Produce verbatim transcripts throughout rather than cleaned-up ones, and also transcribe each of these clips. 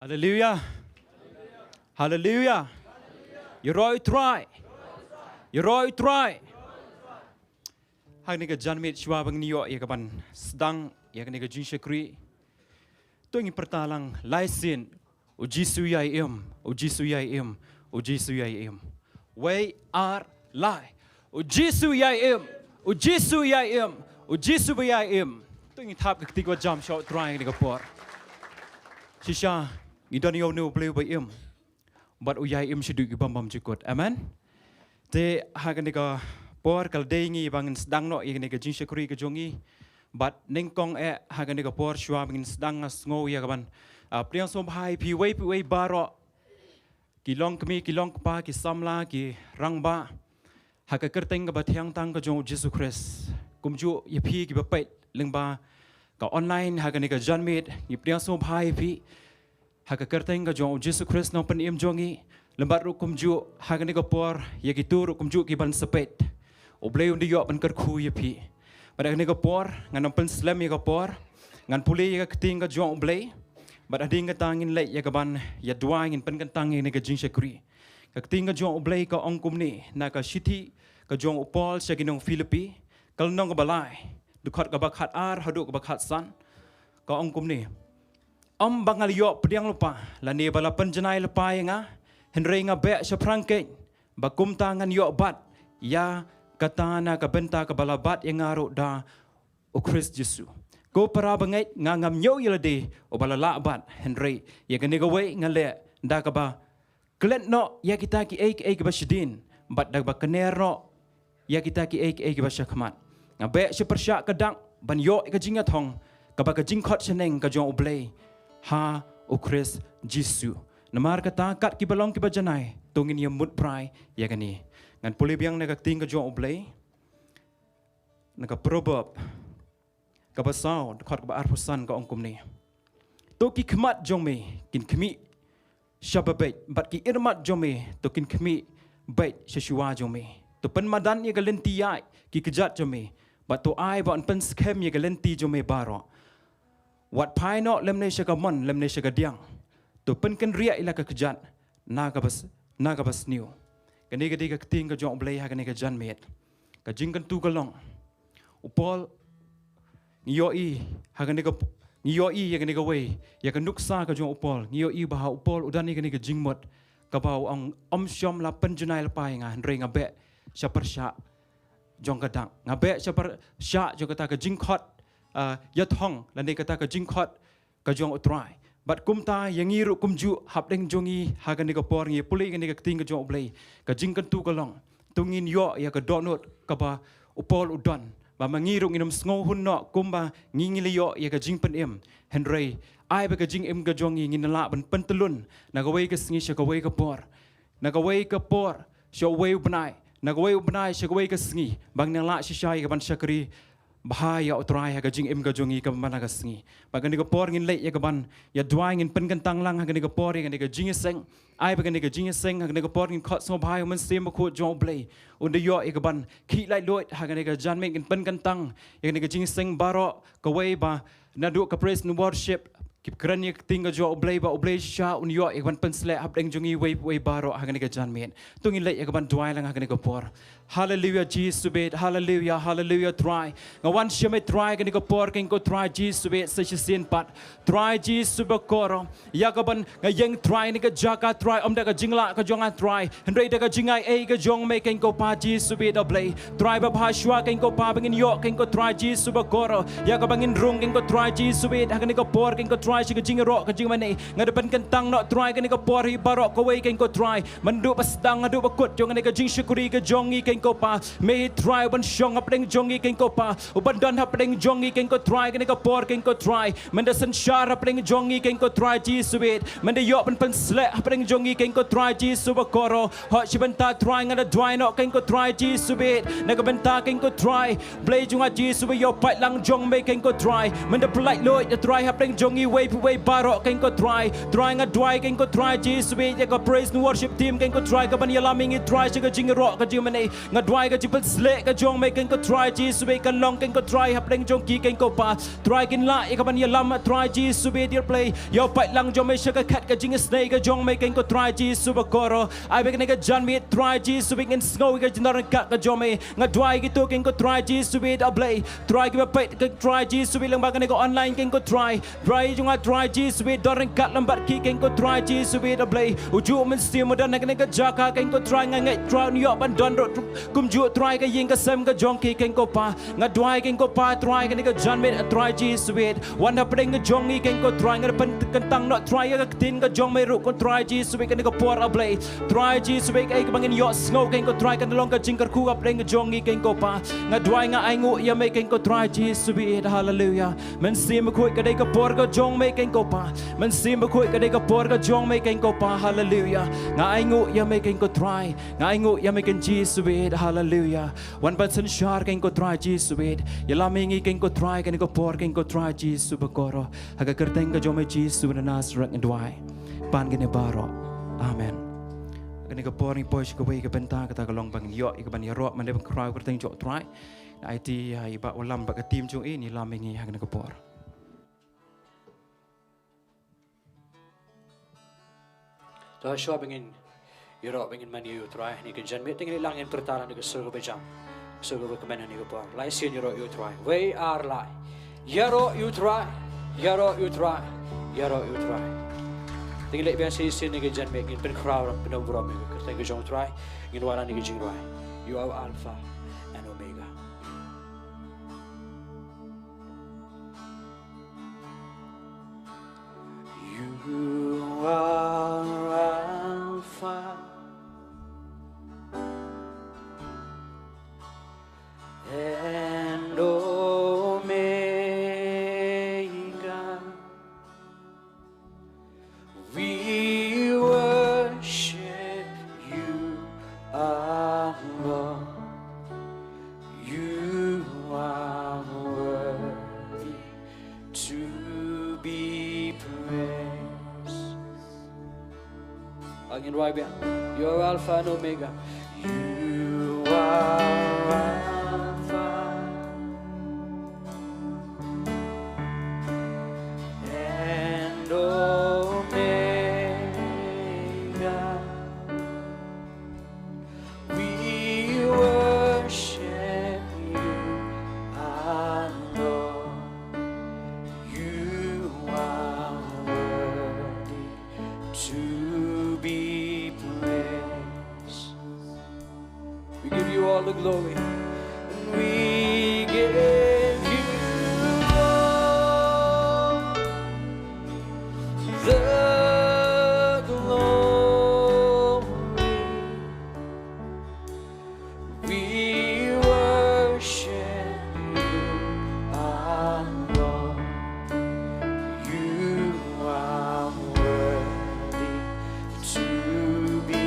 Haleluya. Haleluya. Ïaroh ïa u Trai. Ïaroh ïa u Trai. Ha kane ka janmiet shuwa ba ngin ïoh ïa kaban sdang ïa kane ka jingshakri, to ngin pyrta lang lai sien: U Jisu ïai im, U Jisu ïai im, U Jisu ïai im. Wei, ar, lai. U Jisu ïai im, U Jisu ïai im, U Jisu ba ïai im. To ngin thap ka kti kaba jam sha u Trai ha kane ka por. Shisha ngi don ïa une U Blei uba im, bad u ïai im shaduh ki bym bymjukut. Amen. Te ha kane ka por ka la dei ngi ba ngin sdang noh ïa kane ka jingshakri ka jong ngi. Bad nyngkong eh ha kane ka por shuwa ba ngin sdang, nga sngew ïa kaban, ah, pdiang sngewbha ïa phi uwei pa uwei baroh, ki long kmie, ki long kpa, ki samla, ki rangbah, ha ka kyrteng kaba thiang tang ka jong U Jisu Khrist. Kumjuh ïa phi kiba peit lyngba ka online ha kane ka janmiet, ngi pdiang sngewbha ïa phi ha ka kyrteng ka jong U Jisu Khrist Nongpynim jong ngi. Lem bad ruh kumjuh ha kane ka por ïa kito ruh kumjuh kiban sa peit, U Blei un da ïoh ban kyrkhu ïa phi. Bad ha kane ka por ngan ym pynslem ïa ka por, ngan pule ïa ka ktien ka jong U Blei. Bad hadien kata ngin leit ïa kaban ïa duwai, ngin pynkyntang ïa kane ka jingshakri. Ka ktien ka jong U Blei ka ong kumne na ka shithi ka jong u Paul sha ki nong Philippi, ka lynnong kaba lai, dkhot kaba khatar haduh kaba khatsan. Ka ong kumne: Ym ba nga la ïoh pdiang lypa lane ba la pynjanai lypa ïa nga, hynrei nga beh shaphrang keiñ, ba kumta ngan ïoh bat ïa kata na ka bynta kaba la bat ïa nga ruh da U Khrist Jisu. Ko para bangeit, nga ngam ñiew ïa lade uba la lah bat, hynrei ïa kane kawei nga leh da kaba klet noh ïa kita kiei kiei kiba shadien, bad da kaba kner noh ïa kita kiei kiei kiba shakhmat. Nga beh sha pyrshah ka dak ban ïoh ïa ka jingïathong kaba ka jingkhot shaneng ka jong U Blei ha U Khrist Jisu. Namar kata, kat kiba long kiba janai, to ngin ïa mut brai ïa kane. Ngan pule biang na ka ktien ka jong U Blei, na ka Proverb kaba saw, dkhot kaba arphew san, ka ong kumne: To ki khmat jong me kin khmih shaba beit, bad ki irmat jong me to kin khmih beit sha shuwa jong me. To pynmadan ïa ka lynti ïaid ki kjat jong me, bad to ai ba yn pynskhem ïa ka lynti jong me baroh. Wat phai noh lymne sha ka mon lymne sha ka diang, to pynkynriah ïa la ka kjat na kaba s-, na kaba sniew. Kane ka dei ka ktien ka jong U Blei ha kane ka janmiet. Ka jingkyntu ka long, u Paul, ngi ïohi ha kane ka p-, ngi ïohi ïa kane kawei, ïa ka nuksa ka jong u Paul, ngi ïohi ba ha u Paul u don ïa kane ka jingmut kaba u ong: Ym shym la pynjanai lypa ïa nga, hynrei nga beh sha pyrshah jong ka dak, nga beh sha pyrshah jong kata ka jingkhot, ah, ïathong lane kata ka jingkhot ka jong u Trai. Bad kumta ïa ngi ruh kumjuh, hapdeng jong ngi ha kane ka por, ngi pule ïa kane ka ktien ka jong U Blei, ka jingkyntu ka long, to ngin ïoh ïa ka dohnud kaba u Paul u don, ba ma ngi ruh ngin ym sngewhun noh kumba ngi, ngi la ïoh ïa ka jingpynim, hynrei ai ba ka jingim ka jong ngi ngin lah ban pyntyllun na kawei ka sngi sha kawei ka por, na kawei ka por sha uwei u bnai, na kawei u bnai sha kawei ka sngi, ba ngin lah shisha ïa kaban shakri bha ïa u Trai ha ka jingim ka jong ngi kaba man la ka sngi. Bad kane ka por ngin leit ïa kaban ïa duwai, ngin pynkyntang lang ha kane ka por ïa kane ka jingïaseng. Ai ba kane ka jingïaseng ha kane ka por ngin khot sngewbha ïa u Mynsiem Bakhuid jong U Blei, un da ïoh ïa kaban khih laitluid ha kane ka janmiet. Ngin pynkyntang ïa kane ka jingïaseng baroh, kawei ba naduh ka praise and worship, ki kren ïa ka ktien ka jong U Blei, ba U Blei shisha un ïoh ïa kaban pynsleh hapdeng jong ngi uwei pa uwei baroh ha kane ka janmiet. To ngin leit ïa kaban duwai lang ha kane ka por. Haleluya Jisu beit, haleluya, haleluya Trai. Nga wan sha me Trai kane ka por, kane ko Trai Jisu beit, sa shisien pat Trai Jisu bakor, ïa kaban nga ïeng Trai ha kane ka jaka Trai, ym da ka jinglah ka jong nga Trai, hynrei da ka jingaiei ka jong me kane ko Pa Jisu beit, A Blei Trai babha shuwa kane ko Pa, ba ngin ïoh kane ko Trai Jisu bakor, ïa kaba ngin rung kane ko Trai Jisu beit ha kane ka por kane ko Trai sha ka jingïaroh ka jingmane. Nga da pynkyntang noh Trai kane ka por hi baroh kawei kane ko Trai, mynduh ba sdang haduh ba kut jong kane ka jingshakri ka jong ngi kane ko Pa. Me hi Trai uban shong hapdeng jong ngi kane ko Pa, uban don hapdeng jong ngi kane ko Trai, kane ka por kane ko Trai. Men da synshar hapdeng jong ngi kane ko Trai Jisu beit, men da ïoh ban pynsleh hapdeng jong ngi kane ko Trai Jisu bakor. Hok shi bynta Trai nga da duwai noh kane ko Trai Jisu beit, na ka bynta kane ko Trai Blei jong nga Jisu ba ïoh pait lang jong me kane ko Trai, men da pyllait luid ïa Trai hapdeng jong ngi uwei pa uwei baroh kane ko Trai. Trai nga duwai kane ko Trai Jisu beit ïa ka praise and worship team kane ko Trai, kaban ïalam ïa ngi Trai sha ka jingïaroh ka jingmane. Nga duwai ka jingpynsleh ka jong me keiñ ko Trai Jisu bad kan long keiñ ko Trai hapdeng jong ki keiñ ko Pa. Trai kin lah ïa ka ban ïalam Trai Jisu bad dear Blei. Ïa u paidlang jong me sha ka khat ka jingisynei ka jong me keiñ ko Trai Jisu bakoro. Ai bad kane ka janmiet Trai Jisu bad ngin sngew ïa ka jingdon ryngkat ka jong me. Nga duwai kito keiñ ko Trai Jisu bad A Blei. Trai kiba peit ko Trai Jisu bad lyngba kane ka online keiñ ko Trai. Trai jong nga Trai Jisu bad don ryngkat lem bad ki keiñ ko Trai Jisu bad A Blei. U juh Mynsiem u don ha kane ka jaka keiñ ko Trai nga ngeit Trai un ïoh ban don ruh kumjuh Trai ka ïing ka sem ka jong ki keiñ ko Pa. Nga duwai keiñ ko Pa Trai kane ka janmiet Trai Jisu bad. Wan hapdeng ka jong ngi keiñ ko Trai nga pynkyntang noh Trai ïa ka ktien ka jong me ruh ko Trai Jisu bad kane ka por A Blei. Trai Jisu bad kaei kaba ngin ïohsngew keiñ ko Trai kan long ka jingkyrkhu hapdeng ka jong ngi keiñ ko Pa. Nga duwai nga ainguh ïa me keiñ ko Trai Jisu bad. Haleluya. Mynsiem Bakhuid ka dei ka por ka jong me keiñ ko Pa. Mynsiem Bakhuid ka dei ka por ka jong me keiñ ko Pa. Haleluya. Nga ainguh ïa me keiñ ko Trai. Nga ainguh ïa me keiñ Jisu bad. Haleluya. Wan pynsynshar keiñ ko Trai Jisu bad. Ïalam ïa ngi keiñ ko Trai kane ka por keiñ ko Trai Jisu bakoro. Ha ka kyrteng ka jong me Jisu na Nasareth nga duwai. Pan kane baroh. Amen. Kane ka por ngi poi sha kawei ka bynta kata ka long ba ngin ïoh ïa ka ban ïaroh mane ban khraw kyrteng jong Trai. Ai ti ïa i Bah Wallam bad ka team jong i, ngin lam ïa ngi ha kane ka por. To shuwa ba ngin ïaroh ba ngin mane ïa u Trai, ne kan jan mih te ngin ïa lang ïa pyrta la ne ka sur kaba jam, sur kaba kmen ha ne ka por. Lai sien ïaroh ïa u Trai. Wei ar lai. Ïaroh ïa u Trai. Ïaroh ïa u Trai. Ïaroh ïa u Trai. Te ngin leh biang shisien ne ka jan mih ngin pynkhraw ram pyndonkam ïa ka kyrteng ka jong u Trai. Ngin wan ne ka jingrwai. You are Alpha and Omega. You are Alpha and Omega. We worship you, our Lord. You are worthy to be praised. Ngin rwai biang. You are Alpha and Omega. You are Alpha and Omega. We worship you, our Lord. You are worthy to be praised. We give you all the glory. And we give you all the glory. We worship you, our Lord. You are worthy to be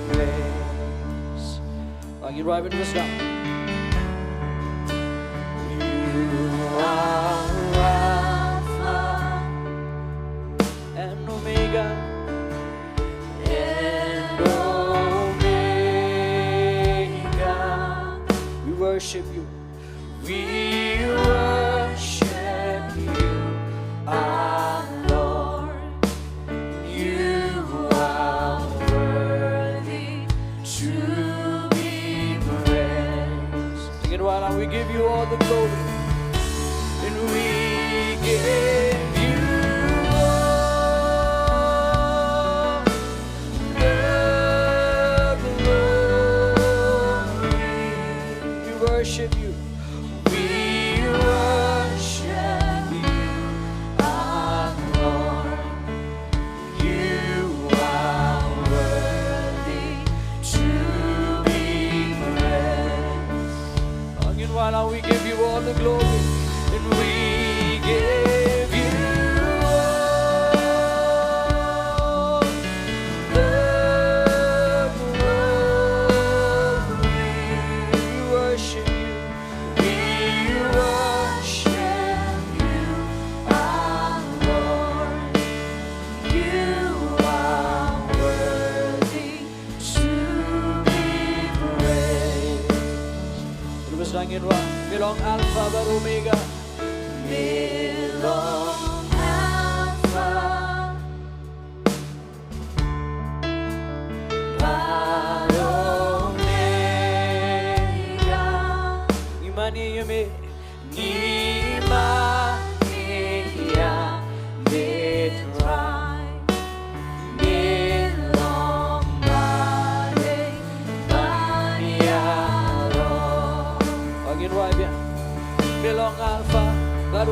praised. Ngin rwai ban wisdom. You are Alpha and Omega. And Omega. We worship you. We worship you, our Lord. You are worthy to be praised.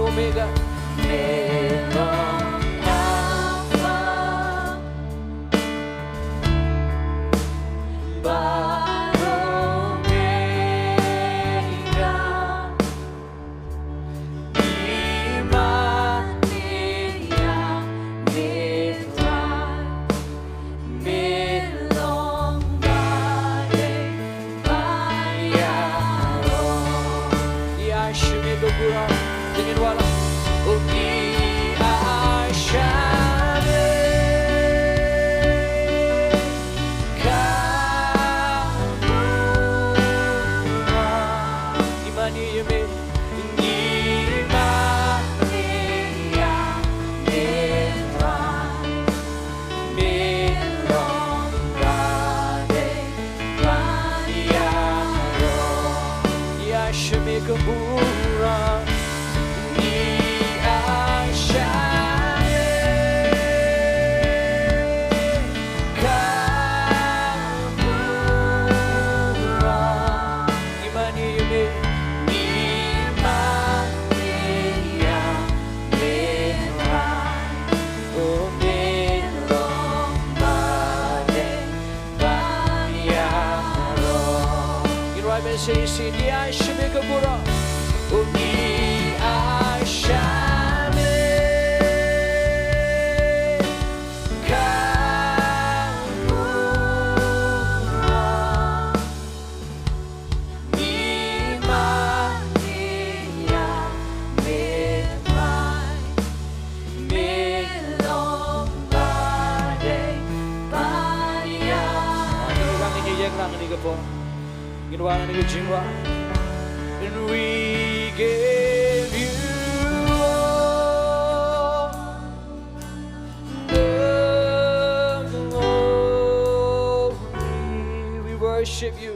Omega. Me long Alpha, Omega. Ngi ai shim ïa ka burom, te ngin wallam. O ngi ai shim ïa ka burom. Ngi mane ïa me, ngi mane ïa me Trai. Me long ba dei ban ïaroh. Ngi ai shim ïa ka burom. Ngi ai shim ïa ka burom. Ngi mane ïa me, ngi mane ïa me Trai. O me long ba dei ban ïaroh. Ngin wad ban sngewsih, ngi ai shim ïa ka burom. O ngi ai shim ïa ka burom. Ngi mane ïa me Trai. Me long ba dei ban ïaroh. Ngin ïeng lang kane ka por. Ngin wan ha kane ka jingrwai. And we give you all the glory. We worship you.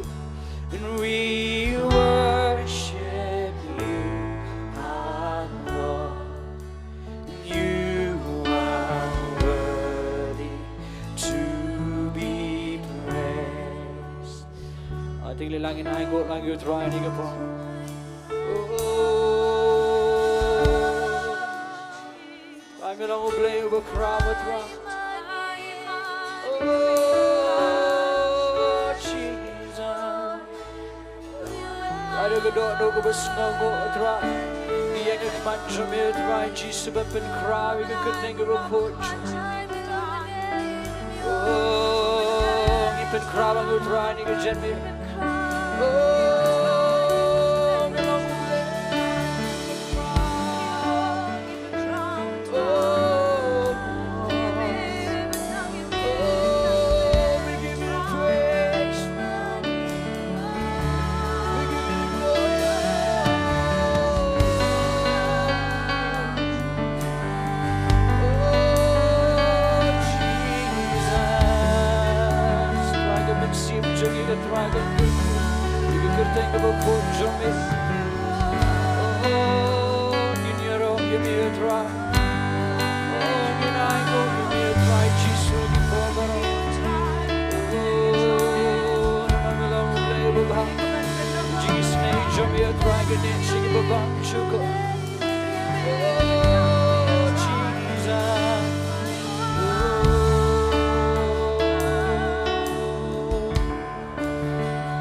And we worship you, our Lord. You are worthy to be praised. Ating lei lang, ngin ai nguh lang ïa u Trai ha kane ka por. Oh. Ai me long U Blei uba khraw, Trai. Oh, Jesus. Ai da ka dohnud kaba sngewbha, Trai. Ngi ïeng ha khmat jong me, Trai Jisu, ban pynkhraw ïa ka kyrteng kaba khuid. Oh, ngi pynkhraw ïa u Trai, ngi ka jen me. Oh, me long U Blei.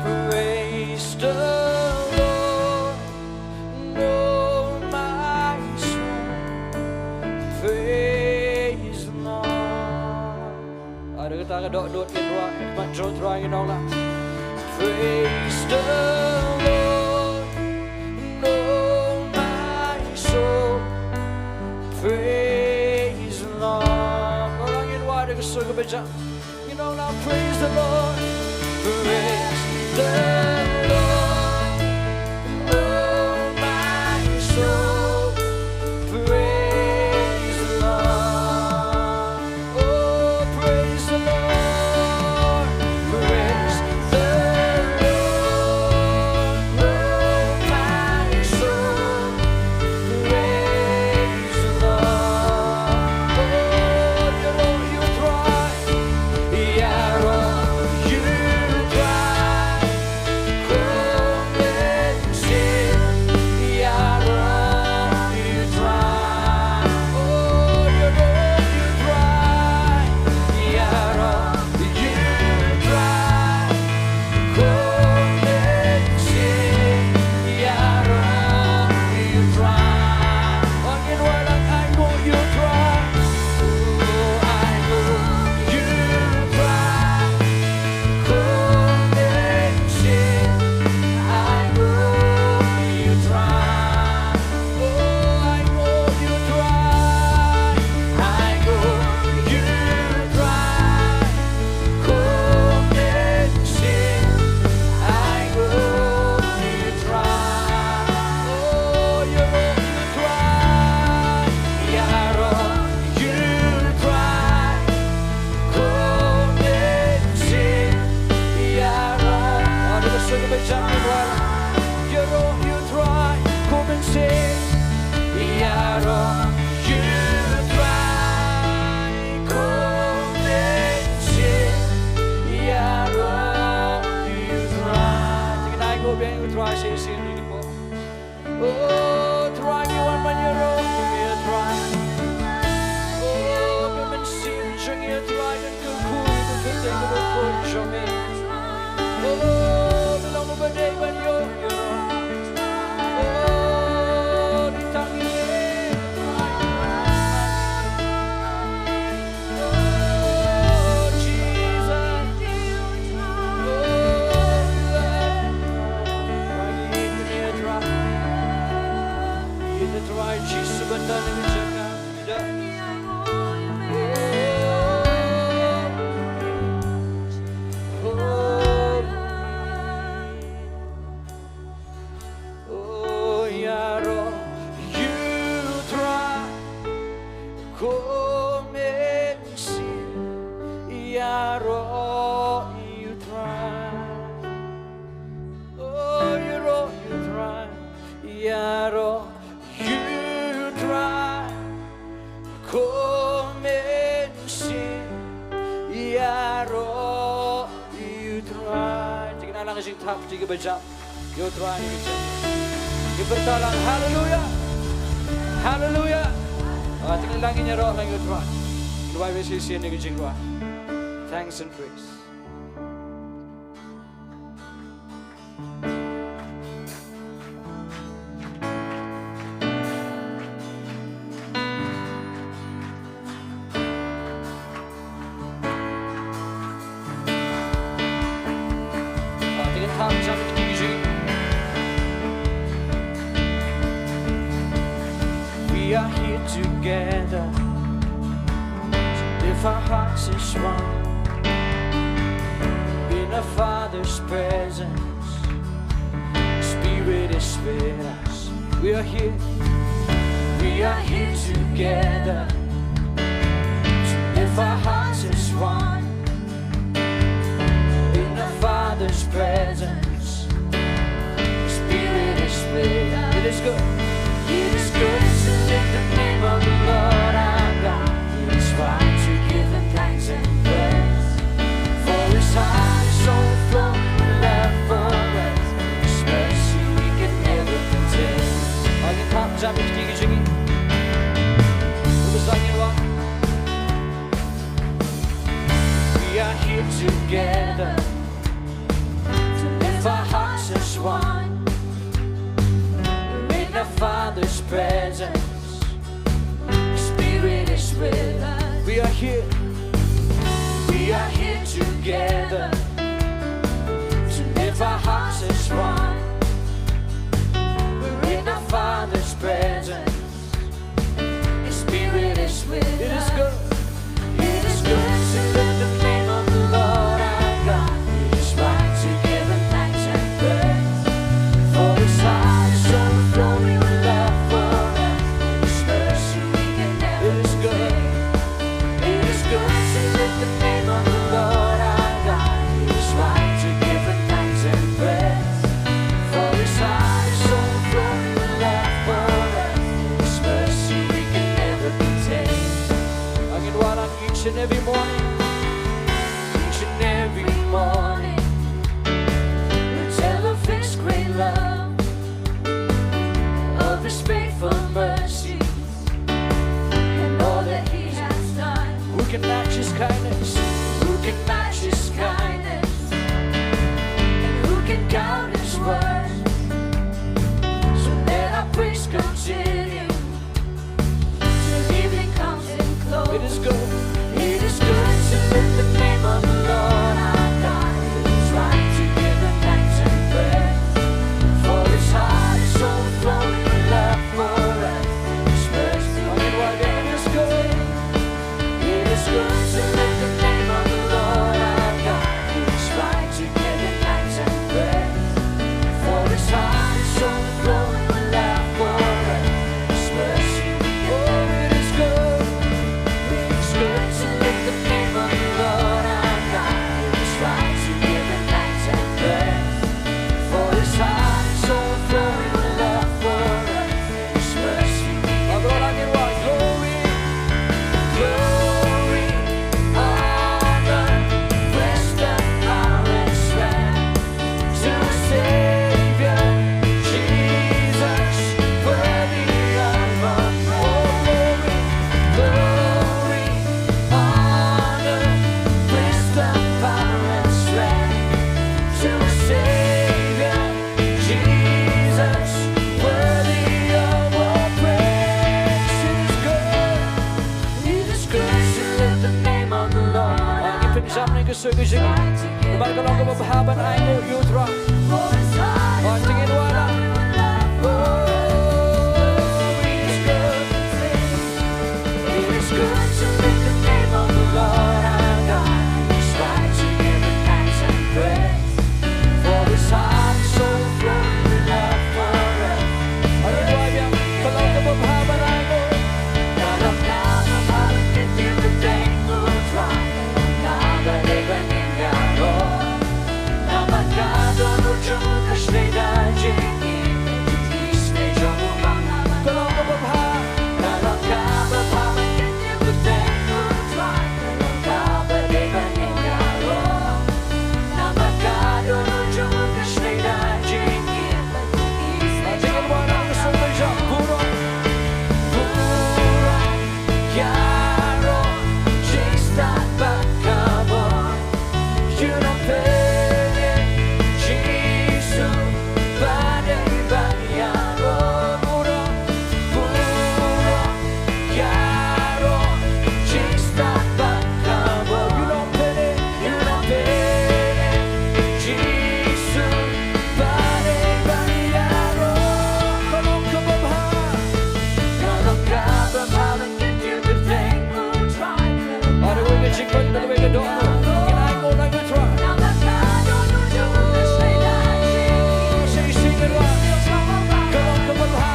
Praise the Lord, oh my soul, praise the Lord. Ai da kata ka dohnud, ngin rwai ha khmat jong u Trai, ngin ong lang. Praise the Lord, oh my soul, praise the Lord. Ngin rwai da ka sur kaba jam. You know now, praise the Lord. Praise the Lord, oh my soul. Praise the Lord. Oh, praise the Lord. Praise the Lord, oh my soul. Praise the Lord. Oh, ïaroh ïa u Trai. Ïaroh ïa u Trai. Trai, sa shisien ïa ngi, Trai. O Trai, ngi wan ban ïaroh ïa me, Trai. O, ka mynsiem jong ngi, Trai, kan kyrkhu ïa ka kyrteng kaba khuid jong me. O, ka long kaba dei ban ïoh ïaroh. O, dei tang ïa me, Trai. Oh, Jesus. Oh, we love you. Trai, ngi ïeit ïa me, Trai. Ïeit ïa me, Trai Jisu, ban don ha ka jaka. Oh, oh, oh. Oh, ïaroh ïa u Trai, ko mynsiem, ïaroh ïa u Trai. Oh, ïaroh ïa u Trai, ïaroh ïa u Trai. Ko mynsiem, ïaroh ïa u Trai. Te ngin ai lang ka jingthap, te kiba jam ïa u Trai. Ngi pyrta lang, haleluya. Haleluya. Ah, te ngin lang, ngin ïaroh lang ïa u Trai. Ngin wai beit shisien ïa ka jingrwai. Thanks and praise. Ah, te ngin thap jam ïa kine ki jingim. We are here together to lift our hearts as one in our Father's presence. Spirit is with us. We are here. We are here together to lift our hearts as one in the Father's presence. Spirit is with us. It is good. It is good to lift the name of the Lord our God. It is right to give him thanks and praise. For his heart is overflowing with love for us. His mercy we can never contain. Are you pumped up with King Jimmy? It was like you are. We are here together to lift our hearts as one. We're in our Father's presence. The Spirit is with us. We are here. We are here together to lift our hearts as one. We're in our Father's presence. His Spirit is with us. It is good. It is good to lift the name of the Lord our God. It is right to give him thanks and praise. For his heart is overflowing with love for us. His mercy we can never contain. It is good. It is good to lift the name of the Lord our God. It is right to give him thanks and praise. For his heart is overflowing with love for us. His mercy we can never contain. Ngin wad lang. Each and every morning, each and every morning, we tell of his great love, of his faithful mercies, and all that he has done. Who can match his kindness? Who can match his kindness? And who can count his worth? So let our praise continue till evening comes and close. It is good. It is good to lift the name of the Lord our God. It is right to give him thanks and praise. For his heart is overflowing with love for us. His mercy. It is good. It is good to lift the name of the Lord our God. It is right to give him thanks and praise. For his heart is overflowing with love for us. Suk ïa ka jingim. Namar ka long kaba bha ban ainguh ïa U Trai. Oh, jingim wan. It is good to lift the name of the Lord our God. It's right to give him thanks and praise. For his heart is overflowing with love for us. Are you driving? Ka long kaba bha ban ainguh. Ka long kaba bha ban kyndiat ïa U Trai. Ka long kaba dei ban ïaroh. Namar ka don u jong u ka shlei da jingim. Ka long kaba bha. Ka long kaba bha ban kyndiat ïa U Trai. Ka long kaba dei ban ïaroh. Namar ka don u jong u ka shlei da jingim. Jingim wan, nang sngewbha burom. Burom, ïaroh, jingstad bad ka bor. Ïa u nongpynim Jisu ba dei ban ïaroh. Burom, burom, ïaroh, jingstad bad ka bor. Ïa u nongpynim, ïa u nongpynim Jisu ba dei ban ïaroh. Ka long kaba bha. Ka long kaba bha. Are wei ka jingpynbeit, are wei ka dohnud. Ngin ainguh na U Trai. Shisha ngin wan. Ka long kaba bha.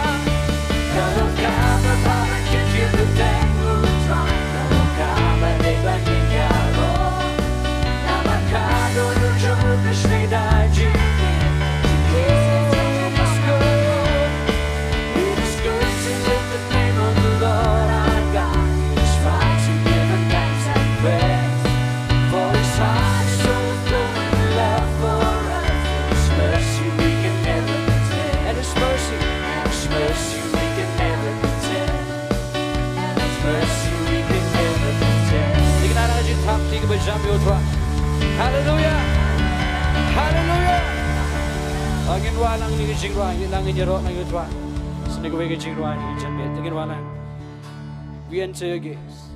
It is good to lift the name of the Lord our God. It is right to give him thanks and praise. For his heart is overflowing with love for us. His mercy we can never contain. And his mercy, and his mercy we can never contain. And his mercy we can never contain. Te ngin ai ka jingthap kti kaba jam ïa U Trai. Hallelujah. Hallelujah. Ngin wan lang ïa ka jingrwai, ngin lang ngin ïaroh na U Trai. Sa kawei ka jingrwai ngin jan miet, ngin wan lang. We enter your gates.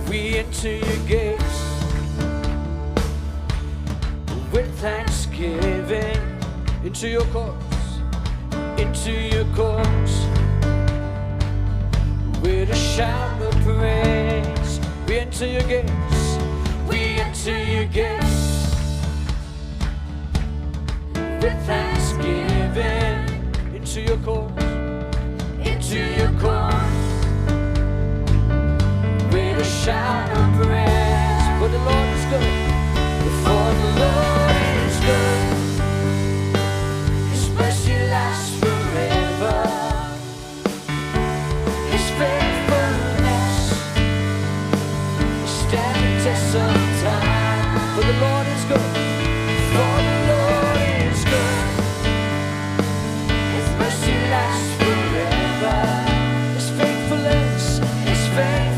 We enter your gates with thanksgiving, into your courts, into your courts with a shout of praise. We enter your gates, we enter your gates with thanksgiving, into your courts, into your courts with a shout of praise. For the Lord is good. For the Lord is good. His mercy lasts forever. His faithfulness stands the test of time. For the Lord is good. For the Lord is good. His mercy lasts forever. His faithfulness, his faithfulness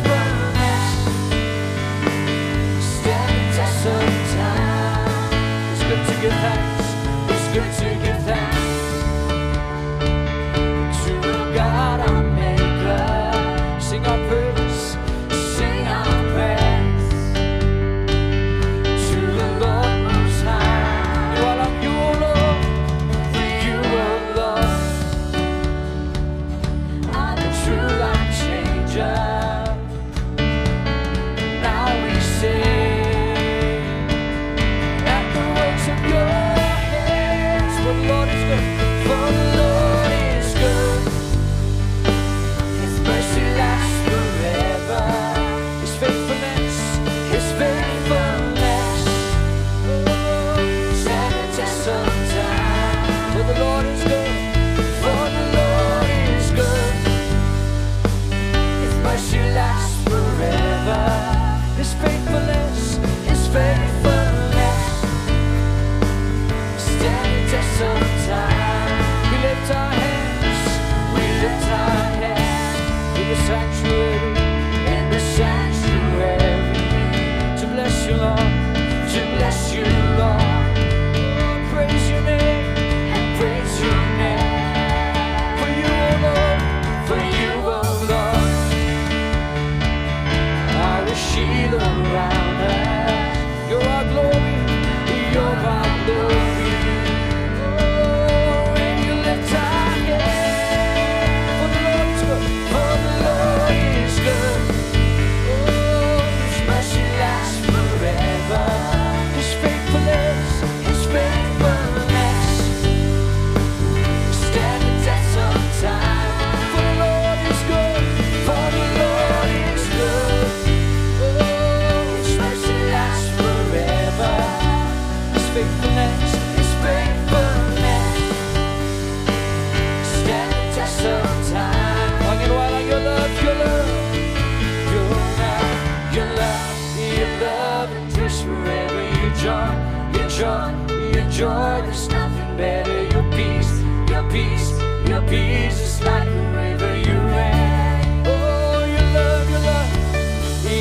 joy, there's nothing better. Your peace, your peace, your peace is like a river you ran. Oh, your love, your love,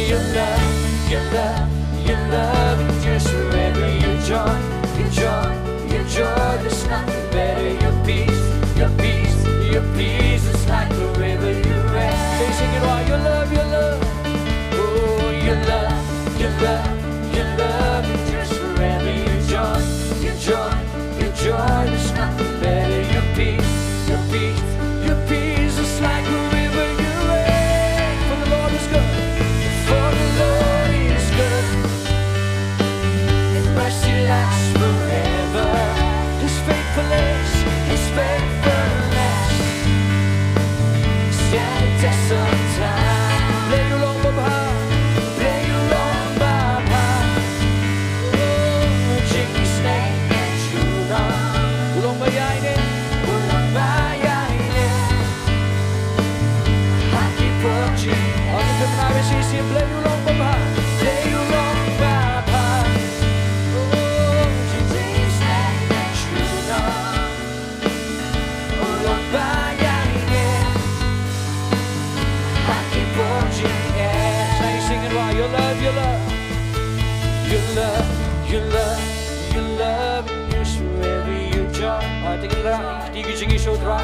your love, your love, your love endures forever. Your joy, your joy, your joy, there's nothing better. Your peace, your peace, your peace is like a river you ran. Say, sing it out. Your love, your love, oh, your love, your love, your love endures forever. Your joy, your joy, your joy, there's nothing better. Your peace, your peace, your peace is like a river you ran. For the Lord is good. For the Lord is good. His mercy lasts forever. His faithfulness, his faithfulness stands the test of time. Blei u long babha, blei u long babha. Oh, jingisynei, u long ba ïaineh, u long ba ïaineh. Ha ki por jingeh. Ong ïa phi mynta ba shisien, blei u long babha, blei u long babha. Oh, jingisynei, u long ba ïaineh. Ha ki por jingeh. Shall I sing it right? Your love, your love. Your love, your love, your love endures forever. Your joy. Ah, te ngin rah na ki kti ki jingïasoh Trai.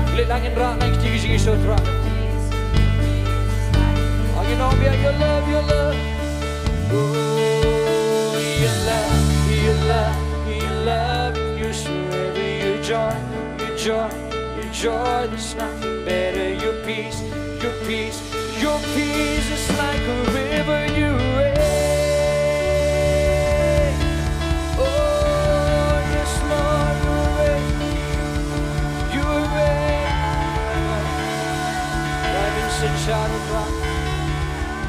Ngin leit lang ngin rah na ki kti ki jingïasoh Trai. Ah, you know, yeah, your love, your love. Oh, your love, your love, your love endures forever. Your joy, your joy, your joy, there's nothing better. Your peace, your peace, your peace is like a river you reign. Oh, yes, Lord, you reign. You reign. Trai, ngin synshar, Trai.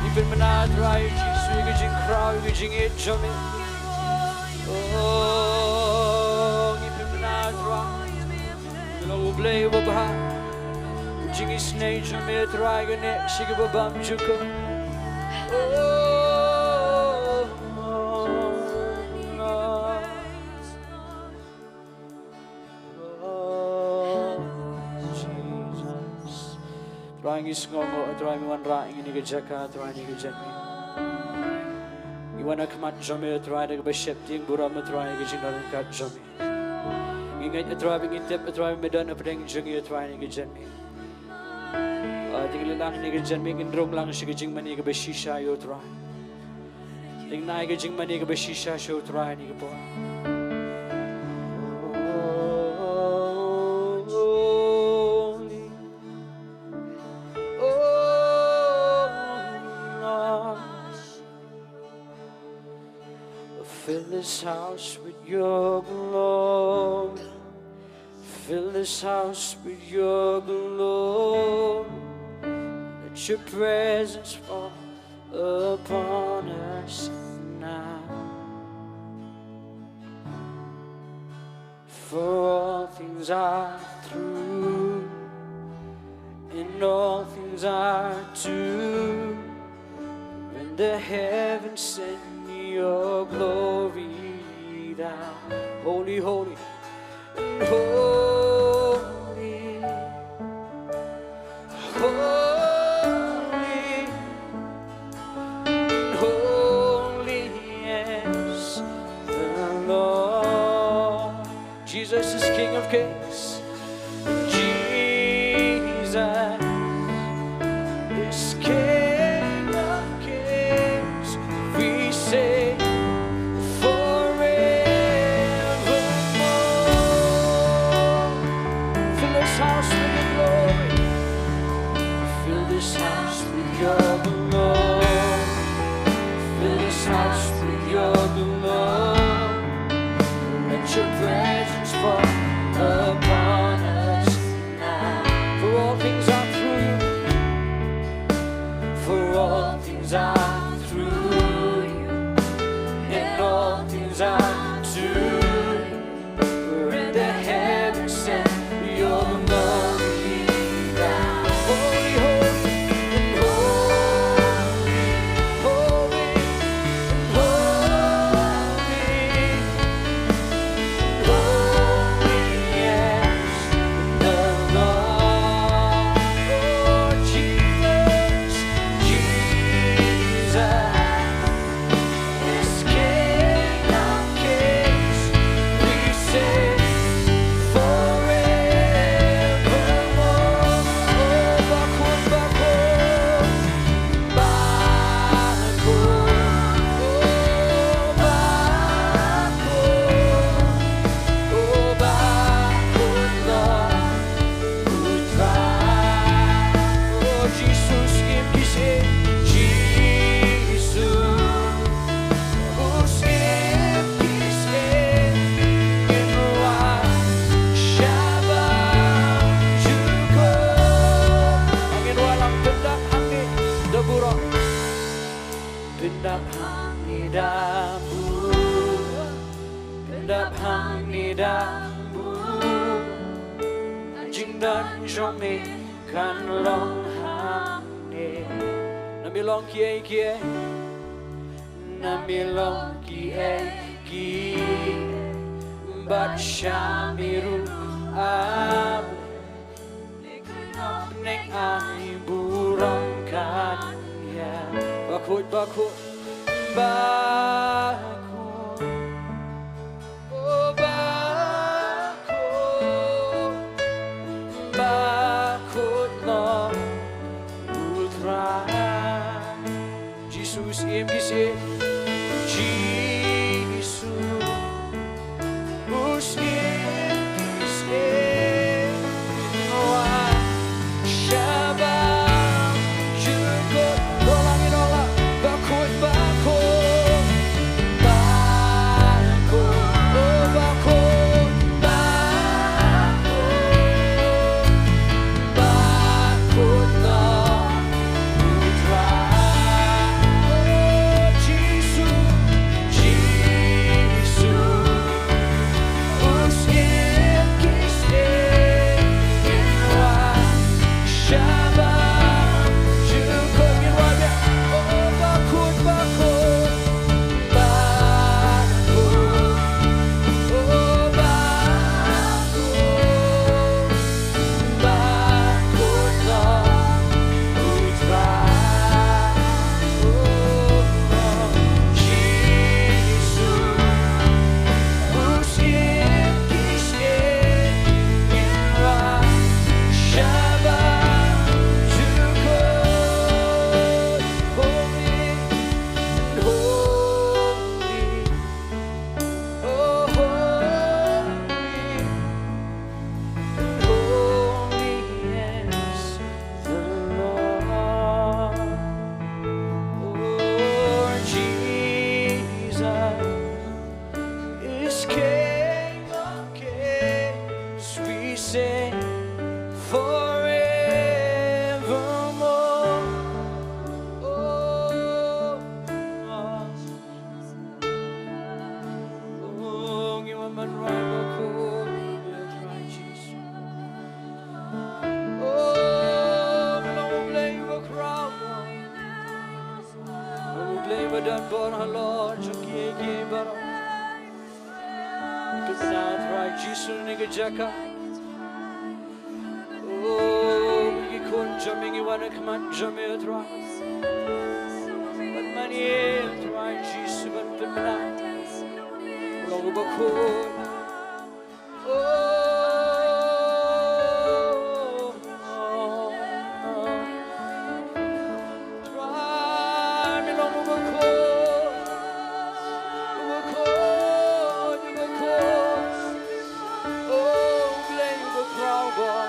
Ngi pynbna, Trai, Jisu, ïa ka jingkhraw, ïa ka jingïeit jong me. Oh, ngi pynbna, Trai. Long U Blei uba bha. Jingisynei jong me Trai ka neh sha kiba bymjukut. Oh, Jesus. Trai ngi sngewnguh Trai me wanrah ïa ngin ïa ka jaka Trai ïa ka jaka. Ngi wan ha khmat jong me Trai da kaba sheptieng burom Trai ïa ka jingdon ryngkat jong me. Ngi ngeit, A Trai, ba ngi tip, A Trai, ba me don hapdeng jong ngi, A Trai, ha kane ka janmiet. Ah, te ngi leit lang ha kane ka janmiet, ngin rung lang sha ka jingmane kaba shisha ïa U Trai. Te ngi ai ka jingmane kaba shisha sha U Trai ha kane ka por. Fill this house with your glory. Fill this house with your glory. Let your presence fall upon us now. For all things are through, and all things are true. When the heavens send your glory down. Holy, holy, and holy, holy, holy is the Lord. Jesus is King of Kings. Jesus is King of Kings. We say forevermore. Fill this house with your glory. Fill this house with your glory. Fill this house with your glory. Let your presence fall upon us now. For all things are through you. For all things are through you. And all things are to you. Let the heavens send your glory down. Holy, holy, and holy, holy, holy. long hangne. Nam i long kiei kiei. Nam i long kiei kiei. Bad sham i ruh a. Neng ai burom kan ïa. Bakhuid, bakhuid, bakhuid. Oh, bakhuid, bakhuid long U Trai. Jisu, u syiem ki syiem. Jisu, u syiem ki syiem. Wa, shabbat, jukut, dolang inola, bakhuid, bakhuid, bakhuid, oh, bakhuid, bakhuid. Holy, holy is the Lord. Oh, Jesus is King of kings. We sing forevermore. Oh, oh, ngi wan ban rwai bakhuid ïa U Trai Jisu. Oh, ngi long U Blei uba khraw. U Blei uba don bor halor jong kiei kiei baroh. Pynbna U Trai Jisu na kane ka jaka. Oh, ki khun jong me ngi wan ha khmat jong me, U Trai. Pynbna ïa U Trai Jisu, pynbna. Long uba khun. Oh, Trai, me long uba khun. Uba khun, uba khun. Oh, Blei uba khraw bor.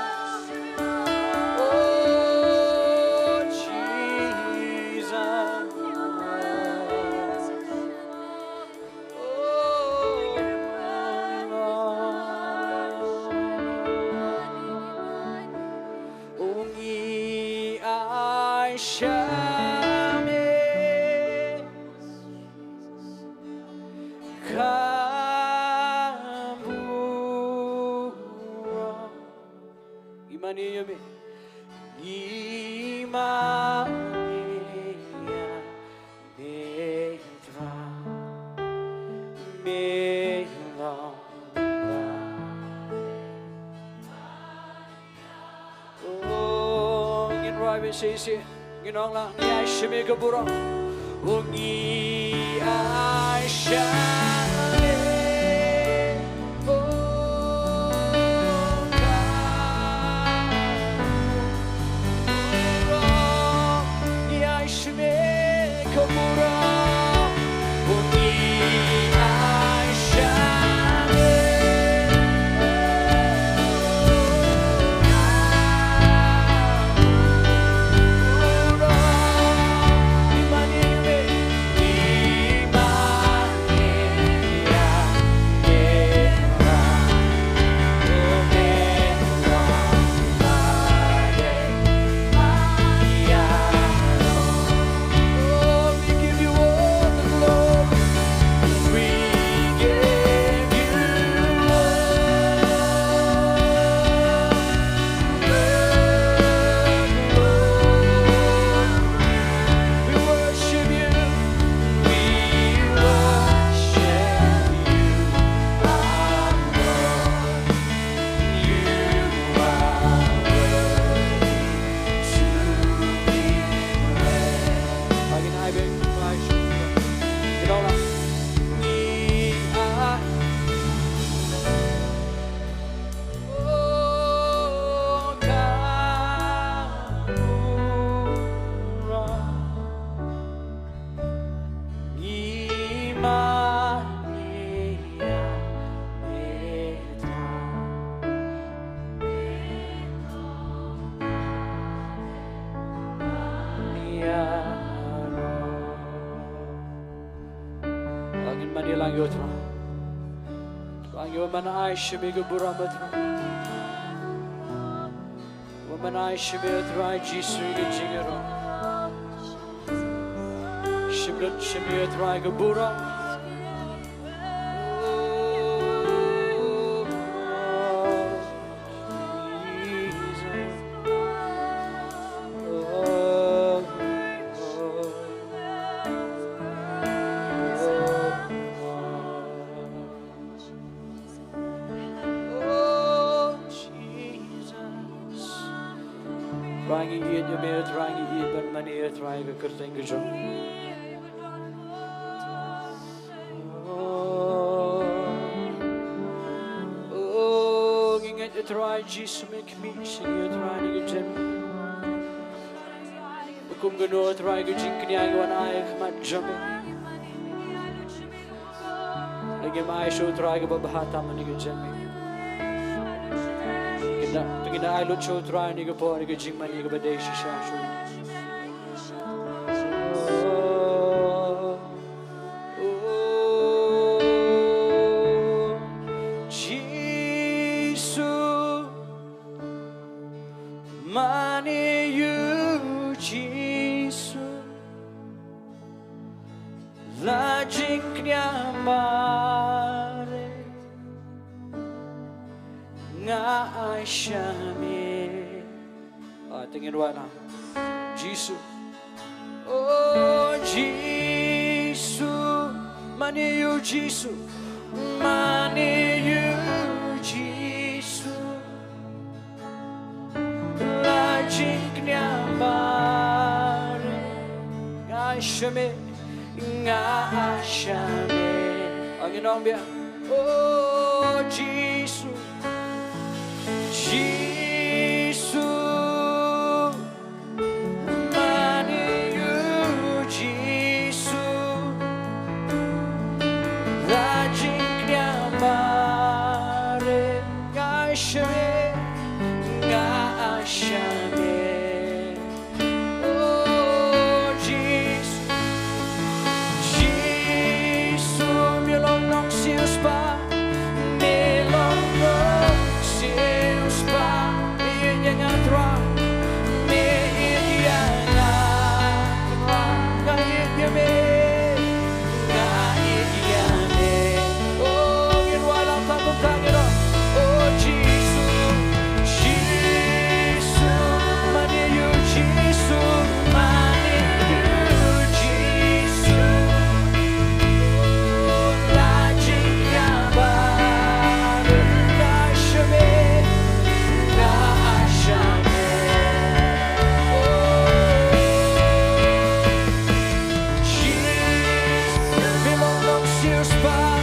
Oh, Jesus. Oh, ngi ai sha me ka burom. Ngi mane ïa me. Ngi mane ïa me, Trai. Me long ba. Oh, ngin rwai beit shisha. Ngin ong lang, ngi ai sha me ka burom. Oh, ngi ai sha me. Oh, ka burom. Ngi ai sha me ka burom. Oh, ngi ai sha me. Ïa u Trai. Trai, ngi wan ban ai sha me ka burom, Trai. Wan ban ai sha me, Trai Jisu, ïa ka jingïaroh. Shim lut sha me, Trai, ka burom. Oh, Jesus. Trai, ngi ïeit ïa me, Trai, ngi ïeit ban mane, Trai, ka kyrteng ka jong me. Oh, oh, ngi ngeit ïa Trai Jisu me khmih sha ngi, Trai, ha kane ka jingim. Kum kano, Trai, ka jingkñia ngi wan ai ha khmat jong me. Ngi ai sha u Trai kaba bha tam ha kane ka jingim. Ngi da, ngi da ai lut sha u Trai ha kane ka por, ha kane ka jingmane kaba dei shisha sha u. Oh, oh, Jisu. Mane ïa u Jisu, la jingkñia mareh nga ai sha me. Ah, te ngin wan lang. Jisu. Oh, Jisu, mane ïa u Jisu, mane ïa u Jisu. La jingkñia mareh nga ai sha me, nga ai sha me. Ngin ong biang. Oh, Jisu, Jisu. Mane ïa u Jisu, la jingkñia mareh nga ai sha me, nga ai sha me. Oh, Jisu. Jisu, me long nongsiewspah, me long nongsiewspah. Me ïeit ïa nga Trai, me ïeit ïa nga Trai. Nga ïeit ïa me, nga ïeit ïa me. Oh, ngin wallam pat kumta, ngin ong. Oh, Jisu, Jisu, mane ïa u Jisu, mane ïa u Jisu. Oh, la jingkñia mareh nga ai sha me, nga ai sha me. Oh, Jisu, me long nongsiewspah,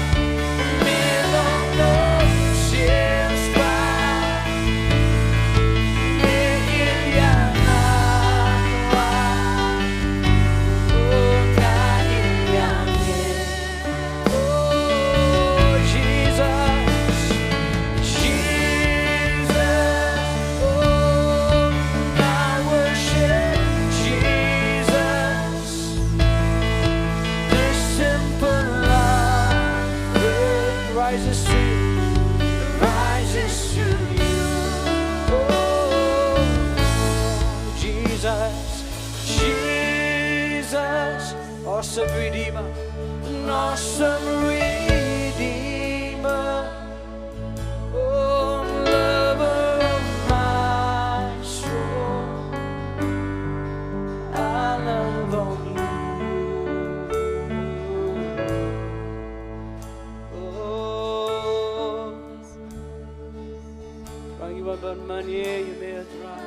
me long nongsiewspah. Me ïeit ïa nga, oh, nga ïeit ïa me. Oh, Jesus, Jesus, oh, I worship Jesus. This simple love rises to, rises to you. Oh, Jesus, Jesus, awesome Redeemer, an awesome Redeemer. Oh, lover of my soul, I love on you. Oh, Trai, ngi wan ban mane ïa me, Trai.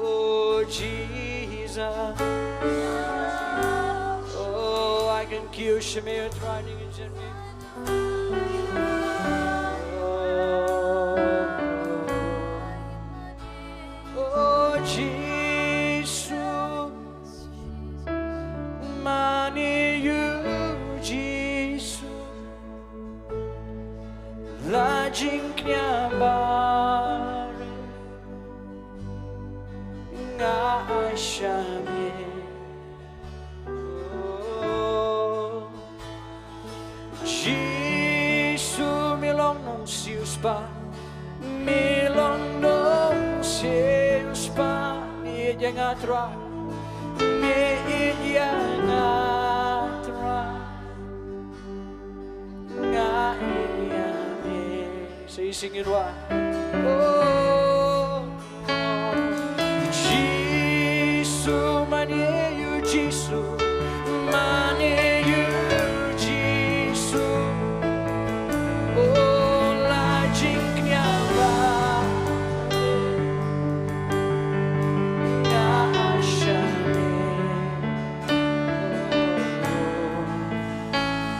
Oh, Jesus. Oh, I can kill Shemaiah, Trai, ning in Shemaiah. Oh, Jisu, mane ïa u Jisu, la jingkñia mareh nga ai sha me. Oh, spah, me long nongsiewspah. Me ïeit ïa nga Trai, me ïeit ïa nga Trai. Nga ïeit ïa me. Sa shisien ngin wad. Oh, Jisu, mane ïa u Jisu, mane ïa u Jisu. Oh, la jingkñia ba nga ai sha me.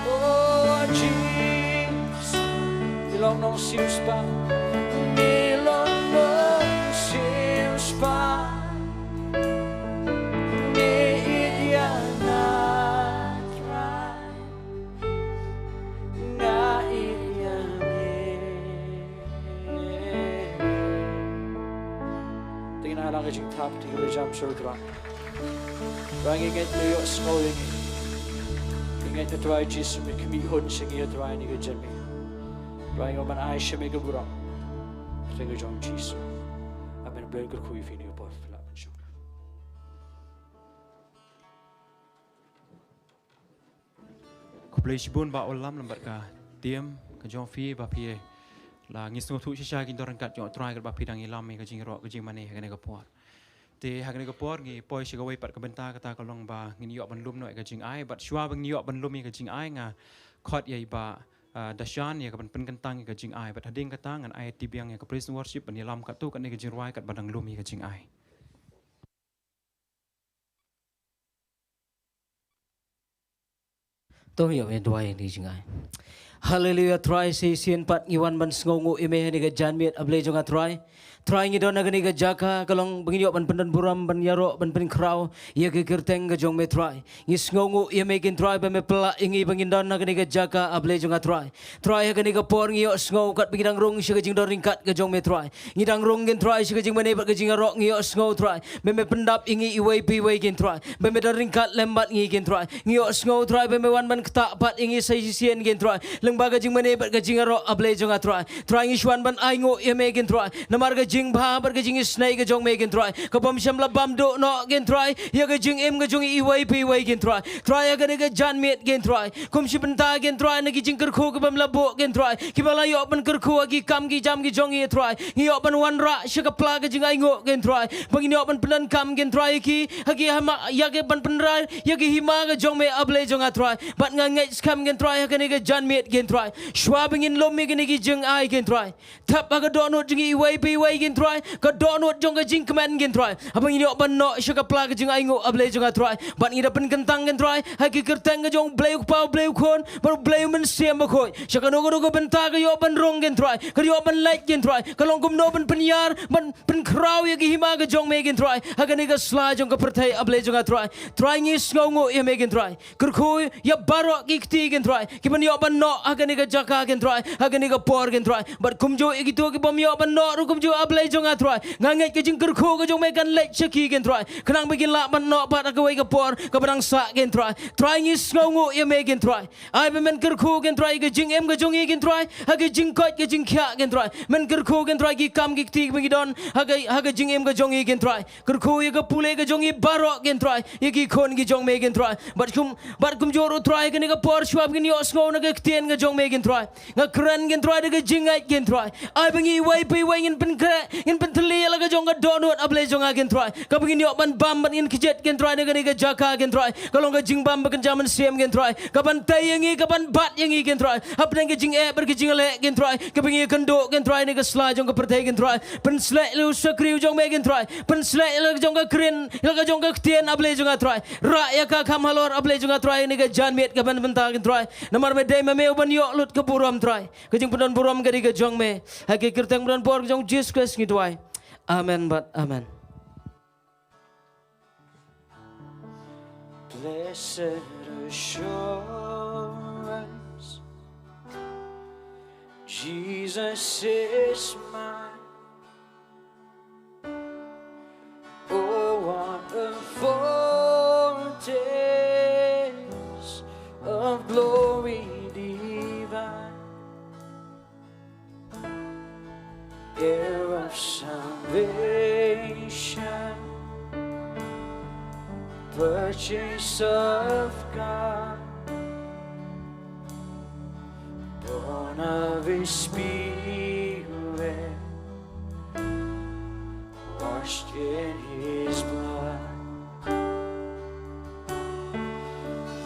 Oh, Jisu, me long nongsiewspah, me long nongsiewspah. Me ïeit ïa nga Trai, nga ïeit ïa me. Te ngin ïalang ka jingthap, te ngin ïa jam sha u Trai. Trai, ngi ngeit ba me ïohsngew ïa ngi. Ngi ngeit ba Trai Jisu me khmih hun sha ngi, Trai, ha kane ka janmiet. Trai, ngi wan ban ai sha me ka burom. Ha ka kyrteng ka jong u Jisu. Amen. Blei un kyrkhu ïa phi ha kane ka por, phi lah ban shong. Khublei shibun Bah Wallam, lem bad ka team ka jong phi ba phi la ngi sngewthuh shisha ki jingdonkam jong u Trai katba phi dang ïalam ïa ka jingïaroh ka jingmane ha kane ka por. Te ha kane ka por ngi poi sha kawei pat ka bynta, kata ka long ba ngin ïoh ban lum noh ïa ka jingai, bad shuwa ba ngin ïoh ban lum ïa ka jingai, nga khot ïa i Bah, ah, Dashan ïa ka ban pynkyntang ïa ka jingai, bad hadien kata ngan ai ti biang ïa ka praise and worship ban ïalam katto katne ka jingrwai katba dang lum ïa ka jingai. To ïa me duwai ïa ka jingai. Haleluia, Trai, sa shisien pat ngi wan ban sngewnguh ïa me ha kane ka janmiet, A Blei jong nga Trai. Trai, ngi don ha kane ka jaka, ka long ba ngin ïoh ban pyndonburom, ban ïaroh, ban pynkhraw ïa ka kyrteng ka jong me Trai. Ngi sngewnguh ïa me kin Trai ba me pynlah ïa ngi ba ngin don ha kane ka jaka, A Blei jong nga Trai. Trai, ha kane ka por ngi ïohsngew katba ngi dang rung sha ka jingdon ryngkat ka jong me Trai. Ngi dang rung kin Trai sha ka jingmane bad ka jingïaroh, ngi ïohsngew Trai ba me pyndap ïa ngi iwei pa iwei kin Trai, ba me don ryngkat lem bad ngi kin Trai. Ngi ïohsngew Trai ba me wan ban ktah pat ïa ngi sa shisien kin Trai, lyngba ka jingmane bad ka jingïaroh, A Blei jong nga Trai. Trai, ngi shu wan ban ainguh ïa me kin Trai, namar ka jingbha bad ka jingisynei ka jong me kin Trai, ka bym shym la bam duh noh kin Trai ïa ka jingim ka jong ngi iwei pa iwei kin Trai. Trai, ha kane ka janmiet kin Trai, kum shi bynta kin Trai na ki jingkyrkhu ki bym la buh kin Trai, ki ba la ïoh ban kyrkhu ha ki kam ki jam ki jong ngi Trai, ngi ïoh ban wanrah sha ka pla ka jingainguh kin Trai, ba ngin ïoh ban pyndonkam kin Trai ïa ki ha ki hima, ïa ki ban pynrai ïa ki hima ka jong me, A Blei jong nga Trai. Bad nga ngeit skhem kin Trai ha kane ka janmiet kin Trai, shuwa ba ngin lum ïa kine ki jingai kin Trai, thep ha ka dohnud jong ngi iwei pa iwei kin Trai, ka dohnud jong ka jingkmen kin Trai, haba ngin ïoh ban noh sha ka pla ka jingainguh, A Blei jong nga Trai. Bad ngi da pynkyntang kin Trai ha ka kyrteng ka jong U Blei U Kpa, U Blei U Khun bad U Blei U Mynsiem Bakhuid, sha kano kano ka bynta ka ïoh ban rung kin Trai, ka ïoh ban leit kin Trai, ka long kumno ban pynïar, ban pynkhraw ïa ka hima ka jong me kin Trai ha kane ka sla jong ka pyrthei, A Blei jong nga Trai. Trai, ngi sngewnguh ïa me kin Trai. Kyrkhu ïa baroh ki kti kin Trai, ki ban ïoh ban noh ha kane ka jaka kin Trai, ha kane ka por kin Trai. Bad kumjuh ïa kito ki bym ïoh ban noh ruh kumjuh, A Blei jong nga Trai, nga ngeit ka jingkyrkhu ka jong me kan leit sha ki kin Trai, khnang ba kin lah ban noh pat ha kawei ka por kaba dang sah kin Trai. Trai, ngi sngewnguh ïa me kin Trai. Ai ba men kyrkhu kin Trai ïa ka jingim ka jong ngi kin Trai, ha ka jingkoit ka jingkhiah kin Trai. Men kyrkhu kin Trai ïa ki kam ki kti ba ngi don ha ka, ha ka jingim ka jong ngi kin Trai. Kyrkhu ïa ka pule ka jong ngi baroh kin Trai, ïa ki khun ki jong me kin Trai. Bad kum, bad kumjuh ruh Trai, kane ka por shuwa ba ngin ïohsngew na ka ktien ka jong me kin Trai, nga kren kin Trai da ka jingngeit kin Trai. Ai ba ngi iwei pa iwei ngin pynkhreh, ngin pyntylli ïa la ka jong ka dohnud, A Blei jong nga kin Trai, kaba ngin ïoh ban bam bad ngin kjit kin Trai na kane ka jaka kin Trai, ka long ka jingbam ba kynja mynsiem kin Trai, ka ban tei ïa ngi, ka ban bat ïa ngi kin Trai, hapdeng ka jingeh bad ka jingleh kin Trai, kaba ngi ïakynduh kin Trai na ka sla jong ka pyrthei kin Trai. Pynsleh ïa la u shakri u jong me kin Trai, pynsleh ïa la ka jong ka kren, ïa la ka jong ka ktien, A Blei jong nga Trai. Rah ïa ka kham halor, A Blei jong nga Trai, na ka janmiet ka ban bynta kin Trai, namar me dei ma me u ban ïoh lut ka burom Trai. Ka jingpyndonburom ka dei ka jong me. Ha ka kyrteng ba don bor ka jong U Jisu Khrist ngi duwai. Amen bad amen. Blessed assurance, Jesus is mine. Oh, what a foretaste of glory divine. Purchase of God, born of His Spirit, washed in His blood.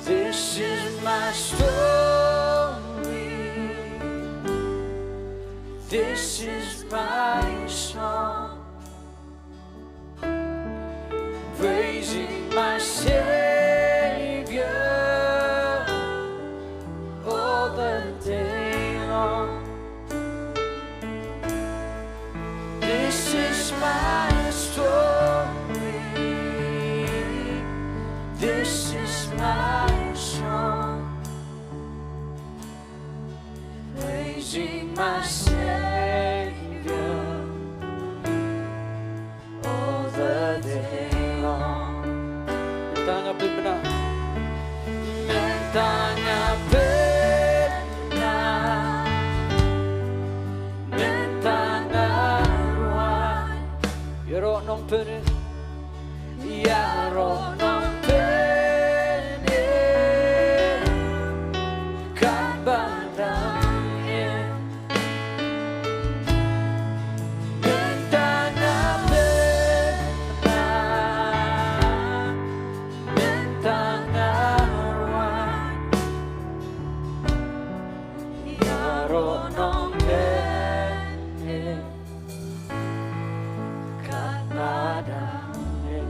This is my story. This is my song. Praising my Savior all the day long. This is my story. This is my song. Praising my Savior all the day long. Mynta nga pynbna. Mynta nga pynbna. Mynta nga rwai. Ïaroh nongpynim. Ïaroh nongpynim. Katba dang im. Mynta nga pynbna, mynta nga rwai. Ïaroh nongpynim, katba dang im.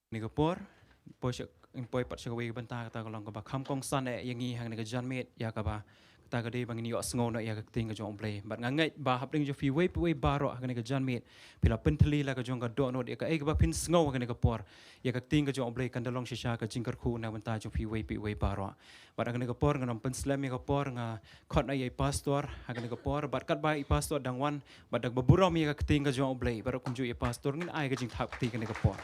Kane ka por, poi sha, poi pat sha kawei ka bynta, kata ka long kaba kham kongsan eh ïa ngi ha kane ka janmiet, ïa kaba kata ka dei ba ngin ïohsngew noh ïa ka ktien ka jong U Blei. Bad nga ngeit ba hapdeng jong phi uwei pa uwei baroh ha kane ka janmiet, phi la pyntylli la ka jong ka dohnud ïa kaei kaba phin sngew ha kane ka por ïa ka ktien ka jong U Blei, kan da long shisha ka jingkyrkhu na ka bynta jong phi uwei pa uwei baroh. Bad ha kane ka por ngan ym pynslem ïa ka por, nga khot noh ïa i pastor ha kane ka por, bad katba i pastor dang wan, bad da kaba burom ïa ka ktien ka jong U Blei, bad kumjuh ïa i pastor ngin ai ka jingthap kti kane ka por.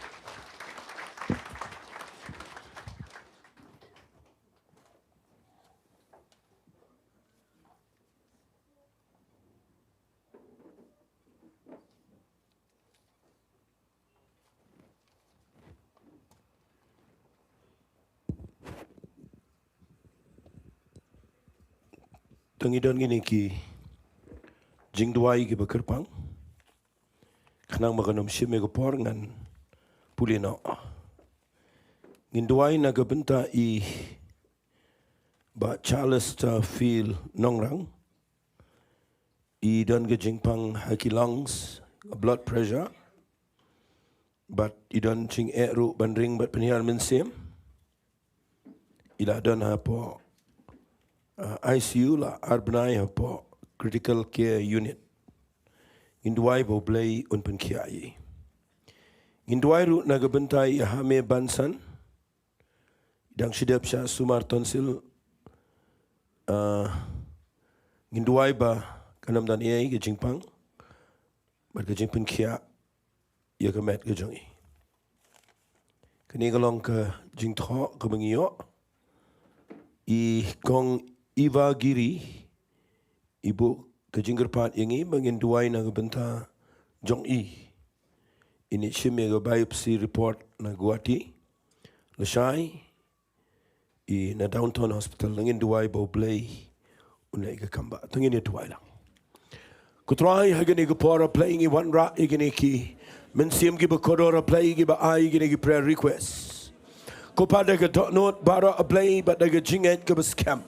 Te ngi don kine ki jingduwai kiba kyrpang. Khnang ba kan ym shim ïa ka por ngan pule noh. Ngin duwai na ka bynta i Bah Charles Phil Nongrang. I don ka jingpang ha ki lungs, blood pressure. Bad i don jingeh ruh ban ring bad pynhiar mynsiem. I la don hapoh, uh, I C U la ar bnai hapoh critical care unit. Ngin duwai ba U Blei un pynkhiah ïa i. Ngin duwai ruh na ka bynta i Hame Bansan. Dang shu dep sha sumar tonsil. Ah, ngin duwai ba kan ym don ei ei ka jingpang bad ka jingpynkhiah ïa ka met ka jong i. Kane ka long ka jingthoh kaba ngi ïoh. I Kong Eva Giri i buh ka jingkyrpad ïa ngi ba ngin duwai na ka bynta jong i. Ini shim ïa ka biopsy report na Guwahati. Lashai i na Downtown Hospital, ngin duwai ba U Blei un leh ka kam ba. Te ngin ïa duwai lang. Ko Trai, ha kane ka por, A Blei, ngi wanrah ïa kine ki mynsiem kiba kordor, A Blei, kiba ai ïa kine ki prayer request. Ko Pa, da ka dohnud baroh, A Blei, bad da ka jingngeit kaba skhem,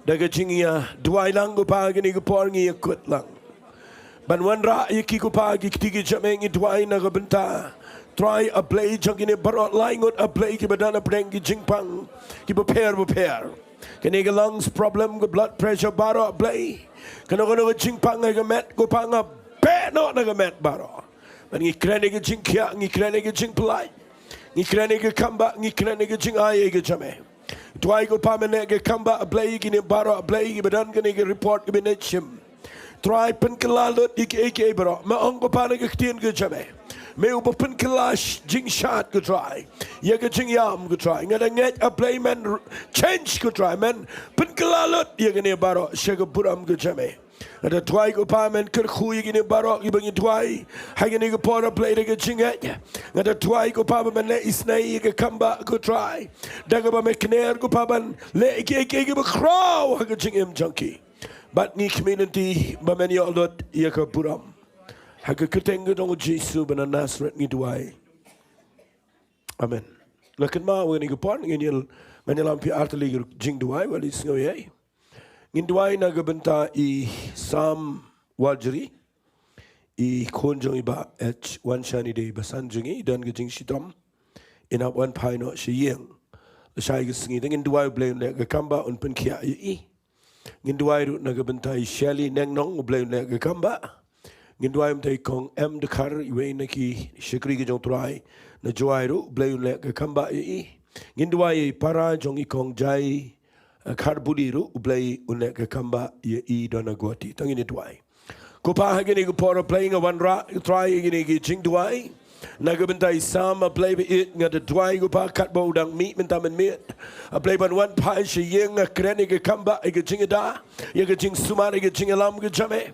da ka jingïaduwai lang, ko Pa, kine ki por ngi ïakut lang ban wanrah ïa ki, ko Pa, ki kti ki jingeh, ngi duwai na ka bynta, Trai, A Blei, jong kine baroh lai ngut, A Blei, kiba don hapdeng ki jingpang kiba pher bapher. Kane ka lungs problem, ka blood pressure baroh, A Blei, kano kano ka jingpang ha ka met, ko Pa, nga beh noh na ka met baroh. Bad ngi kren ïa ka jingkhiah, ngi kren ïa ka jingpyllait, ngi kren ïa ka kam ba, ngi kren ïa ka jingai ïa ka jingeh. Trai, ko Pa, mynne ka kam ba, A Blei, kine baroh, A Blei, kiba don kane ka report, kiba nang shim. Trai, pynkylla lut ïa kiei kiei baroh. Me ong, ko Pa, na ka ktien ka jong me, Me uba pynkylla jingshad ko Trai. Ïa ka jingïam ko Trai. Nga da ngeit A Blei men r-, change ko Trai. Men pynkylla lut ïa kane baroh sha ka burom ko jong me. Nga da duwai ko Pa men kyrkhu ïa kine baroh kiba ngi duwai ha kane ka por A Blei da ka jingngeit. Nga da duwai ko Pa ba men leh isynei ïa ka kam ba ko Trai. Da kaba me kner ko Pa ban leh kiei kiei kiba khraw ha ka jingim jong ki. Bad ngi khmih lynti ba men ïoh lut ïa ka burom. Ha ka kyrteng ka jong u Jisu ba na Nasareth ngi duwai. Amen. Nga kynmaw ha kane ka por ngin ïa, ngan ïalam phi artylli ka jingduwai, wat la sngew ei. Ngin duwai na ka bynta i Sam Warjri, i khun jong i Bah H Wanshani, dei i basan jong ngi, i don ka jingshitom. I nang wan phai noh sha ïing. Lashai ka sngi, te ngin duwai U Blei un leh ka kam ba un pynkhiah ïa i. Ngin duwai ruh na ka bynta i Shirley Nengnong, U Blei un leh ka kam ba. Ngin duwai bynta i Kong M Dkhar, iwei na ki shakri ka jong U Trai na Jowai ruh, U Blei un leh ka kam ba ïa i. Ngin duwai ïa i para jong i Kong Jai, eh, Kharbuli ruh, U Blei un leh ka kam ba ïa i don ha Guwahati. To ngin ïa duwai. Ko Pa ha kane ka por A Blei nga wanrah Trai ïa kine ki jingduwai. Na ka bynta i Sam A Blei ba ïeit nga da duwai ko Pa katba u dang mih mynta mynmiet. A Blei ban wan phai sha ïing nga kren ïa ka kam ba ïa ka jingïada, ïa ka jingsumar ïa ka jingïalam ka jong me.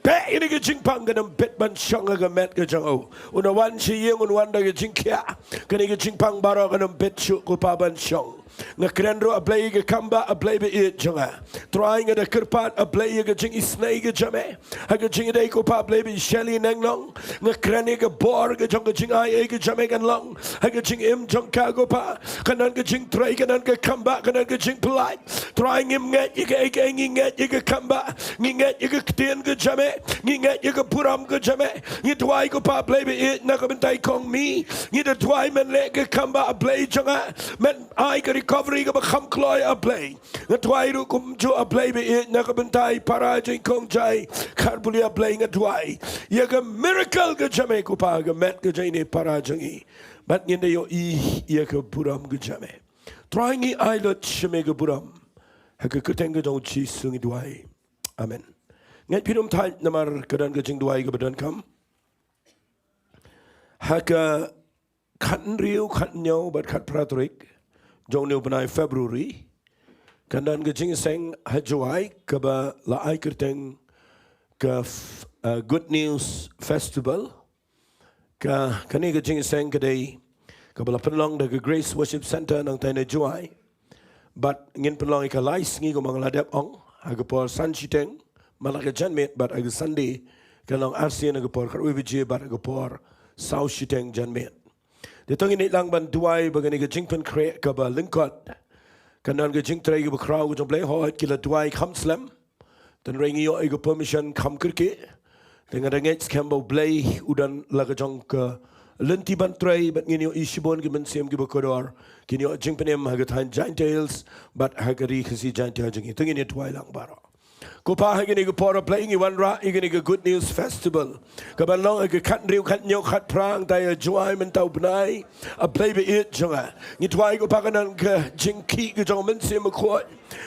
Beh ïa kane ka jingpang kan ym bit ban shong ha ka met ka jong u. Un wan sha ïing un wan da ka jingkhiah. Kane ka jingpang baroh kan ym bit shuh ko Pa ban shong. Nga kren ruh A Blei ïa ka kam ba A Blei ba ïeit jong nga. Trai nga da kyrpad A Blei ïa ka jingisynei ka jong me. Ha ka jingïadei ko Pa A Blei ba i Shirley Nengnong. Nga kren ïa ka bor ka jong ka jingai ei ka jong me kan long ha ka jingim jong ka ko Pa. Kan don ka jingtrei, kan don ka kam ba, kan don ka jingpyllait. Trai ngim ngeit ïa kaei kaei, ngi ngeit ïa ka kam ba. Ngi ngeit ïa ka ktien ka jong me. Ngi ngeit ïa ka burom ka jong me. Ngi duwai ko Pa A Blei ba ïeit na ka bynta i Kong Mih. Ngi da duwai men leh ka kam ba A Blei jong nga. Men ai ka recovery kaba kham kloi A Blei. Nga duwai ruh kumjuh A Blei ba ïeit na ka bynta i para jong i Kong Jai Kharbuli A Blei nga duwai. Ïa ka miracle ka jong me ko Pa ha ka met ka jong ine i para jong i. Bad ngin da ïohi ïa ka burom ka jong me. Trai ngi ai lut sha me ka burom. Ha ka kyrteng ka jong u Jisu ngi duwai. Amen. Ngeit phin ym thait namar ka don ka jingduwai kaba donkam. Ha ka khathynriew, khathynñiew bad khatphra tarik jong une u bnai February, kan don ka jingïaseng ha Jowai kaba la ai kyrteng ka f-, uh, Good News Festival. Ka, kane ka jingïaseng ka dei kaba la pynlong da ka Grace Worship Centre nangtai na Jowai. Bad ngin pynlong ïa ka lai sngi kumba nga la dep ong, ha ka por san shiteng man la ka janmiet, bad ha ka Sunday kan long arsien ha ka por khatwei baje bad ha ka por saw shiteng janmiet. Te to ngin ïalang ban duwai ba kane ka jingpynkhreh kaba lyngkot kan don ka jingtrei kaba khraw ka jong U Blei. Hooid ki la duwai kham slem. Tang hynrei ngi ïoh ïa ka permission kham kyrkieh. Te nga da ngeit skhem ba U Blei u don la ka jong ka lynti ban trei bad ngin ïohi shibun ki mynsiem kiba kordor kin ïoh jingpynim ha ka thaiñ Jaintia Hills bad ha ka ri Khasi Jaintia jong ngi. To ngin ïa duwai lang baroh. Ko Pa ha kane ka por A Blei ngi wanrah ïa kane ka Good News Festival. Kaban long ha ka khathynriew, khathynñiew, khatphra hangtai ha Jowai mynta u bnai. A Blei ba ïeit jong nga. Ngi duwai ko Pa kan don ka jingkhih ka jong u Mynsiem Bakhuid.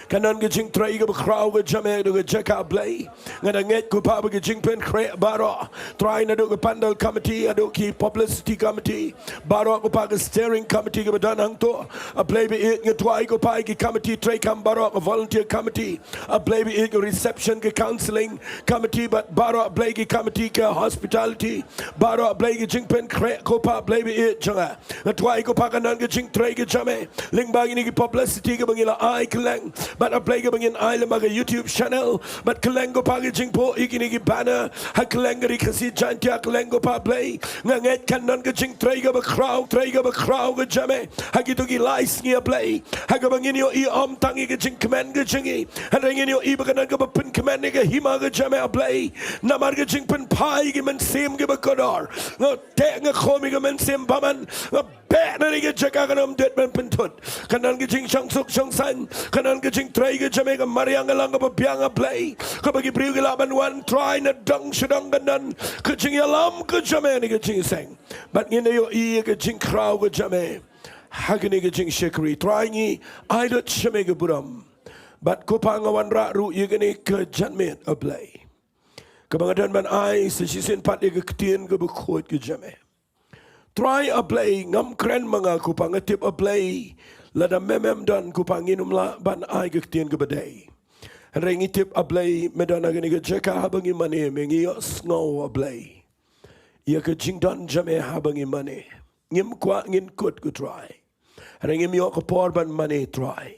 Kan don ka jingtrei kaba khraw ka jong me ha ka jaka A Blei. Nga da ngeit ko Pa ba ka jingpynkhreh baroh. Trai naduh ka pandal committee, haduh ki publicity committee. Baroh ko Pa ka steering committee kaba don hangto. A Blei ba ïeit nga duwai ko Pa ïa ki committee treikam baroh, ka volunteer committee. A Blei ba ïeit ka reception, ka counselling committee bad baroh A Blei ki committee ka hospitality. Baroh A Blei ki jingpynkhreh ko Pa A Blei ba ïeit jong nga. Nga duwai ko Pa kan don ka jingtrei ka jong me. Lyngba kine ki publicity kaba ngi la ai kylleng. Bad A Blei kaba ngin ai lyngba ka YouTube channel. Bad kylleng ko Pa ka jingphuh ïa kine ki banner. Ha kylleng ka ri Khasi Jaintia kylleng ko Pa A Blei. Nga ngeit kan don ka jingtrei kaba khraw, trei kaba khraw ka jong me. Ha kito ki lai sngi A Blei. Ha kaba ngin ïohi ym tang ïa ka jingkmen ka jong ngi. Hynrei ngin ïohi ba kan don kaba pynkmen ïa ka hima ka jong me A Blei. Namar ka jingpynphai ki mynsiem kiba kordor. Nga teh nga khum ïa ka mynsiem bymman. Nga beh na kane ka jaka kan ym dei ban pynthut. Kan don ka jingshong suk shong saiñ. Kan don ka jingtrei ka jong me ka mariang ka long kaba biang A Blei. Kaba ki briew ki lah ban wan Trai na dong sha dong kan don ka jingïalam ka jong me ha kane ka jingïaseng. Bad ngin da ïohi ïa ka jingkhraw ka jong me. Ha kane ka jingshakri Trai ngi ai lut sha me ka burom. Bad ko Pa nga wanrah ruh ïa kane ka janmiet A Blei. Kaba nga don ban ai sa shisien pat ïa ka ktien kaba khuid ka jong me. Trai A Blei, ngam kren ma nga ko pa, nga tip A Blei, lada me mem don ko pa, ngin ym lah ban ai ka ktien kaba dei. Hynrei ngi tip A Blei, me don ha kane ka jaka haba ngi mane, me ngi ïohsngew A Blei ïa ka jingdon jong me haba ngi mane. Ngim kwah ngin kut ko Trai. Hynrei ngim ïoh ka por ban mane Trai.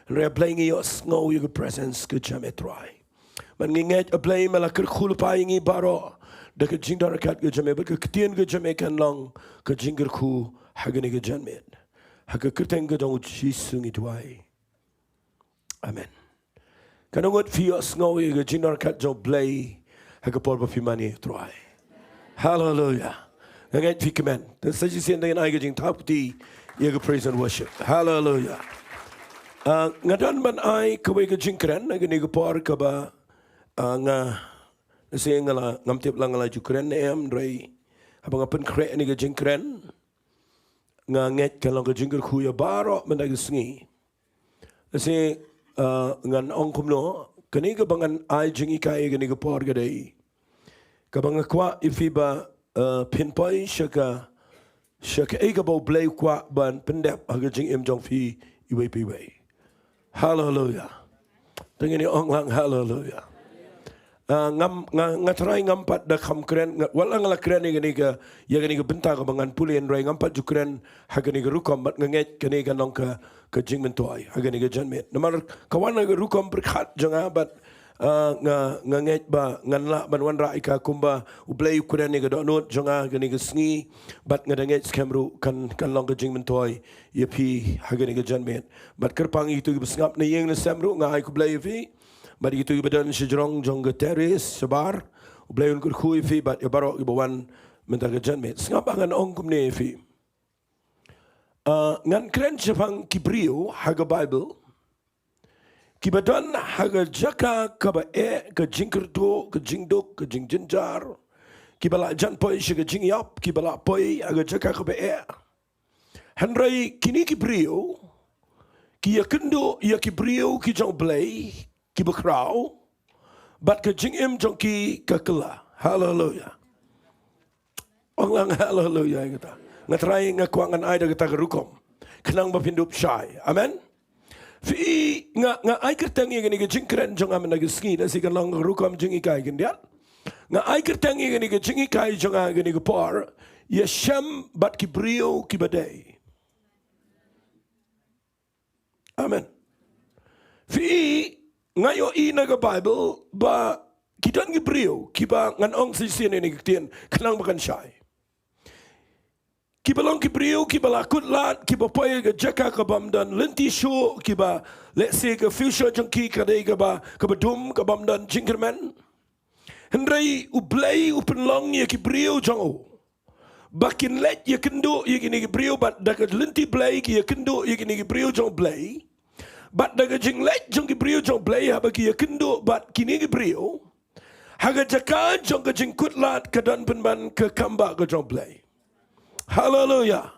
Hynrei A Blei ngi ïohsngew ïa ka presence ka jong me Trai. Bad ngi ngeit A Blei me la kyrkhu lypa ïa ngi baroh da ka jingdon ryngkat ka jong me, bad ka ktien ka jong me kan long ka jingkyrkhu ha kane ka janmiet. Ha ka kyrteng ka jong U Jisu ngi duwai. Amen. Katno ngut phi ïohsngew ïa ka jingdon ryngkat jong U Blei ha ka por ba phi mane Trai? Haleluia. Nga ngeit phi kmen. Te sa shisien te ngin ai ka jingthap kti ïa ka praise and worship. Haleluia. Ah, nga don ban ai kawei ka jingkren ha kane ka por kaba, ah, nga, lehse nga la, ngam tip la nga la ju kren ne em, hynrei haba nga pynkhreh ïa kane ka jingkren, nga ngeit ka long ka jingkyrkhu ïa baroh mynta ka sngi. Lehse, ah, ngan ong kumno, kane kaba ngan ai jinghikai kane ka por ka dei kaba nga kwah ïa phi ba, ah, phin poi sha ka, sha kaei kaba U Blei u kwah ban pyndep ha ka jingim jong phi iwei pa iwei. Haleluia. Te ngin ong lang haleluia. Ah, ngam, nga, nga trai ngam pat da kham kren, nga, wat la nga la kren ïa kane ka, ïa kane ka bynta kaba ngan pule, hynrei ngam pat ju kren ha kane ka rukom, bad nga ngeit kane ka long ka, ka jingmyntoi ha kane ka janmiet. Namar ka wan ha ka rukom pyrkhat jong nga, bad, ah, nga, nga ngeit ba ngan lah ban wanrah ïa ka kumba U Blei u kren ïa ka dohnud jong nga ha kane ka sngi, bad nga da ngeit skhem ruh kan, kan long ka jingmyntoi ïa phi ha kane ka janmiet. Bad kyrpang ïa kito kiba sngap na ïing na sem ruh, nga ai khublei ïa phi. Bad ïa kito kiba don shajrong jong ka terrace shabar, U Blei un kyrkhu ïa phi bad ïa baroh kiba wan mynta ka janmiet. Sngap, ngan ong kumne ïa phi. Ah, ngan kren shaphang ki briew ha ka Baibl kiba don ha ka jaka kaba eh, ka jingkyrduh, ka jingduk, ka jingjynjar, kiba la jan poi sha ka jingïap, kiba la poi ha ka jaka kaba eh. Hynrei kine ki briew ki ïakynduh ïa ki briew ki jong U Blei kiba khraw, bad ka jingim jong ki ka kylla. Haleluia. Ong lang haleluia ïa kata. Nga trai, nga kwah ngan ai da kata ka rukom khnang ba phin dup shai. Amen. Phi, nga, nga ai kyrteng ïa kane ka jingkren jong nga mynta ka sngi, lehse kan long ka rukom jinghikai khyndiat. Nga ai kyrteng ïa kane ka jinghikai jong nga kane ka por, ïashem bad ki briew kiba dei. Amen. Phi, nga ïohi na ka Baibl ba ki don ki briew kiba, ngan ong shisien ïa kane ka ktien khnang ba kan shai, kiba long ki briew kiba la kut lad, kiba poi ha ka jaka ka bym don lynti shuh, kiba lehse ka future jong ki ka dei kaba, kaba dum, ka bym don jingkyrmen. Hynrei U Blei u pynlong ïa ki briew jong u ba kin leit ïakynduh ïa kine ki briew, bad da ka lynti Blei ki ïakynduh ïa kine ki briew jong U Blei. Bad da ka jingleit jong ki briew jong U Blei, haba ki ïakynduh bad kine ki briew ha ka jaka jong ka jingkut lad, ka don pynban ka kambah ka jong U Blei. Haleluia.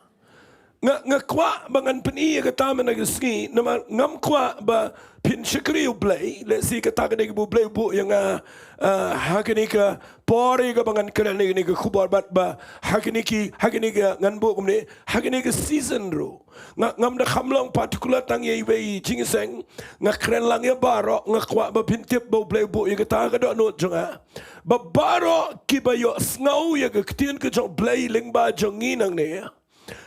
Nga, nga kwah ba ngan pyni ïa kata mynta ka sngi, namar ngam kwah ba phin shakri U Blei, lehse kata ka dei kaba U Blei u buh ïa nga, ah, ha kane ka por ïa kaba ngan kren ïa kane ka khubor, bad ba ha kine ki, ha kine ka, ngan buh kumne, ha kine ka season ruh. Nga, ngam da kham long particular tang ïa iwei i jingïaseng, nga kren lang ïa baroh, nga kwah ba phin tip ba U Blei u buh ïa kata ka dohnud jong nga ba baroh kiba ïohsngew ïa ka ktien ka jong U Blei lyngba jong ngi nangne,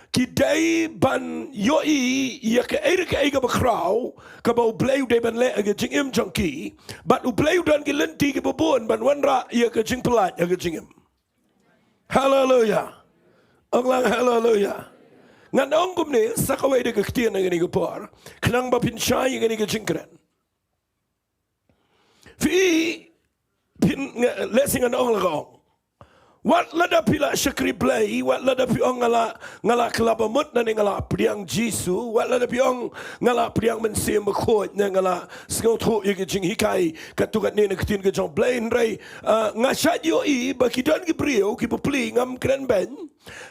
ki dei ban ïohi ïa kaei re kaei kaba khraw kaba U Blei u dei ban leh ha ka jingim jong ki. Bad U Blei u don ki lynti kiba bun ban wanrah ïa ka jingpyllait ha ka jingim. Haleluia. Ong lang haleluia. Ngan ong kumne sa kawei de ka ktien ha kane ka por khnang ba phin shai ïa kane ka jingkren. Phi, phin, nga, lehse ngan ong la ka ong. Wat lada phi la shakri Blei, wat lada phi ong nga la, nga la kylla ba mut ne nga la pdiang Jisu, wat lada phi ong nga la pdiang Mynsiem Bakhuid ne nga la sngewthuh ïa ka jinghikai katto katne na ka ktien ka jong U Blei, hynrei, ah, nga shait ïohi ba ki don ki briew kiba plie, ngam kren beiñ,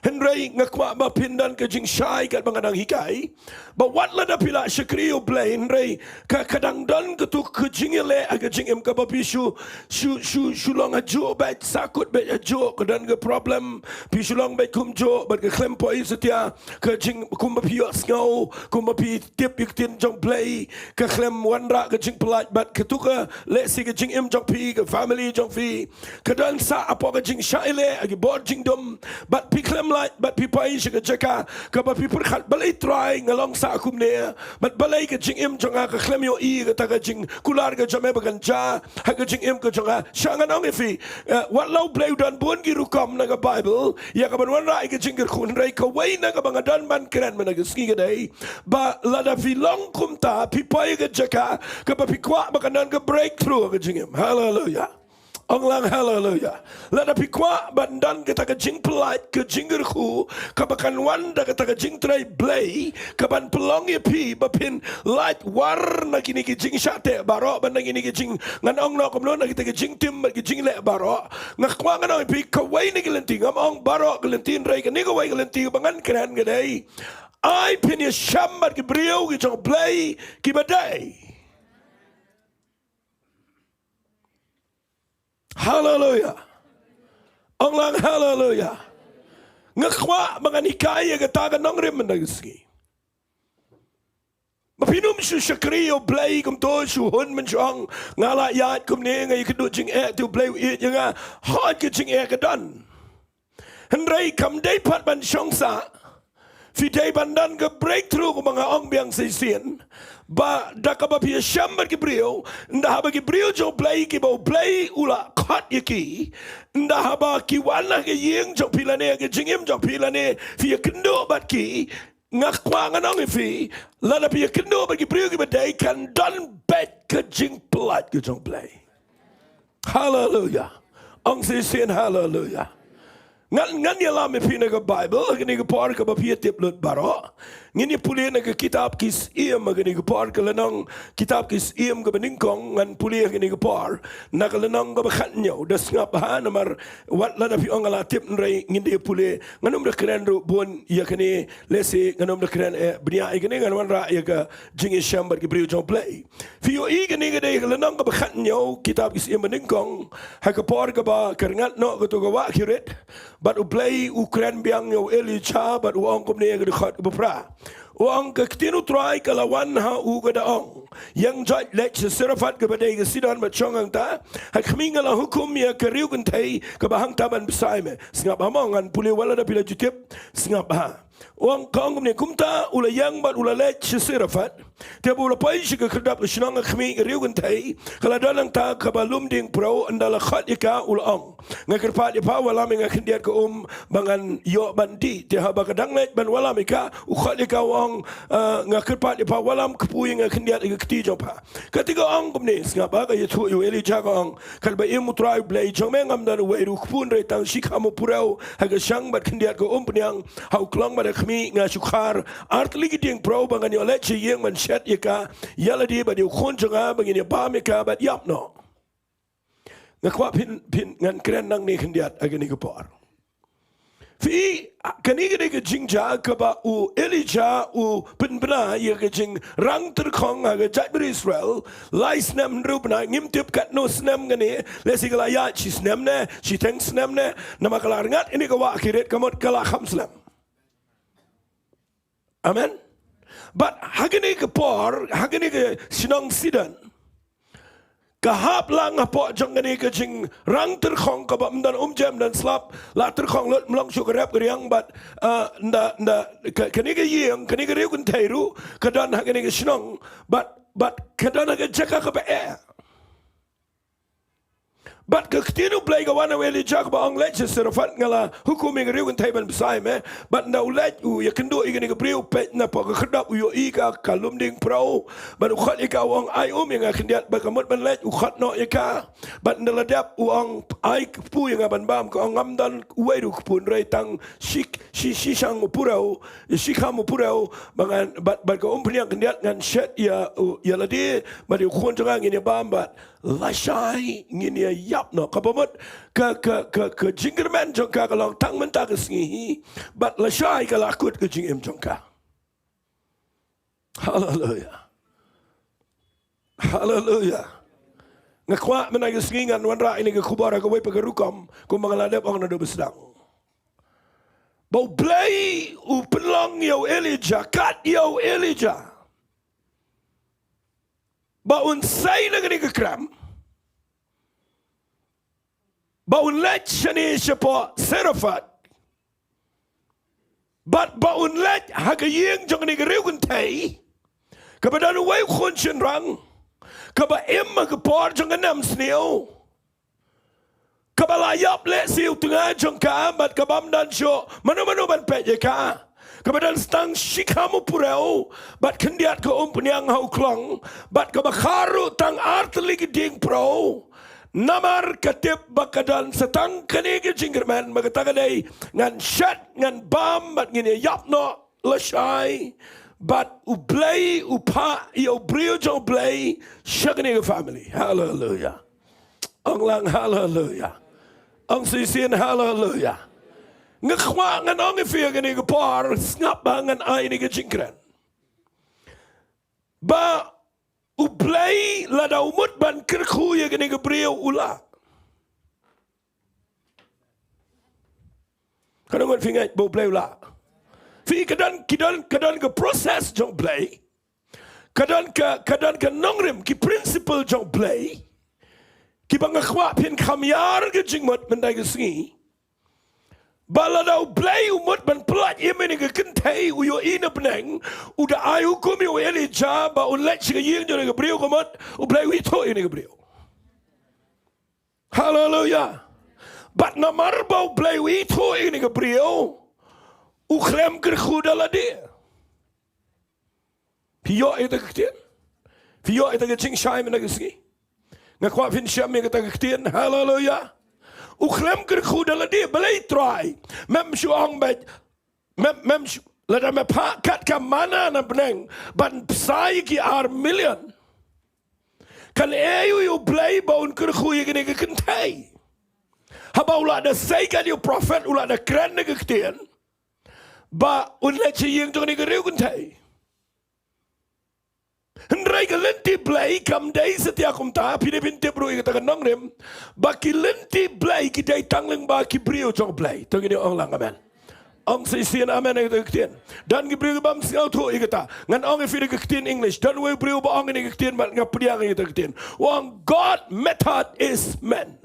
Hynrei nga kwah ba phin don ka jingshai katba nga dang hikai, ba wat lada phi la shakri ïa U Blei, hynrei ka, ka dang don katu ka jingïaleh ha ka jingim kaba phi shu, shu, shu, shu long hajuh beit, sahkut beit hajuh, ka don ka problem, phi shu long beit kumjuh, bad ka khlem poi satia, ka jing, kumba phi ïohsngew, kumba phi tip ïa ka ktien jong U Blei, ka khlem wanrah ka jingpyllait, bad katu ka lehse ka jingim jong phi, ka family jong phi, ka don sah hapoh ka jingshah ïaleh ha ki bor jingdum, bad phi khlem lait, bad phi poi sha ka jaka kaba phi pyrkhat, balei Trai nga long sah kumne, bad balei ka jingim jong nga ka khlem ïohi kata ka jingkular ka jong me ba kan jia ha ka jingim ka jong nga. Sha ngan ong ïa phi, eh, wat la U Blei u don bun ki rukom na ka Baibl ïa kaban wanrah ïa ka jingkyrkhu, hynrei kawei na kaba nga don ban kren mynta ka sngi ka dei ba lada phi long kumta, phi poi ïa ka jaka kaba phi kwah ba kan don ka breakthrough ha ka jingim. Haleluia. Ong lang haleluia. Lada phi kwah ban don kata ka jingpyllait, ka jingkyrkhu kaba kan wan da kata ka jingtrei Blei, kaban pynlong ïa phi ba phin lait war na kine ki jingshah teh baroh, bad na kine ki jing, ngan ong noh kumno, na kita ki jingtim bad ki jingleh baroh. Nga kwah ngan ong ïa phi, kawei na ki lynti, ngam ong baroh ki lynti, hynrei kane kawei ka lynti ba ngan kren ka dei, ai phin ïashem bad ki briew ki jong U Blei kiba dei. Haleluia. Ong lang haleluia. Nga kwah ba ngan hikai ïa kata ka nongrim mynta ka sngi, ba phin ym shu shakri ïa U Blei kumto, shu hun mynshuwa, nga la ïaid kumne, nga ïakynduh jingeh, te U Blei u ïeit ïa nga. Hooid, ka jingeh ka don. Hynrei kam dei pat ban shong sah. Phi dei ban don ka breakthrough, kumba nga ong biang sa shisien, ba da kaba phi ïashem bad ki briew, ynda haba ki briew jong U Blei kiba U Blei u la khot ïa ki, ynda haba ki wan ha ka ïing jong phi lane ha ka jingim jong phi lane phi ïakynduh bad ki, nga kwah ngan ong ïa phi, lada phi ïakynduh bad ki briew kiba dei, kan don beit ka jingpyllait ka jong U Blei. Haleluia. Ong shisien haleluia. Ngan, ngan ïalam ïa phi na ka Baibl ha kane ka por kaba phi ïatip lut baroh. Ngin ïa pule na ka kitab Ki Syiem ha kane ka por, ka lynnong, kitab Ki Syiem kaba nyngkong, ngan pule ha kane ka por na ka lynnong kaba khathynñiew. Da sngap bha namar wat lada phi ong nga la tip, hynrei ngin da ïa pule. Ngan ym da kren ruh bun ïa kane, lehse ngan ym da kren, eh, bniah ïa kane, ngan wanrah ïa ka jingïashem bad ki briew jong U Blei. Phi ïohi kane ka dei ka lynnong kaba khathynñiew, kitab Ki Syiem ba nyngkong, ha ka por kaba kyrngat noh kato ka wah Kerith, bad U Blei u kren biang ïa u Elijah, bad u ong kumne ha ka dkhot kaba phra. U ong, ka ktien U Trai ka la wan ha u ka da ong, ïeng joit leit sha Sarephath kaba dei ka Sidon bad shong hangta, ha khmih nga la hukum ïa ka riew kynthei kaba hangta ban bsai me. Sngap bha mo, ngan pule wat lada phi la ju tip, sngap bha. U ong, ka ong kumne, kumta u la ïeng bad u la leit sha Sarephath. Te haba u la poi sha ka khyrdop ka shnong, ha khmih ka riew kynthei ka la don hangta kaba lum dieng pyrhew, ynda la khot ïa ka u la ong, nga kyrpad ïa pha, wallam ïa nga khyndiat ka um ba ngan ïoh ban dih. Te haba ka dang leit ban wallam ïa ka, u khot ïa ka u ong, eh, nga kyrpad ïa pha, wallam kpu ïa nga khyndiat ïa ka kti jong pha. Kata ka ong kumne, sngap bha, ka ïathuh ïa u Elijah, ka ong, katba im U Trai U Blei jong me ngam don uwei ruh u kpu, hynrei tang shikham u pyrhew ha ka shang bad khyndiat ka umphniang ha u klong bad ha khmih, nga shu khar artylli ki dieng pyrhew ba ngan ïoh leit sha ïing ban shet ïa ka ïa lade bad ïa u khun jong nga, ba ngin ïa bam ïa ka bad ïap noh. Nga kwah phin, phin, ngan kren nangne khyndiat ha kane ka por. Phi, kane ka dei ka jingjia kaba u Elijah u pynbna ïa ka jingrang tyrkhong ha ka jaitbynriew Israel, lai snem hynriew bnai, ngim tip katno snem kane, lehse ka la ïaid shi snem ne, shiteng snem ne, namar ka la rngat ïa kane ka wah Kerith, ka mut ka la kham slem. Amen. Bad ha kane ka por, ha kane ka shnong Sidon, ka hap lang hapoh jong kane ka jingrang tyrkhong kaba ym don umjem, ym don slap, la tyrkhong lut, ym long shuh ka rep ka riang, bad, ah, ynda, ynda, ka, kane ka ïing, kane ka riew kynthei ruh ka don ha kane ka shnong, bad, bad ka don ha ka jaka kaba eh. Bad ka ktien U Blei ka wan ha u Elijah kaba ong, leit sha Sarephath, nga la hukum ïa ka riew kynthei ban bsai me. Bad ynda u leit, u ïakynduh ïa kane ka briew, peit na poh ka khyrdop, u ïohi ka, ka lum dieng pyrhew. Bad u khot ïa ka, u ong, ai um ïa nga khyndiat. Bad ka mut ban leit, u khot noh ïa ka. Bad ynda la dep, u ong, ai kpu ïa nga ban bam. Ka ong, ngam don uwei ruh u kpu, hynrei tang shi, shi, shishang u pyrhew, shikham u pyrhew, ba ngan, bad, bad ka umphniang khyndiat ngan shet ïa, u, ïa lade bad ïa u khun jong nga, ngin ïa bam bad lashai ngin ïa ap noh. Kaba mut ka, ka, ka, ka jingkyrmen jong ka ka long tang mynta ka sngi hi. Bad lashai ka la kut ka jingim jong ka. Haleluya. Haleluya. Nga kwah mynta ka sngi ngan wanrah ïa kane ka khubor ha kawei pat ka rukom, kumba nga la dep ong naduh ba sdang. Ba U Blei u pynlong ïa u Elijah, kat ïa u Elijah, ba un sei na kane ka krem, ba un leit shane shapoh Zarephath, bad ba un leit ha ka ïing jong kane ka riewkynthei, kaba don uwei u khun shynrang, kaba im ha ka por jong ka nemsniew, kaba la ïap lehse u tnga jong ka, bad kabym don shuh mano mano ban peit ïa ka. Kaba don tang shi kham u purew, bad khyndiat ka umphniang ha u khlong, bad kaba kha ruh tang ar tylli ki dieng pruh. Namar ka tip ba ka don sa tang kane ka jingkyrmen, ba kata ka dei ngan shet, ngan bam, bad ngin ïa ïap noh lashai. Bad U Blei u phah ïa u briew jong U Blei sha kane ka family. Haleluya. Ong lang haleluya. Ong shisien haleluya. Nga kwah ngan ong ïa phi ha kane ka por, sngap ba ngan ai ïa kane ka jingkren. Ba U Blei lada u mut ban kyrkhu ïa kane ka briew u lah. Katno ngut phi ngeit ba U Blei u lah? Phi, ka don, ki don, ka don ka process jong U Blei. Ka don ka, ka don ka nongrim, ki principle jong U Blei, kiba nga kwah phin kham ïar ka jingmut mynta ka sngi. Ba lada U Blei u mut ban pyllait ïa kane ka kynthei, u ïohi na bneng, u da ai hukum ïa u Elijah ba un leit sha ka ïing jong kane ka briew, ka mut U Blei u ithuh ïa kane ka briew. Haleluya. Bad namar ba U Blei u ithuh ïa kane ka briew, u khlem kyrkhu da lade. Phi ïoh ïa kata ka ktien? Phi ïoh ïa kata ka jingshai mynta ka sngi? Nga kwah phin shem ïa kata ka ktien. Haleluya. U khlem kyrkhu da lade, balei Trai? Mem shu ong beit, mem, mem shu, lada me phah kat ka manna na bneng ban bsa ïa ki ar million, kan ei ïa U Blei ba un kyrkhu ïa kane ka kynthei? Haba u la da sei kat ïa u prophet, u la da kren da ka ktien ba un leit sha ïing jong kane ka riewkynthei. Hynrei ka lynti Blei kam dei satia kumta, phi dei phin tip ruh ïa kata ka nongrim, ba ki lynti Blei ki dei tang lyngba ki briew jong U Blei. To ngin ong lang amen. Ong shisien amen ïa kata ka ktien. Don ki briew ki bym sngewthuh ïa kata. Ngan ong ïa phi da ka ktien English. Don uwei u briew ba ong ïa kata ka ktien, bad nga pdiang ïa kata ka ktien. U ong, God method is man.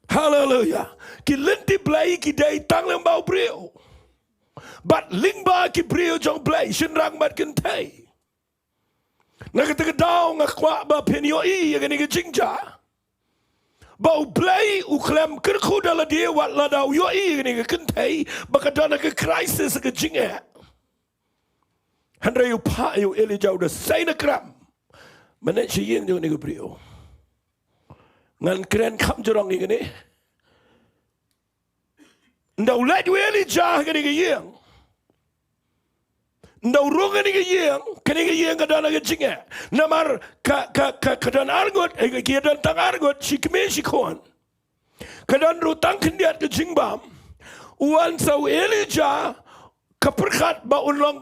Haleluya. Ki lynti Blei ki dei tang lyngba u briew. Bad lyngba ki briew jong U Blei, shynrang bad kynthei. Na kata ka daw nga kwah ba phin ïohi ïa kane ka jingjia, ba U Blei u khlem kyrkhu da lade wat lada u ïohi ïa kane ka kynthei ba ka don ha ka crisis, ka jingeh. Hynrei u phah ïa u Elijah, u da sei na krem ban leit sha ïing jong kane ka briew. Ngan kren kham jrong ïa kane. Ynda u leit u Elijah ha kane ka ïing, ynda u rung ha kane ka ïing, kane ka ïing ka don ha ka jingeh. Namar ka, ka, ka, ka don arngut, eh, ka don tang arngut, shi kmie shi khun. Ka don ruh tang khyndiat ka jingbam. U wan sa u Elijah, ka pyrkhat ba un long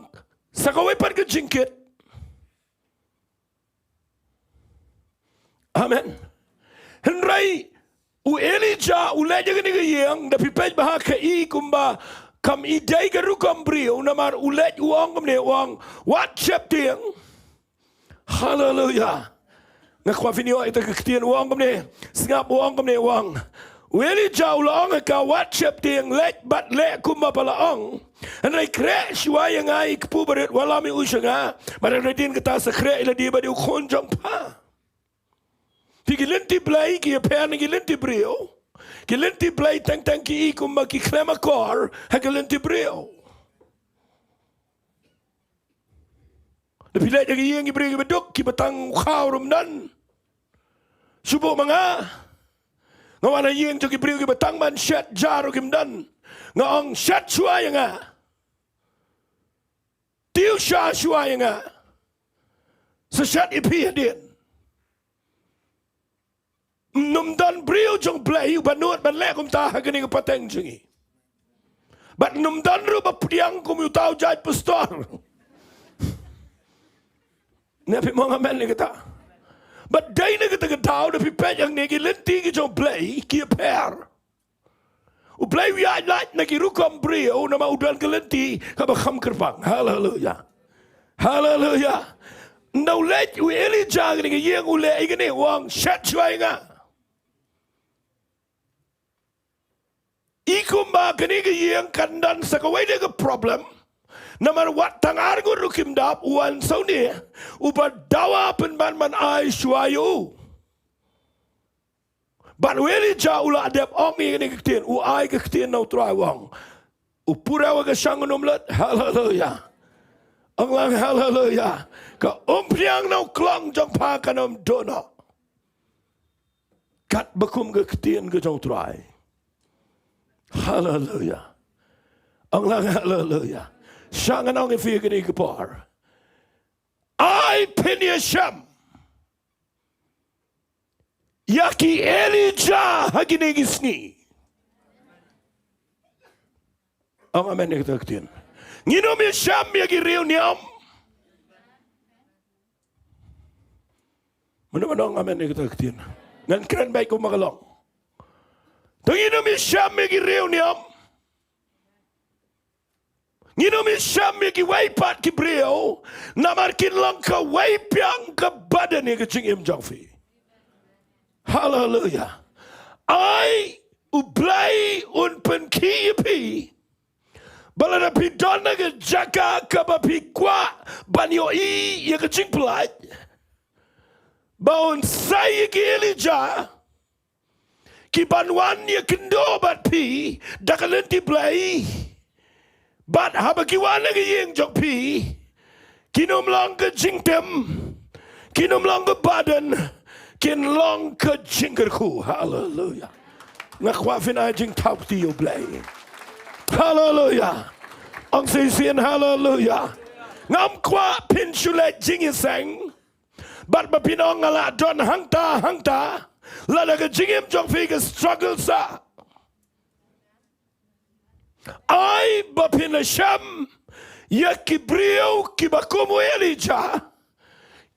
sa kawei pat ka jingkit. Amen. Hynrei u Elijah u leit ha kane ka ïing, da phi peit bha ka i kumba kam i dei ka rukom briew, namar u leit u ong kumne, u ong, wat sheptieng. Haleluya. Nga kwah phin ïoh ïa kata ka ktien, u ong kumne. Sngap, u ong kumne, u ong. U Elijah u la ong ha ka, wat sheptieng, leit bad leh kumba pha la ong. Hynrei khreh shuwa ïa nga ïa i kpu barit, wallam ïa u sha nga. Bad hynrei hadien kata sa khreh ïa lade ba dei u khun jong pha. Phi, ki lynti Blei ki ïapher na ki lynti briew. Ki lynti Blei teng teng ki i kumba ki khlem akor ha ki lynti briew. Da phi leit ha ki ïing ki briew kiba duk, kiba tang u khaw ruh ym don. Shu buh ma nga. Nga wan ha ïing jong ki briew kiba tang ban shet ja ruh kim don. Nga ong, shet shuwa ïa nga. Tiew sha shuwa ïa nga. Sa shet ïa phi hadien. Ym don briew jong Blei uba nud ban leh kumta ha kane ka pateng jong ngi. Bad ym don ruh ba pdiang kum uta u jait pastor. Ne phi ong amen ïa kata? Bad dei na kata ka daw da phi peit hangne ki lynti ki jong Blei ki ïapher. U Blei u ïaid lait na ki rukom briew namar u don ka lynti kaba kham kyrpang. Haleluya. Haleluya. Ynda u leit u Elijah kane ka ïing u leh ïa kane, u ong shet shuwa ïa nga. I kumba kane ka ïing kan don sa kawei de ka problem. Namar wat tang ar ngut ruh kim dap, u wan sa une uba dawa pynban ban ai shuwa ïa u. Bad u Elijah u la dep ong ïa kane ka ktien, u ai ka ktien na u Trai u ong, u pura wa ka shang un ym lut. Haleluya. Ong lang haleluya. Ka umphniang na u klong jong pha kan ym duh noh. Katba kum ka ktien ka jong u Trai. Haleluya. Ong lang haleluya. Shang ngan ong ïa phi kane ka por. Ai phin ïashem ïa ki Elijah ha kine ki sngi. Ong amen ïa kata ka ktien. Ngin ym ïashem ïa ki riewniam. Mano mano ong amen ïa kata ka ktien. Ngan kren beit kumba ka long. Te ngin ym ïashem ïa ki riewniam. Ngin ym ïashem ïa kiwei pat ki briew, namar kin long kawei biang ka burden ïa ka jingim jong phi. Haleluya. Ai u Blei un pynkhih ïa phi. Ba lada phi don ha ka jaka kaba phi kwah ban ïohi ïa ka jingpyllait, ba un sei ïa ki Elijah ki ban wan ïakynduh bad phi da ka lynti Blei. Bad haba ki wan ha ka ïing jong phi, kin ym long ka jingtem, kin ym long ka burden, kin long ka jingkyrkhu. Haleluya. Nga kwah phin ai jingthaw kti ïa u Blei. Haleluya. Ong shisien haleluya. Ngam kwah phin shu leh jingïaseng bad ba phin ong nga la don hangta hangta. Lada ka jingim jong phi ka struggle sa, ai ba phin ïashem ïa ki briew kiba kum u Elijah,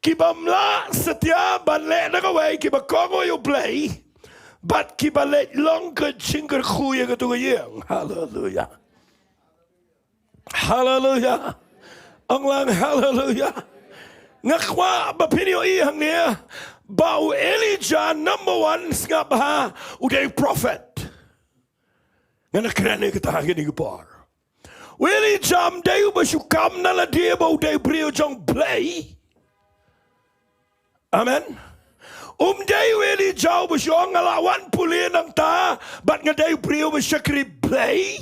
kiba ym lah satia ban leh da kawei, kiba kohnguh ïa u Blei bad kiba leit long ka jingkyrkhu ïa katu ka ïing. Haleluya. Haleluya. Ong lang haleluya. Nga kwah ba phin ïohi hangne ba u Elijah number one sngap bha u dei prophet. Ngan kren ïa kata ha kane ka por. U Elijah um dei uba shu kam na lade ba u dei briew jong Blei. Amen. Um dei u Elijah uba shu ong nga la wan pule nangta bad nga dei u briew ba shakri Blei.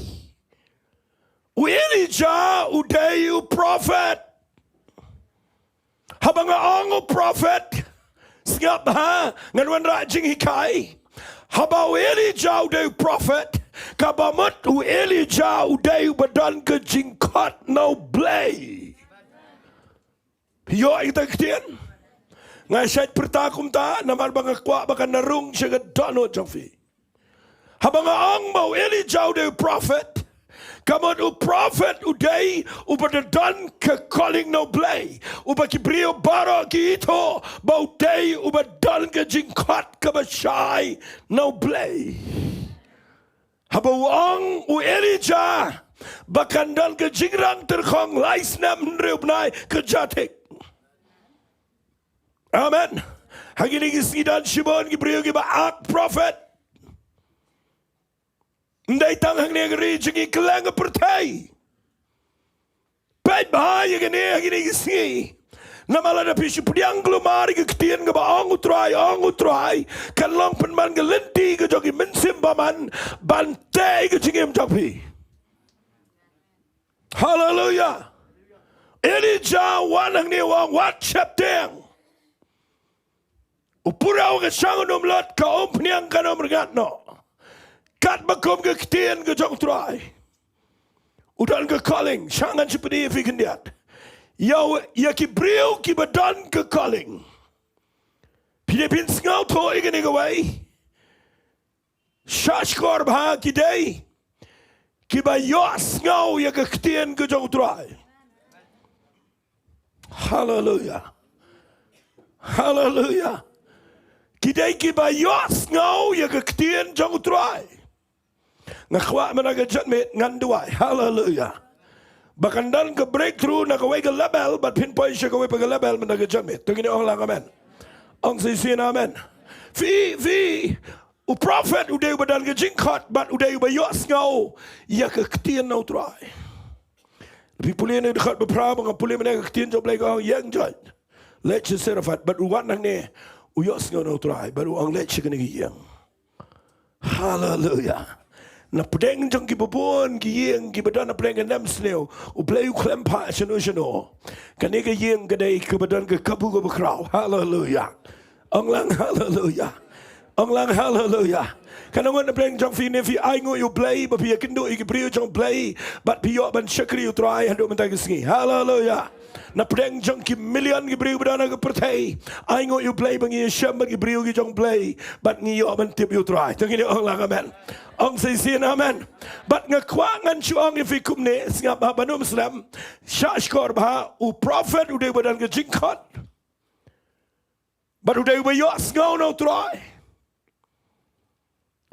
U Elijah u dei u prophet. Haba nga ong u prophet, sngap bha, ngan wanrah jinghikai. Haba u Elijah u dei u prophet, kaba mut u Elijah u dei uba don ka jingkhot na u Blei. Ïoh ïa kata ka ktien? Nga shait pyrta kumta namar ba nga kwah ba kan rung sha ka dohnud jong phi. Haba nga ong ba u Elijah u dei u prophet, ka mut u prophet u dei uba da don ka calling na u Blei, uba ki briew baroh ki ithuh ba u dei uba don ka jingkhot kaba shai na u Blei. Haba u ong u Elijah ba kan don ka jingrang tyrkhong lai snem hynriew bnai ka jathik. Amen. Ha kine ki sngi don shibun ki briew kiba ak prophet. Ym dei tang hangne ha ka ri jong ngi, kylleng ka pyrthei. Peit bha ïa kane ha kine ki sngi. Namar lada phi shu pdiang kulmar ïa ka ktien kaba ong u Trai, ong u Trai, kan long pynban ka lynti ka jong ki mynsiem bymman ban teh ïa ka jingim jong phi. Haleluya. Elijah u wan hangne u ong wat sheptieng. U pura wa ka shang un ym lut, ka umphniang kan ym rngat noh. Katba kum ka ktien ka jong u Trai. U don ka calling, shang ngan shu pyni ïa phi khyndiat. Ïa u, ïa ki briew kiba don ka calling. Phi dei phin sngewthuh ïa kane kawei. Shah shkor bha ki dei kiba ïohsngew ïa ka ktien ka jong U Trai. Haleluya. Haleluya. Ki dei kiba ïohsngew ïa ka ktien jong U Trai. Nga kwah mynta ka janmiet ngan duwai. Haleluya. Ba kan don ka breakthrough na kawei ka level bad phin poi sha kawei pat ka level mynta ka janmiet. To ngin ong lang amen. Ong shisien amen. Phi, phi, u prophet u dei uba don ka jingkhot bad u dei uba ïohsngew ïa ka ktien na U Trai. Phi pule na ka dkhot ba phra ba nga pule mynne ka ktien jong U Blei ka ong ïeng joit. Leit sha Sarephath bad u wan hangne u ïohsngew na U Trai bad u ong leit sha kane ka ïing. Haleluya. Na pdeng jong kiba bun ki ïing kiba don na pdeng ka nemsniew, U Blei u khlem phah shano shano. Kane ka ïing ka dei kaba don ka kabu kaba khraw. Haleluya. Ong lang haleluya. Ong lang haleluya. Katno ngut na pdeng jong phi ne phi ainguh ïa U Blei ba phi ïakynduh ïa ki briew jong U Blei bad phi ïoh ban shakri U Trai haduh mynta ka sngi. Haleluya. Na pdeng jong ki million ki briew ba don ha ka pyrthei, ainguh ïa U Blei ba ngi ïashem bad ki briew ki jong U Blei bad ngi ïoh ban tip ïa U Trai. To ngin ong lang amen. Ong shisien amen. Bad nga kwah ngan shu ong ïa phi kumne, sngap ha ban ym slem. Shah shkor bha, u prophet u dei uba don ka jingkhot bad u dei uba ïohsngew na U Trai.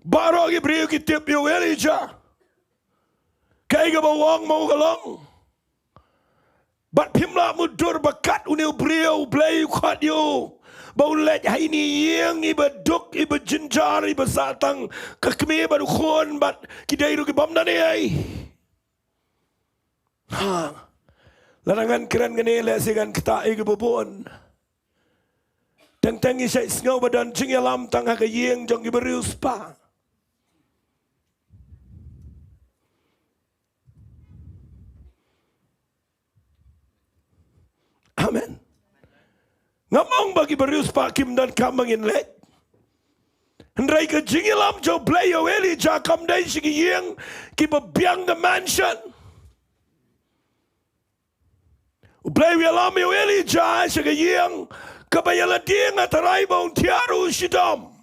Baroh ki briew ki tip ïa u Elijah. Kaei kaba u ong ma u ka long. Bad phim lah mutdur ba kat une u briew U Blei u khot ïa u ba un leit ha ine i ïing iba duk, iba jynjar, iba sah tang ka kmie bad u khun bad ki dei ruh ki bym don ei ei. Ha. Lada ngan kren kane lehse ngan ktah ïa kiba bun. Teng teng ngi shait sngew ba don jingïalam tang ha ka ïing jong kiba riewspah. Amen. Ngam ong ba kiba riewspah kim donkam ba ngin leit. Hynrei ka jingïalam jong U Blei ïa u Elijah kam dei sha ki ïing kiba biang ka mansion. U Blei u ïalam ïa u Elijah sha ka ïing kaba ïalade nga tharai ba un thiah ruh shidom.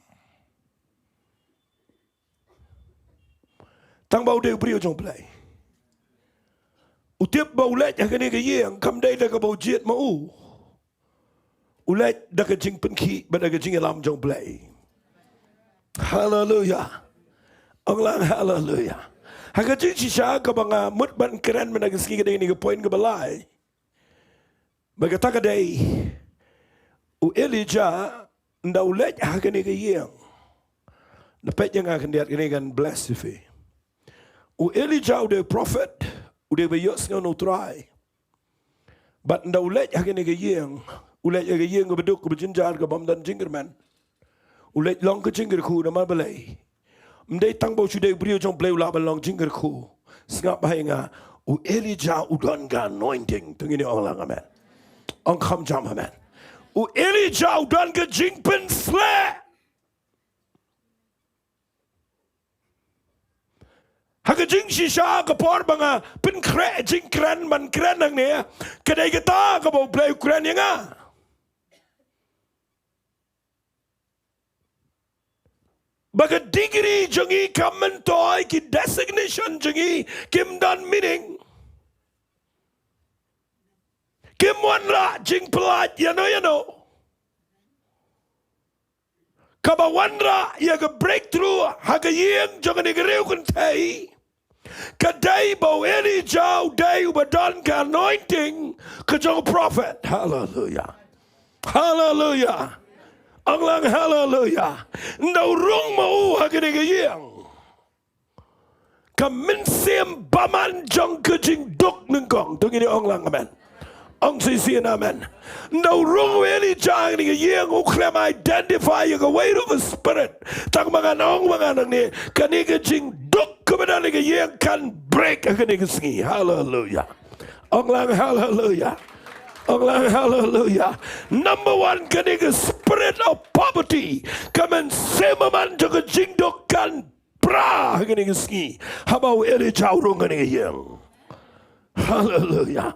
Tang ba u dei u briew jong U Blei. U tip ba u leit ha kane ka ïing kam dei da kaba u jied ma u. U leit da ka jingpynkhih bad da ka jingïalam jong U Blei. Haleluya. Ong lang haleluya. Ha ka jingshisha kaba nga mut ban kren mynta ka sngi ka dei kane ka point kaba lai. Bad kata ka dei u Elijah ynda u leit ha kane ka ïing. Na peit ïa nga khyndiat kane kan bless ïa phi. U Elijah u dei u prophet, u dei uba ïohsngew na U Trai. Bad ynda u leit ha kane ka ïing, u leit ha ka ïing kaba duk kaba jynjar kaba ym don jingkyrmen. U leit long ka jingkyrkhu namar balei? Ym dei tang ba u shu dei u briew jong U Blei u lah ban long jingkyrkhu. Sngap bha ïa nga, u Elijah u don ka anointing. To ngin ong lang amen. Ong kham jam amen. U Elijah u don ka jingpynsleh. Ha ka jingshisha ka por ba nga pynkhreh jingkren ban kren hangne, ka dei kata kaba U Blei u kren ïa nga. Ba ka degree jong ngi kam myntoi, ki designation jong ngi kim don meaning. Kim wanrah jingpyllait ïano ïano. Kaba wanrah ïa ka breakthrough ha ka ïing jong kane ka riew kynthei. Ka dei ba u Elijah u dei uba don ka anointing ka jong u prophet. Haleluya. Haleluya. Ong lang haleluya. Ynda u rung ma u ha kane ka ïing, ka mynsiem bymman jong ka jingduk nyngkong. To ngin ong lang amen. Ong shisien amen. Ynda u rung u Elijah ha kane ka ïing u khlem identify ïa kawei ruh ka spirit. Tang ba ngan ong ba ngan nangne, kane ka jingduk kaba don ha ka ïing kan break ha kane ka sngi. Haleluya. Ong lang haleluya. Ong lang haleluya. Number one, kane ka spirit of poverty, ka mynsiem bymman jong ka jingduk kan pra ha kane ka sngi haba u Elijah u rung ha kane ka ïing. Haleluya.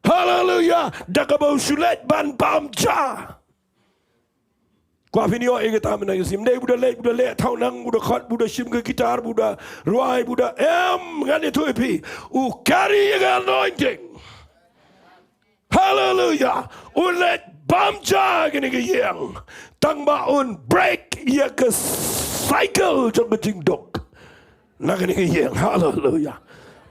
Haleluya. Da kaba u shu leit ban bam ja. Kwah phin ïoh ïa kata mynta ka sngi. Ym dei ba u da leit, ba u da leh thaw nang, ba u da khot, ba u da shim ka guitar, ba u da rwai, ba u da, em, ngan ïathuh ïa phi. U carry ïa ka anointing. Haleluya. Un leit bam ja kane ka ïing. Tang ba un break ïa ka cycle jong ka jingduk na kane ka ïing. Haleluya.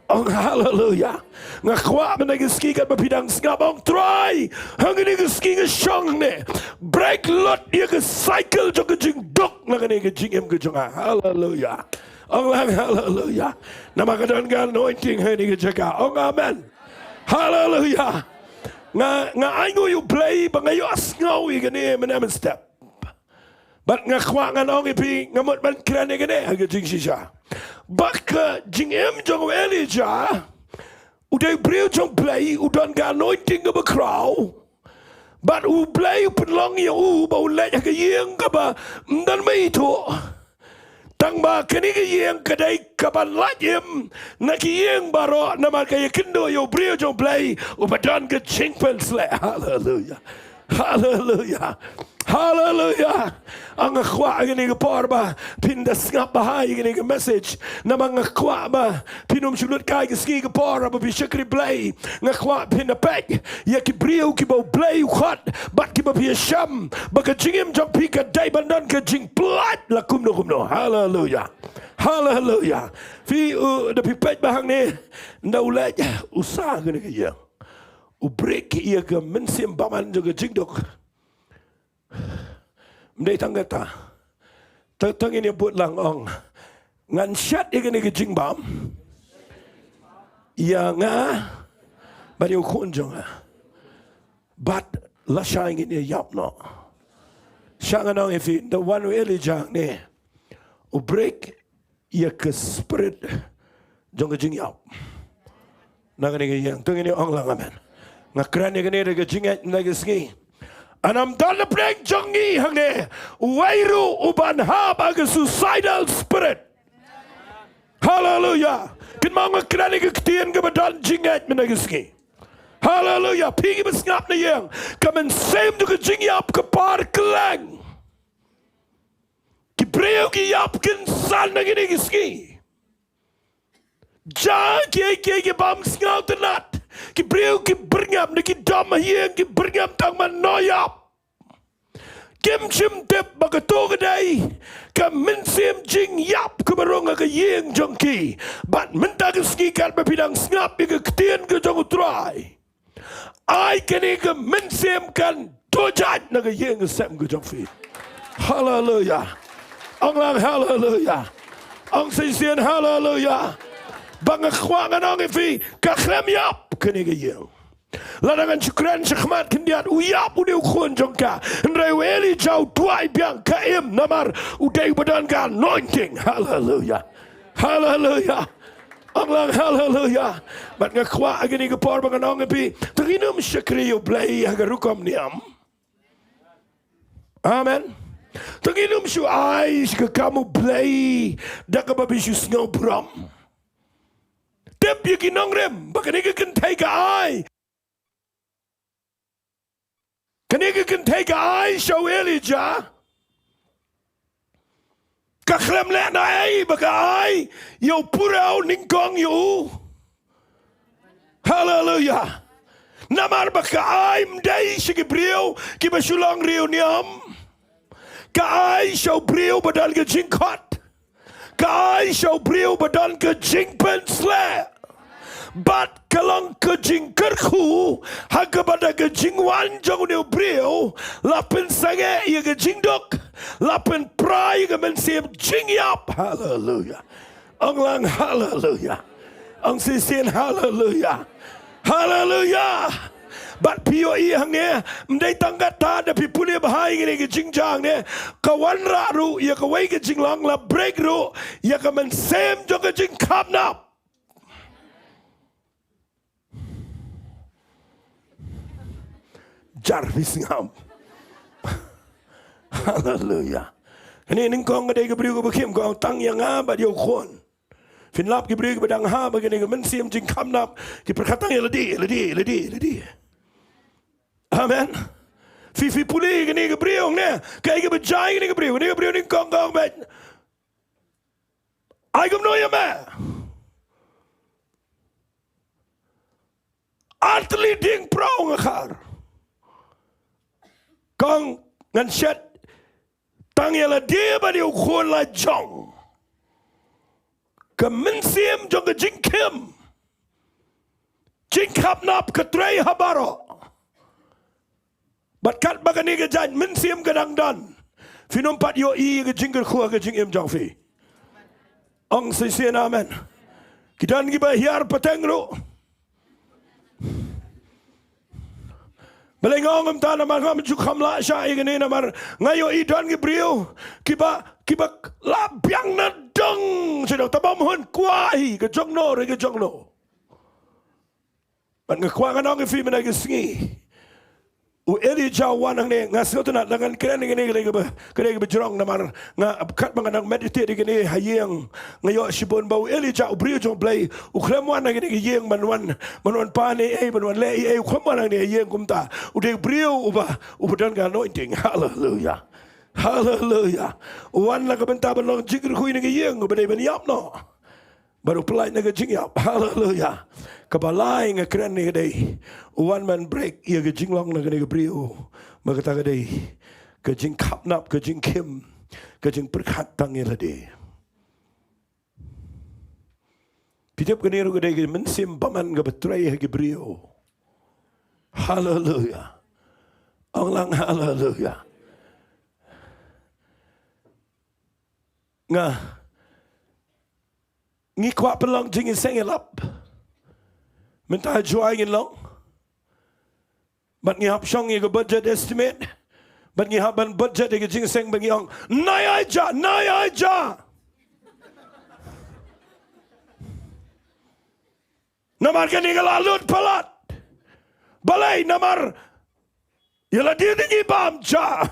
Ong haleluya. Nga kwah mynta ka sngi katba phi dang sngap, ong Trai, ha kane ka sngi nga shong ne. Break lut ïa ka cycle jong ka jingduk na kane ka jingim ka jong nga. Haleluya. Ong lang haleluya. Namar ka don ka anointing ha kane ka jaka. Ong amen. Haleluya. Nga, nga ainguh ïa U Blei ba nga ïohsngew ïa kane mynne mynstep. Bad nga kwah ngan ong ïa phi, nga mut ban kren ïa kane ha ka jingshisha. Ba ka jingim jong u Elijah, u dei u briew jong U Blei, u don ka anointing kaba khraw. Bad U Blei u pynlong ïa u ba u leit ha ka ïing kaba ym don ba ithuh. Tang ba kane ka ïing ka dei kaban lait im na ki ïing baroh, namar ka ïakynduh ïa u briew jong U Blei uba don ka jingpynshlur. Haleluya. Haleluya. Haleluya. Nga kwah ha kane ka por ba phin da sngap bha ïa kane ka message. Namar nga kwah ba phin ym shu lut kai ka sngi ka por ba phi shakri Blei. Nga kwah phin da peit ïa ki briew kiba U Blei u khot bad kiba phi ïashem ba ka jingim jong phi ka dei ban don ka jingpynlait la kumno kumno. Haleluya. Haleluya. Phi, uh, da phi peit ba hangne, nda u leit, u sa kane ka ïing. U break ïa ka mynsiem bymman jong ka jingduk. Ym dei tang kata. Tang, tang ïa kane bud lang ong. Ngan shet ïa kane ka jingbam ïa nga bad ïa u khun jong nga. Bad lashai ngin ïa ïap noh. Sha ngan ong ïa phi, nda wan u Elijah ne. U break ïa ka spirit jong ka jingïap. Na kane ka ïing, to ngin ong lang amen. Nga kren ïa kane da ka jingngeit na ka sngi. Ym don na pdeng jong ngi hangne uwei ruh uban hap ha ka suicidal spirit. Haleluya. Kynmaw nga kren ïa ka ktien kaba don jingngeit mynta ka sngi. Haleluya. Phi kiba sngap na ïing, ka mynsiem jong ka jingïap ka par kylleng. Ki briew ki ïap kynsan na kine ki sngi. Ja kiei kiei ki bym sngewtynnat. Ki briew ki byrngem, ne ki dom ha ïing ki byrngem tang ban ïap. Kim shym tip ba kato ka dei ka mynsiem jingïap kaba rung ha ka ïing jong ki. Bad mynta ka sngi katba phi dang sngap ïa ka ktien ka jong U Trai, ai kane ka mynsiem kan duh jait na ka ïing ka sem ka jong phi. Haleluya. Ong lang haleluya. Ong shisien haleluya. Ba nga kwah ngan ong ïa phi, ka khlem ïap kane ka ïing. Lada ngan shu kren shakhmat khyndiat, u ïap u dei u khun jong ka. Hynrei u Elijah u duwai biang, ka im, namar u dei uba don ka anointing. Haleluya. Haleluya. Ong lang haleluya. Bad nga kwah ha kane ka por ba ngan ong ïa phi, to ngin ym shakri ïa U Blei ha ka rukom niam. Amen. To ngin ym shu ai sha ka kam U Blei da kaba phi shu sngew burom. Tip ïa ki nongrim ba kane ka kynthei ka ai. Kane ka kynthei ka ai sha u Elijah. Ka khlem leh na ei ba ka ai ïa u pura u nyngkong ïa u. Haleluya. Namar ba ka ai ym dei sha ki briew kiba shu long riewniam. Ka ai sha u briew ba don ka jingkhot. Ka ai sha u briew ba don ka jingpynsleh. Bad ka long ka jingkyrkhu ha kaba da ka jingwan jong une u briew la pynsangeh ïa ka jingduk, la pynpra ïa ka mynsiem jingïap. Haleluya. Ong lang haleluya. Ong shisien haleluya. Haleluya. Bad phi ïohi hangne, ym dei tang kata, da phi pule bha ïa kine ki jingjia ne, ka wanrah ruh ïa kawei ka jinglong, la break ruh ïa ka mynsiem jong ka jingkhapnap. Jar phi sngap. Haleluya. Kane nyngkong ka dei ka briew kaba khim, ka ong tang ïa nga bad ïa u khun. Phin lap ki briew kiba dang hap ha kane ka mynsiem jingkhapnap, ki pyrkhat tang ïa lade, lade, lade, lade. Amen. Phi, phi pule kane ka briew ne, kaei kaba jia ïa kane ka briew, kane ka briew nyngkong kong beit. Ai kumno ïa me? Ar tylli dieng pyrshah nga khar. Kong ngan shet tang ïa lade bad ïa u khun la jong. Ka mynsiem jong ka jingkhim, jingkhamnap ka trei ha baroh. Bad katba kane ka jait mynsiem ka dang don, phin ym pat ïohi ka jingkyrkhu ha ka jingim jong phi. Ong shisien amen. Ki don kiba hiar pateng ruh. Balei nga ong kumta? Namar ngam ju kham lah shah ïa kane, namar nga ïohi don ki briew kiba, kiba lah biang na dong sha dong, tang ba ym hun kwah hi ka jong no re ka jong no. Bad nga kwah ngan ong ïa phi mynta ka sngi, u Elijah u wan hangne. Nga sngewtynnat lada ngan kren ïa kane ka dei kaba, ka dei kaba jrong, namar nga, katba nga dang meditate ïa kane ha ïing, nga ïoh shibun ba u Elijah, u briew jong U Blei, u khlem wan ha kane ka ïing ban wan, ban wan pan ei ei, ban wan leh ei ei, u khlem wan hangne ha ïing kumta. U dei u briew uba, uba don ka anointing. Haleluia. Haleluia. U wan na ka bynta ban long jingkyrkhu ïa kane ka ïing, uba dei ban ïap noh. Bad u pyllait na ka jingïap. Haleluia. Kaba lai nga kren ïa ka dei, u wan ban break ïa ka jinglong na kane ka briew. Bad kata ka dei ka jingkhamnap, ka jingkhim, ka jingpyrkhat tang ïa lade. Phi tip, kane ruh ka dei ka mynsiem bymman kaba trei ha ki briew. Haleluia. Ong lang haleluia. Nga, ngi kwah pynlong jingïaseng ïalap. Mynta ha Jowai ngin long. Bad ngi hap shong ïa ka budget estimate. Bad ngi hap ban budget ïa ka jingïaseng, bad ngi ong, nai ai ja, nai ai ja. Namar kane ka la lut palat. Balei? Namar ïa lade te ngi bam ja.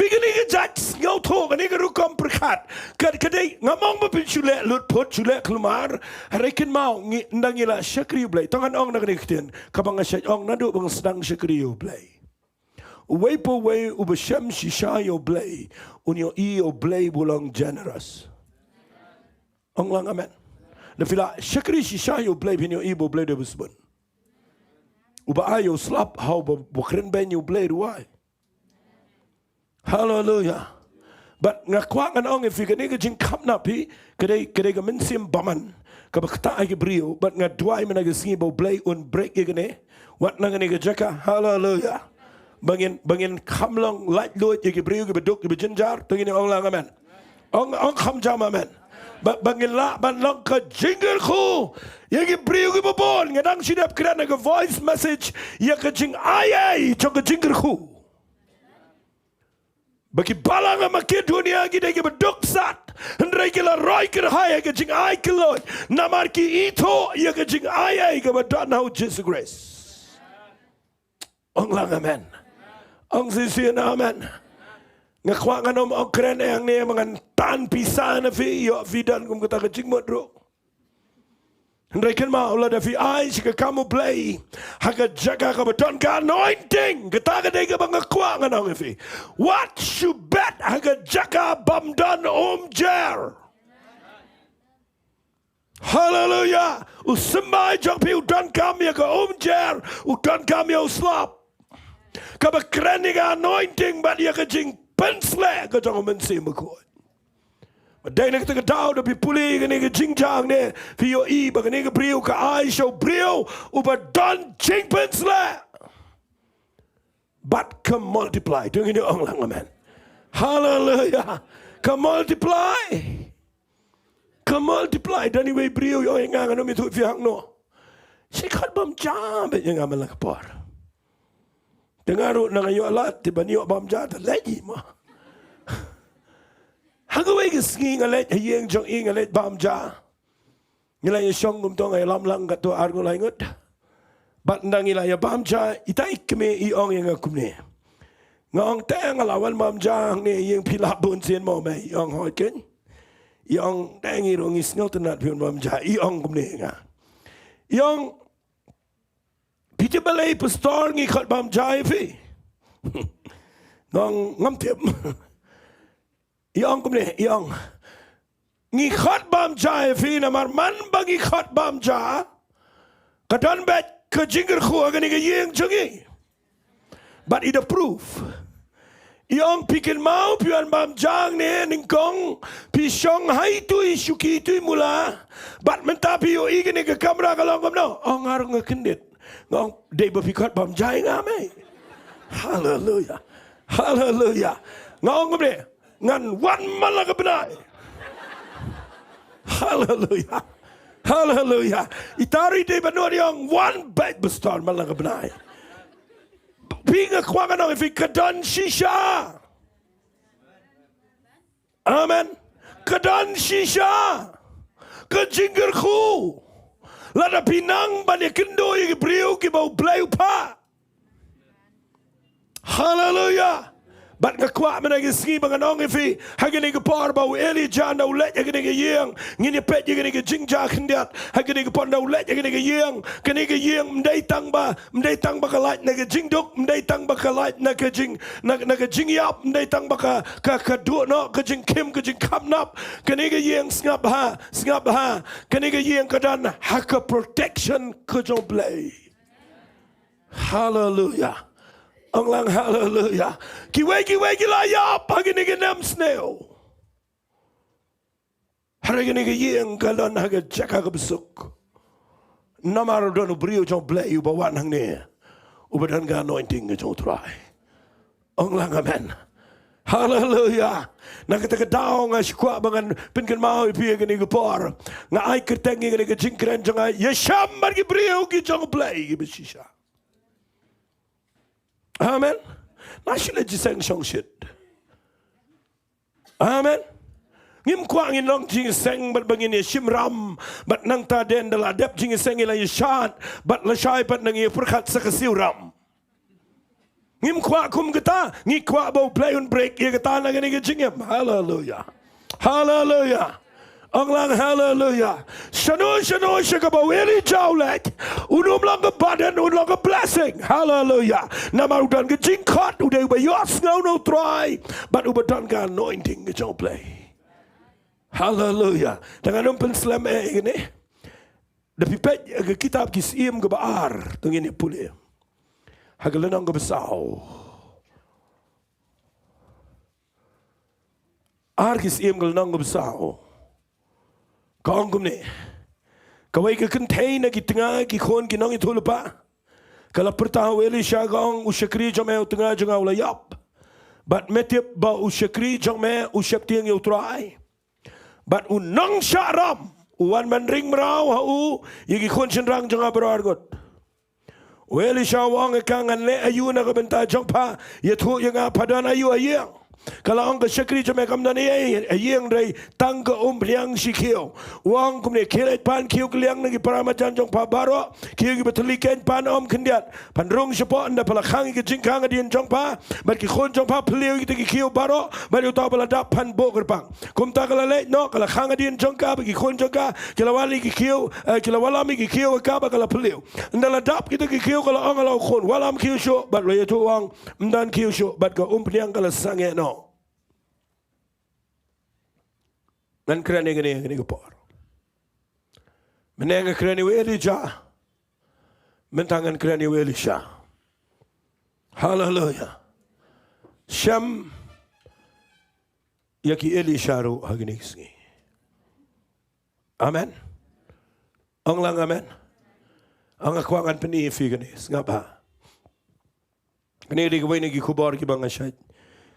Phi, kane ka jait sngewthuh, kane ka rukom pyrkhat, ka, ka dei, ngam ong ba phin shu leh lut put, shu leh khlem ar. Hynrei kynmaw, ngi, ynda ngi la shakri U Blei. To ngan ong na kane ka ktien kaba nga shait ong naduh ba nga sdang shakri U Blei. Uwei pa uwei uba shem shisha ïa U Blei un ïohi ïa U Blei ba u long generous. Ong lang amen. Lada phi la shakri shisha ïa U Blei, phin ïohi ba U Blei u dei uba sbun, uba ai ïa u slap ha uba, ba kren beiñ ïa U Blei ruh. Haleluia. Bad nga kwah ngan ong ïa phi, kane ka jingkhamnap hi, ka dei, ka dei ka mynsiem bymman kaba ktah ha ki briew. Bad nga duwai mynta ka sngi ba U Blei un break ïa kane, wat na kane ka jaka. Haleluia. Ba ngin, ba ngin kham long laitluid ïa ki briew kiba duk, kiba jynjar. To ngin ong lang amen. Ong, ong kham jam amen. Ba, ba ngin lah ban long ka jingkyrkhu ïa ki briew kiba bun. Nga dang shu dep kren ha ka voice message ïa ka jingai ei jong ka jingkyrkhu. Ba ki balang ha Makedonia ki dei kiba duk sat, hynrei ki la roi kyrhai ha ka jingai kylluid, namar ki ithuh ïa ka jingai ei kaba don ha U Jisu Khrist. Ong lang amen. Ong shisien amen. Nga kwah ngan ym ong kren hangne ba ngan tan pisa na phi, ïoh phi don kum kata ka jingmut ruh. Hynrei kynmaw, lada phi ai sha ka kam U Blei ha ka jaka kaba don ka anointing, kata ka dei kaba nga kwah ngan ong ïa phi. Wat shu bet ha ka jaka bym don umjer. Haleluia. U symbai jong phi u donkam ïa ka umjer, u donkam ïa u slap. Kaba kren ïa ka anointing bad ïa ka jingpynsleh ka jong U Mynsiem Bakhuid. Ba dei na kata ka daw, lada phi pule ïa kane ka jingjia hangne, phi ïohi ba kane ka briew ka ai sha u briew uba don jingpynsleh. Bad ka multiply. To ngin ong lang amen. Haleluia. Ka multiply. Ka multiply. Don iwei i briew i ong ïa nga, ngan ym ïathuh ïa phi hangno. Shi khot bam ja beit ïa nga man la ka por. Te nga ruh nga ïoh lad te ban ïoh bam ja te leit hi mo. Ha kawei ka sngi nga leit ha ïing jong i, nga leit bam ja. Ngi la ïa shong kumto, nga ïalam lang katto ar ngut lai ngut. Bad ynda ngi la ïa bam ja, ita i kmie i ong ïa nga kumne. Nga ong te nga la wan bam ja hangne ïing phi la bun sien mo mei. I ong hooid keiñ. I ong te ngi ruh ngi sngewtynnat phi wan bam ja. I ong kumne ïa nga. I ong Phi tip balei pastor ngi khot bam ja ïa phi? Nga ong ngam tip. I ong kumne, i ong, ngi khot bam ja ïa phi namar man ba ngi khot bam ja, ka don beit ka jingkyrkhu ha kane ka ïing jong ngi. Bad i da proof. I ong phi kynmaw phi wan bam ja hangne nyngkong, phi shong ha itu i shuki itu i mula. Bad mynta phi ïohi kane ka kamra ka long kumno? Ong nga ruh nga kyndit. Nga ong dei ba phi khot bam ja ïa nga mei. Haleluya. Haleluya. Nga ong kumne, ngan wan man la ka bnai. Haleluya. Haleluya. Ita ruh i dei ban wan, i ong wan beit pastor man la ka bnai. Phi, nga kwah ngan ong ïa phi ka don shisha. Amen. Ka don shisha ka jingkyrkhu lada phi nang ban ïakynduh ïa ki briew kiba U Blei u phah. Haleluya. Bad nga kwah mynta ka sngi ba ngan ong ïa phi, ha kane ka por ba u Elijah u leit ha kane ka ïing, ngin ïa peit ïa kane ka jingjia khyndiat. Ha kane ka por u leit ha kane ka ïing, kane ka ïing ym dei tang ba, ym dei tang ba ka lait na ka jingduk, ym dei tang ba ka lait na ka jing, na, na ka jingïap, ym dei tang ba ka, ka, ka duh noh ka jingkhim, ka jingkhapnap. Kane ka ïing, sngap bha, sngap bha, kane ka ïing ka don ha ka protection ka jong U Blei. Haleluya. Ong lang haleluya. Kiwei kiwei ki la ïap ha kine ki nem sniew. Hynrei kane ka ïing ka don ha ka jaka kaba suk. Namar u don u briew jong U Blei uba wan hangne, uba don ka anointing ka jong U Trai. Ong lang amen. Haleluya. Na kata ka daw nga sngewkwah ba ngan pynkynmaw ïa phi ha kane ka por. Nga ai kyrteng ïa kane ka jingkren jong nga, ïashem bad ki briew ki jong U Blei kiba shisha. Amen. Nga shu leit jingïaseng shongshit. Amen. Ngim kwah ngin long jingïaseng bad ba ngin ïashim ram, bad nangta hadien da la dep jingïaseng ngi la ïashad, bad lashai pat nang ïa pyrkhat sa ka siew ram. Ngim kwah kum kata, ngi kwah ba U Blei un break ïa kata na kane ka jingim. Haleluya. Haleluya. Ong lang haleluya. Shano shano sha kaba u Elijah u leit, un ym long ka burden, un long ka blessing. Haleluya. Namar u don ka jingkhot, u dei uba ïohsngew na U Trai, bad uba don ka anointing ka jong U Blei. Haleluya. Te ngan ym pynslem eh ïa kane. Da phi peit ha ka kitab Ki Syiem kaba ar, to ngin ïa pule ha ka lynnong kaba saw. Ar Ki Syiem ka lynnong kaba saw. Ka ong kumne. Kawei ka kynthei na ki tnga ki khun ki nongïathuhlypa ka la pyrta ha u Elisha, ka ong, u shakri jong me u tnga jong nga u la ïap. Bad me tip ba u shakri jong me u sheptieng ïa U Trai. Bad u nongshah ram u wan ban ring mraw ha u ïa ki khun shynrang jong nga baroh arngut. U Elisha u ong ïa ka, ngan leh aïu na ka bynta jong pha? Ïathuh ïa nga, pha don aïu ha ïing? Ka la ong, ka shakri jong me kam don ei ei ha ïing, hynrei tang ka umphniang shi khiew. U ong kumne, khie leit pan khiew kylliang na ki para marjan jong pha baroh, khiew kiba thylli keiñ pan ym khyndiat. Phan rung shapoh, ynda pha la khang ïa ka jingkhang hadien jong pha, bad ki khun jong pha, phylliew ïa kita ki khiew baroh, bad ïa uta uba la dap phan buh kyrpang. Kumta ka la leit noh, ka la khang hadien jong ka bad ki khun jong ka, ki la wallam ïa ki khiew, eh, ki la wallam ïa ki khiew ha ka bad ka la phylliew. Ynda la dap kita ki khiew ka la ong ha la u khun, wallam khiew shuh, bad u la ïathuh u ong, ym don khiew shuh, bad ka umphniang ka la sangeh noh. Ngan kren ïa kane, kane ka por. Mynne nga kren ïa u Elijah. Mynta ngan kren ïa u Elisha. Haleluya. Shem ïa ki Elisha ruh ha kine ki sngi. Amen. Ong lang amen. Nga kwah ngan pyni ïa phi kane, sngap bha. Kane dei kawei na ki khubor kiba nga shait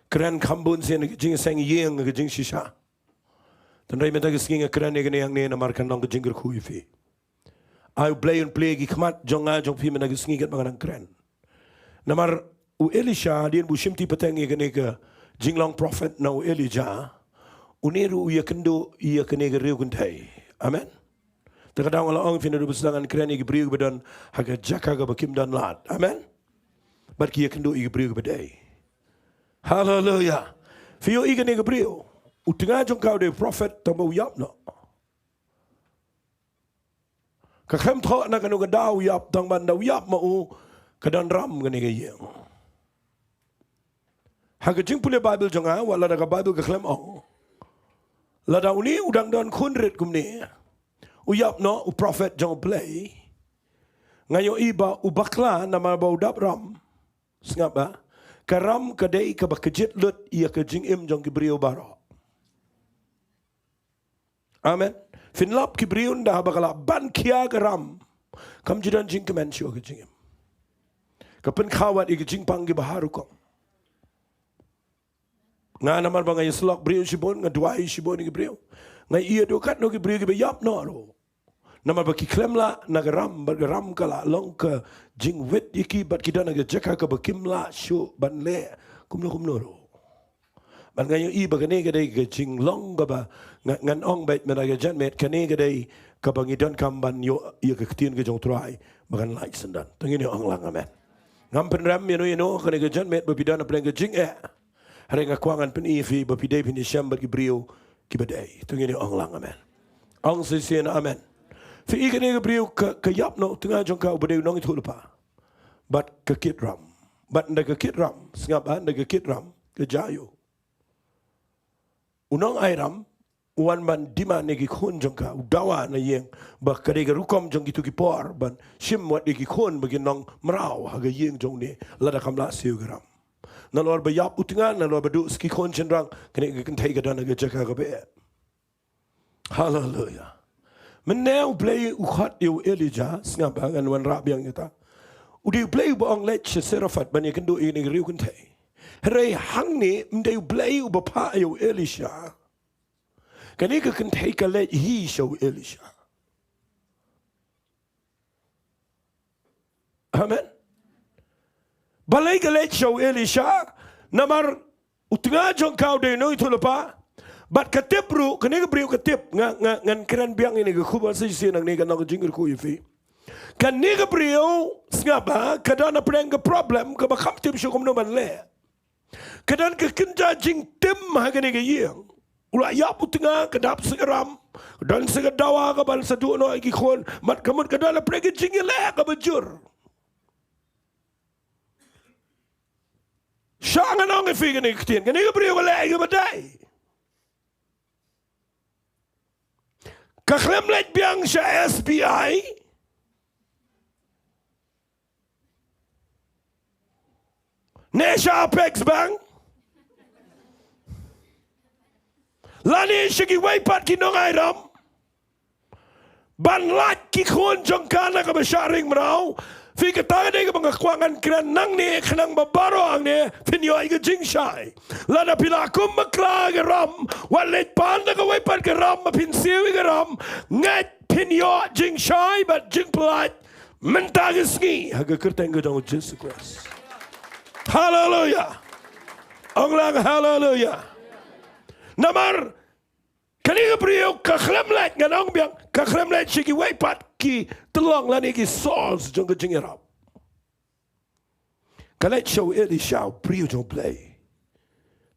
kren kham bun sien, ka jingseng ïing, ka jingshisha. Hynrei mynta ka sngi nga kren ïa kane hangne namar kan long ka jingkyrkhu ïa phi. Ai U Blei un plie ki khmat jong nga jong phi mynta ka sngi katba nga dang kren. Namar u Elisha, hadien ba u shimti pateng ïa kane ka jinglong prophet na u Elijah, une ruh u ïakynduh ïa kane ka riew kynthei. Amen. Te ka daw nga la ong ïa phi naduh ba sdang ngan kren ïa ki briew kiba don ha ka jaka kaba kim don lad. Amen. Bad ki ïakynduh ïa ki briew kiba dei. Haleluya. Phi ïohi kane ka briew, u tnga jong ka u dei prophet, tangba u ïap noh. Ka khlem thoh na kano ka daw u ïap, tang ban da u ïap ma u ka don ram kane ka ïing. Ha ka jingpule Baibl jong nga, wat lada ka Baibl ka khlem ong, lada une u dang don khun rit kumne, u ïap noh, u prophet jong U Blei, nga ïohi ba u bakla namar ba u dap ram. Sngap ba, ka ram ka dei kaba kjit lut ïa ka jingim jong ki briew baroh. Amen. Phin lap ki briew ynda haba ka lah ban khia ka ram, kam ju don jingkmen shuh ka jingim. Ka pynkha wat ïa ki jingpang kiba har rukom. Nga namar ba nga ïasyllok briew shibun, nga duwai shibun ïa ki briew. Nga ïa duh katno ki briew kiba ïap noh ruh. Namar ba ki khlem lah na ka ram, bad ka ram ka lah long ka jingwit ïa ki, bad ki don ha ka jaka kaba kim lah shuh ban leh kumno kumno ruh. Bad nga ïohi ba kane ka dei ka jinglong kaba nga, ngan ong beit mynta ka janmiet, kane ka dei kaba ngi donkam ban ïoh ïa ka ktien ka jong U Trai ba kan lait syndon. To ngin ïa ong lang amen. Ngam pynrem ïano ïano kane ka janmiet ba phi don hapdeng ka jingeh. Hynrei nga kwah ngan pyni ïa phi ba phi dei phin ïashem bad ki briew kiba dei. To ngin ïa ong lang amen. Ong shisien amen. Phi i kane ka briew ka, ka ïap na u tnga jong ka uba dei u nongïathuhlypa. Bad ka kit ram. Bad ynda ka kit ram, sngap ba, ynda ka kit ram, ka jia aiu? U nongai ram u wan ban demand ïa ki khun jong ka, u dawa na ïing, ba ka dei ka rukom jong kito ki por ban shim wat ïa ki khun ba kin long mraw ha ka ïing jong une, lada kam lah siew ka ram. Nalor ba ïap u tnga, nalor ba duh sa ki khun shynrang, kane ka kynthei ka don ha ka jaka kaba eh. Haleluya. Mynne U Blei u khot ïa u Elijah, sngap ba, ngan wanrah biang ïa kata. U dei U Blei uba ong leit sha Sarephath ban ïakynduh ïa kane ka riew kynthei. Hynrei hangne ym dei U Blei uba phah ïa u Elisha. Kane ka kynthei ka leit hi sha u Elisha. Amen. Balei ka leit sha u Elisha? Namar u tnga jong ka u dei u nongïathuhlypa. Bad ka tip ruh, kane ka briew ka tip, nga, nga, ngan kren biang ïa kane ka khubor shisien nangne, ka nang jingkyrkhu ïa phi. Kane ka briew, sngap ba, ka don hapdeng ka problem kaba kam tip shuh kumno ban leh. Ka don ka kynja jingtim ha kane ka ïing. U la ïap u tnga, ka dap sa ka ram, ka don sa ka dawa kaban sa duh noh ïa ki khun, bad ka mut ka don hapdeng ka jingïaleh kaba jur. Shah ngan ong ïa phi kane ka ktien, kane ka briew ka leh ïa kaba dei. Ka khlem leit biang sha S B I ne sha Apex Bank lane sha kiwei pat ki nongai ram ban lait ki khun jong ka na kaba shah ring mraw. Phi, kata ka dei kaba nga kwah ngan kren nangne, khnang ba baroh hangne phin ïoh ïa ka jingshai. Lada phi la kum bakla ka ram, wat leit pan da kawei pat ka ram ba phin siew ïa ka ram. Ngeit phin ïoh jingshai bad jingpyllait mynta ka sngi ha ka kyrteng ka jong u Jisu Khrist. Haleluya. Ong lang haleluya. Namar kane ka briew ka khlem leit, ngan ong biang, ka khlem leit sha kiwei pat ki tyllong lane ki source jong ka jingïarap. Ka leit sha u Elisha, u briew jong U Blei.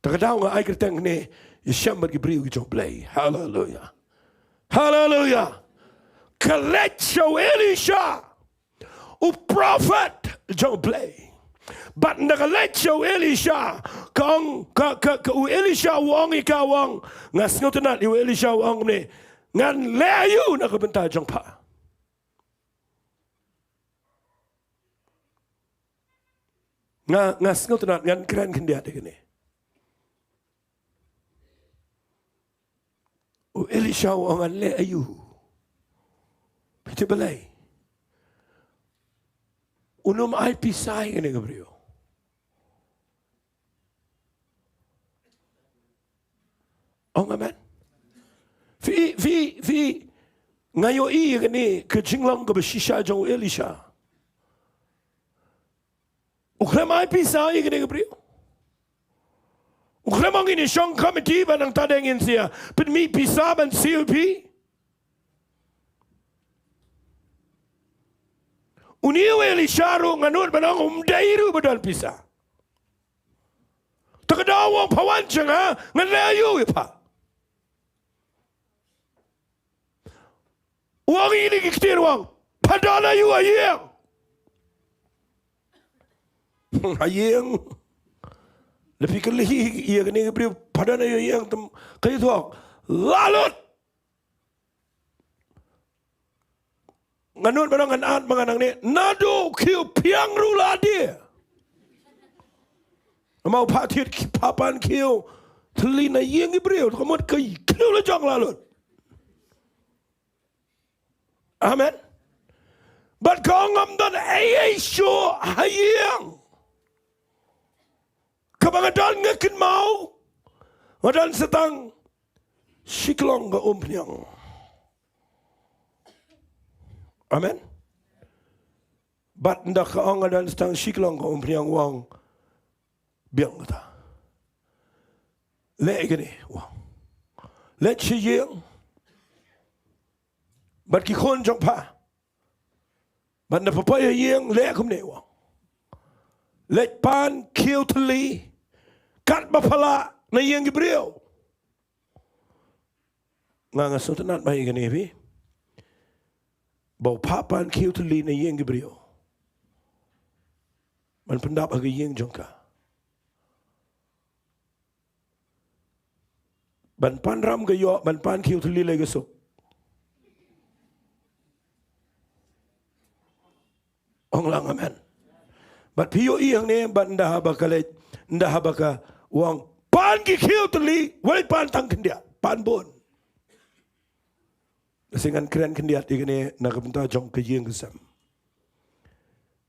Ta ka daw nga ai kyrteng ne, ïashem bad ki briew ki jong U Blei. Haleluya. Haleluya. Ka leit sha u Elisha, u prophet jong U Blei. Bad ynda ka leit sha u Elisha, ka ong, ka, ka, ka u Elisha u ong ïa ka, u ong, nga sngewtynnat ïa u Elisha, u ong kumne, ngan leh aïu na ka bynta jong pha? Nga, nga sngewtynnat, ngan kren khyndiat ïa kane. U Elisha u ong, ngan leh aïu? Phi tip balei? Un ym ai pisa ïa kane ka briew. Ong amen. Phi, phi, phi, nga ïohi ïa kane ka jinglong kaba shisha jong u Elisha. U khlem ai pisa ïa kane ka briew. U khlem ong ngin ïa shong committee ba nangta de ngin sa ïa pynmih pisa ban siew ïa phi. Une u Elisha ruh nga nud ban ong um dei ruh ba don pisa. Ta ka daw u ong, pha wan sha nga, ngan leh aïu ïa pha? U ong ïa kine ki ktien, u ong, Pha don aiu ha ïing? Ha ïing. Lada phi kylli ïa kane ka briew, pha don aiu ha ïing, te ka ïathuh, la lut. Nga nud ba dang ngan at ma nga nangne, naduh u khiew phiang ruh la die. Namar u pha thied, pha pan khiew thylli na ïing ki briew, ka mut ka khiew la jong la lut. Amen. Bad ka ong, ngam don ei ei shuh ha ïing. Kaba nga don, nga kynmaw, nga don sa tang shi klong ka umphniang. Amen. Bad ynda ka ong nga don sa tang shi klong ka umphniang, u ong, biang kata. Leh kane, u ong. Leit sha ïing bad ki khun jong pha. Bad ynda pha poi ha ïing, leh kumne, u ong. Leit pan khiew thylli katba pha lah na ïing ki briew. Nga, nga sngewtynnat bha ïa kane, phi. Ba u pha pan khiew thylli na ïing ki briew ban pyndap ha ka ïing jong ka. Ban pan ram ka ïoh, ban pan khiew thylli lei ka suk. Ong lang amen. Bad phi ïohi hangne, bad ynda haba ka leit, ynda haba ka ong pan ki khiew thylli, wat leit pan tang khyndiat, pan bun. Lehse ngan kren khyndiat ïa kane na ka bynta jong ka ïing ka sem.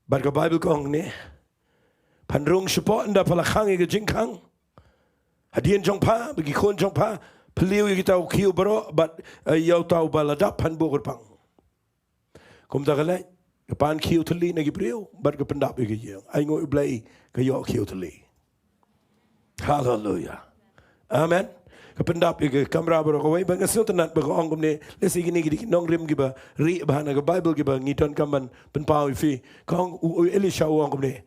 Bad ka Baibl ka ong ne, phan rung shapoh ynda pha la khang ïa ka jingkhang hadien jong pha bad ki khun jong pha, pha lyiur ïa kita u khiew baroh bad, eh, ïa uta uba la dap, phan buh kyrpang. Kumta ka leit, ka pan khiew thylli na ki briew bad ka pyndap ïa ka ïing. Ai nguh ïa U Blei, ka ïoh khiew thylli. Haleluya. Amen. Ka pyndap ïa ka kamra baroh kawei, bad nga sngewtynnat ba ka ong kumne, lehse kine ki dei ki nongrim kiba rieh bha na ka Baibl kiba ngi donkam ban pynpaw ïa phi. Ka ong u, u Elisha u ong kumne.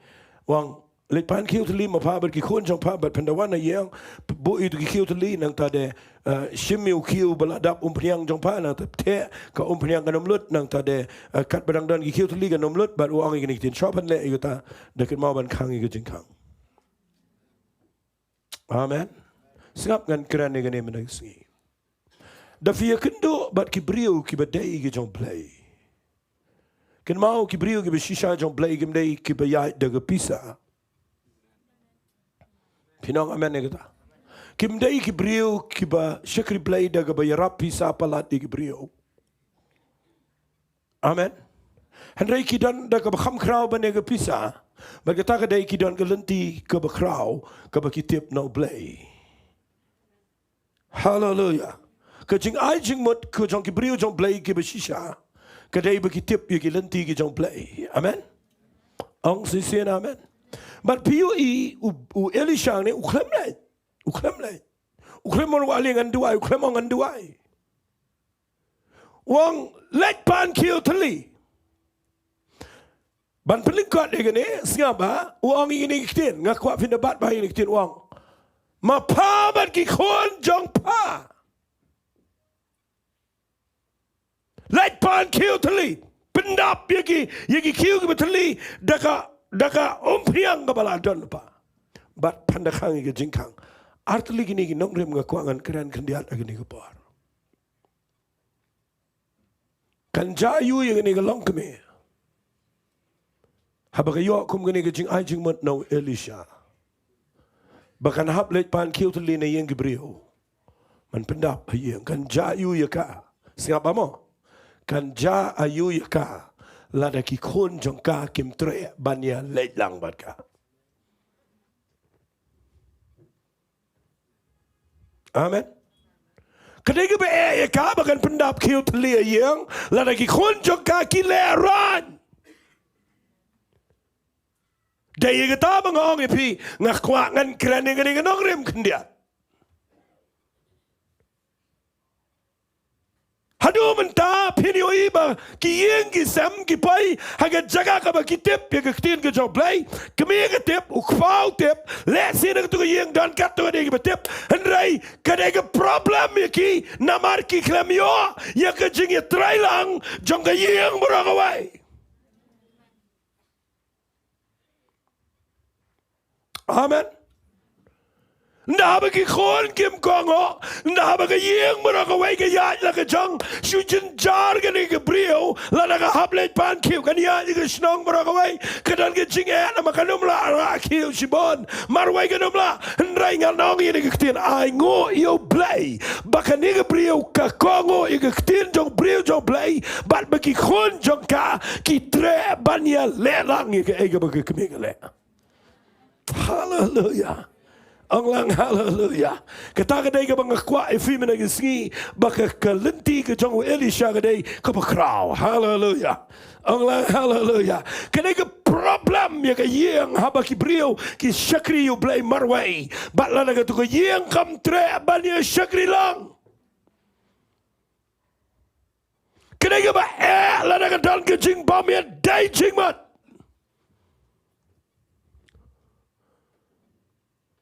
U ong, leit pan khiew thylli ma pha bad ki khun jong pha, bad phan da wan ha ïing, buh ïa uto ki khiew thylli, nangta de, eh, shim ïa u khiew ba la dap umphniang jong pha, nangta theh, ka umphniang kan ym lut, nangta de, eh, katba dang don ki khiew thylli kan ym lut, bad u ong ïa kine ki ktien, shuwa phan leh ïa kata, da kynmaw ban khang ïa ka jingkhang. Amen. Sngap, ngan kren ïa kane mynta ka sngi. Da phi ïakynduh bad ki briew kiba dei ki jong U Blei, kynmaw, ki briew kiba shisha jong U Blei kim dei kiba ïaid da ka pisa. Phin ong amen ïa kata? Kim dei ki briew kiba shakri Blei da kaba ïarap pisa palat ïa ki briew. Amen. Hynrei ki don da kaba kham khraw ban ïa ka pisa. Bad kata ka dei, ki don ka lynti kaba khraw, kaba ki tip na U Blei. Haleluya. Ka jingai jingmut ka jong ki briew jong U Blei kiba shisha ka dei ba ki tip ïa ki lynti ki jong U Blei. Amen. Ong shisien amen. Bad phi ïohi u, u Elisha ne u khlem leit. U khlem leit. U khlem ong, "Wat leh, ngan duwai." U khlem ong, "Ngan duwai." U ong, "Leit pan khiew thylli." Ban pynlyngkot ïa kane, sngap ba u ong ïa kine ki ktien, nga kwah phin da bat bha ïa kine ki ktien, u ong, "Ma pha bad ki khun jong pha, leit pan khiew thylli, pyndap ïa ki, ïa ki khiew kiba thylli da ka, da ka umphniang kaba la don lypa." Bad phan da khang ïa ka jingkhang. Artylli kine ki nongrim nga kwah ngan kren khyndiat ha kane ka por. Kan jia aiu ïa kane ka longkmie haba ka ïoh kum kane ka jingai jingmut na u Elisha, ba kan hap leit pan khiew thylli na ïing ki briew ban pyndap ha ïing? Kan jia aiu ïa ka? Sngap ba mo. Kan jia aiu ïa ka lada ki khun jong ka kim treh ban ïaleit lang bad ka? Amen. Ka dei kaba eh ïa ka ba kan pyndap khiew thylli ha ïing lada ki khun jong ka ki lehraiñ. Dei ïa kata ba nga ong ïa phi, nga kwah ngan kren ïa kane ka nongrim khyndiat. Haduh mynta phin ïohi ba ki ïing ki sem ki poi ha ka jaka kaba ki tip ïa ka ktien ka jong U Blei. Kmie ka tip, u kpa u tip, lehse na katu ka ïing don katto katne kiba tip. Hynrei ka dei ka problem ïa ki namar ki khlem ïoh ïa ka jingïatreilang jong ka ïing baroh kawei. Amen. Nda haba ki khun kim kohnguh, nda haba ka ïing baroh kawei ka ïaid la ka jong, shu jynjar kane ka briew, lada ka hap leit pan khiew kan ïaid ka shnong baroh kawei, ka don ka jingeh namar kan ym lah rah khiew shibun, marwei kan ym lah, hynrei ngan ong ïa kane ka ktien, ainguh ïa U Blei ba kane ka briew ka kohnguh ïa ka ktien jong briew jong Blei, bad ba ki khun jong ka ki treh ban ïaleh lang ïa kaei kaba ka kmie ka leh. Haleluya. Ong lang haleluya. Kata ka dei kaba nga kwah ïa phi mynta ka sngi, ba ka, ka lynti ka jong u Elisha ka dei kaba khraw. Haleluya. Ong lang haleluya. Ka dei ka problem ïa ka ïing haba ki briew ki shakri ïa U Blei marwei, bad lada katu ka ïing kam treh ban ïa shakri lang. Ka dei kaba eh lada ka don ka jingbym ïadei jingmut.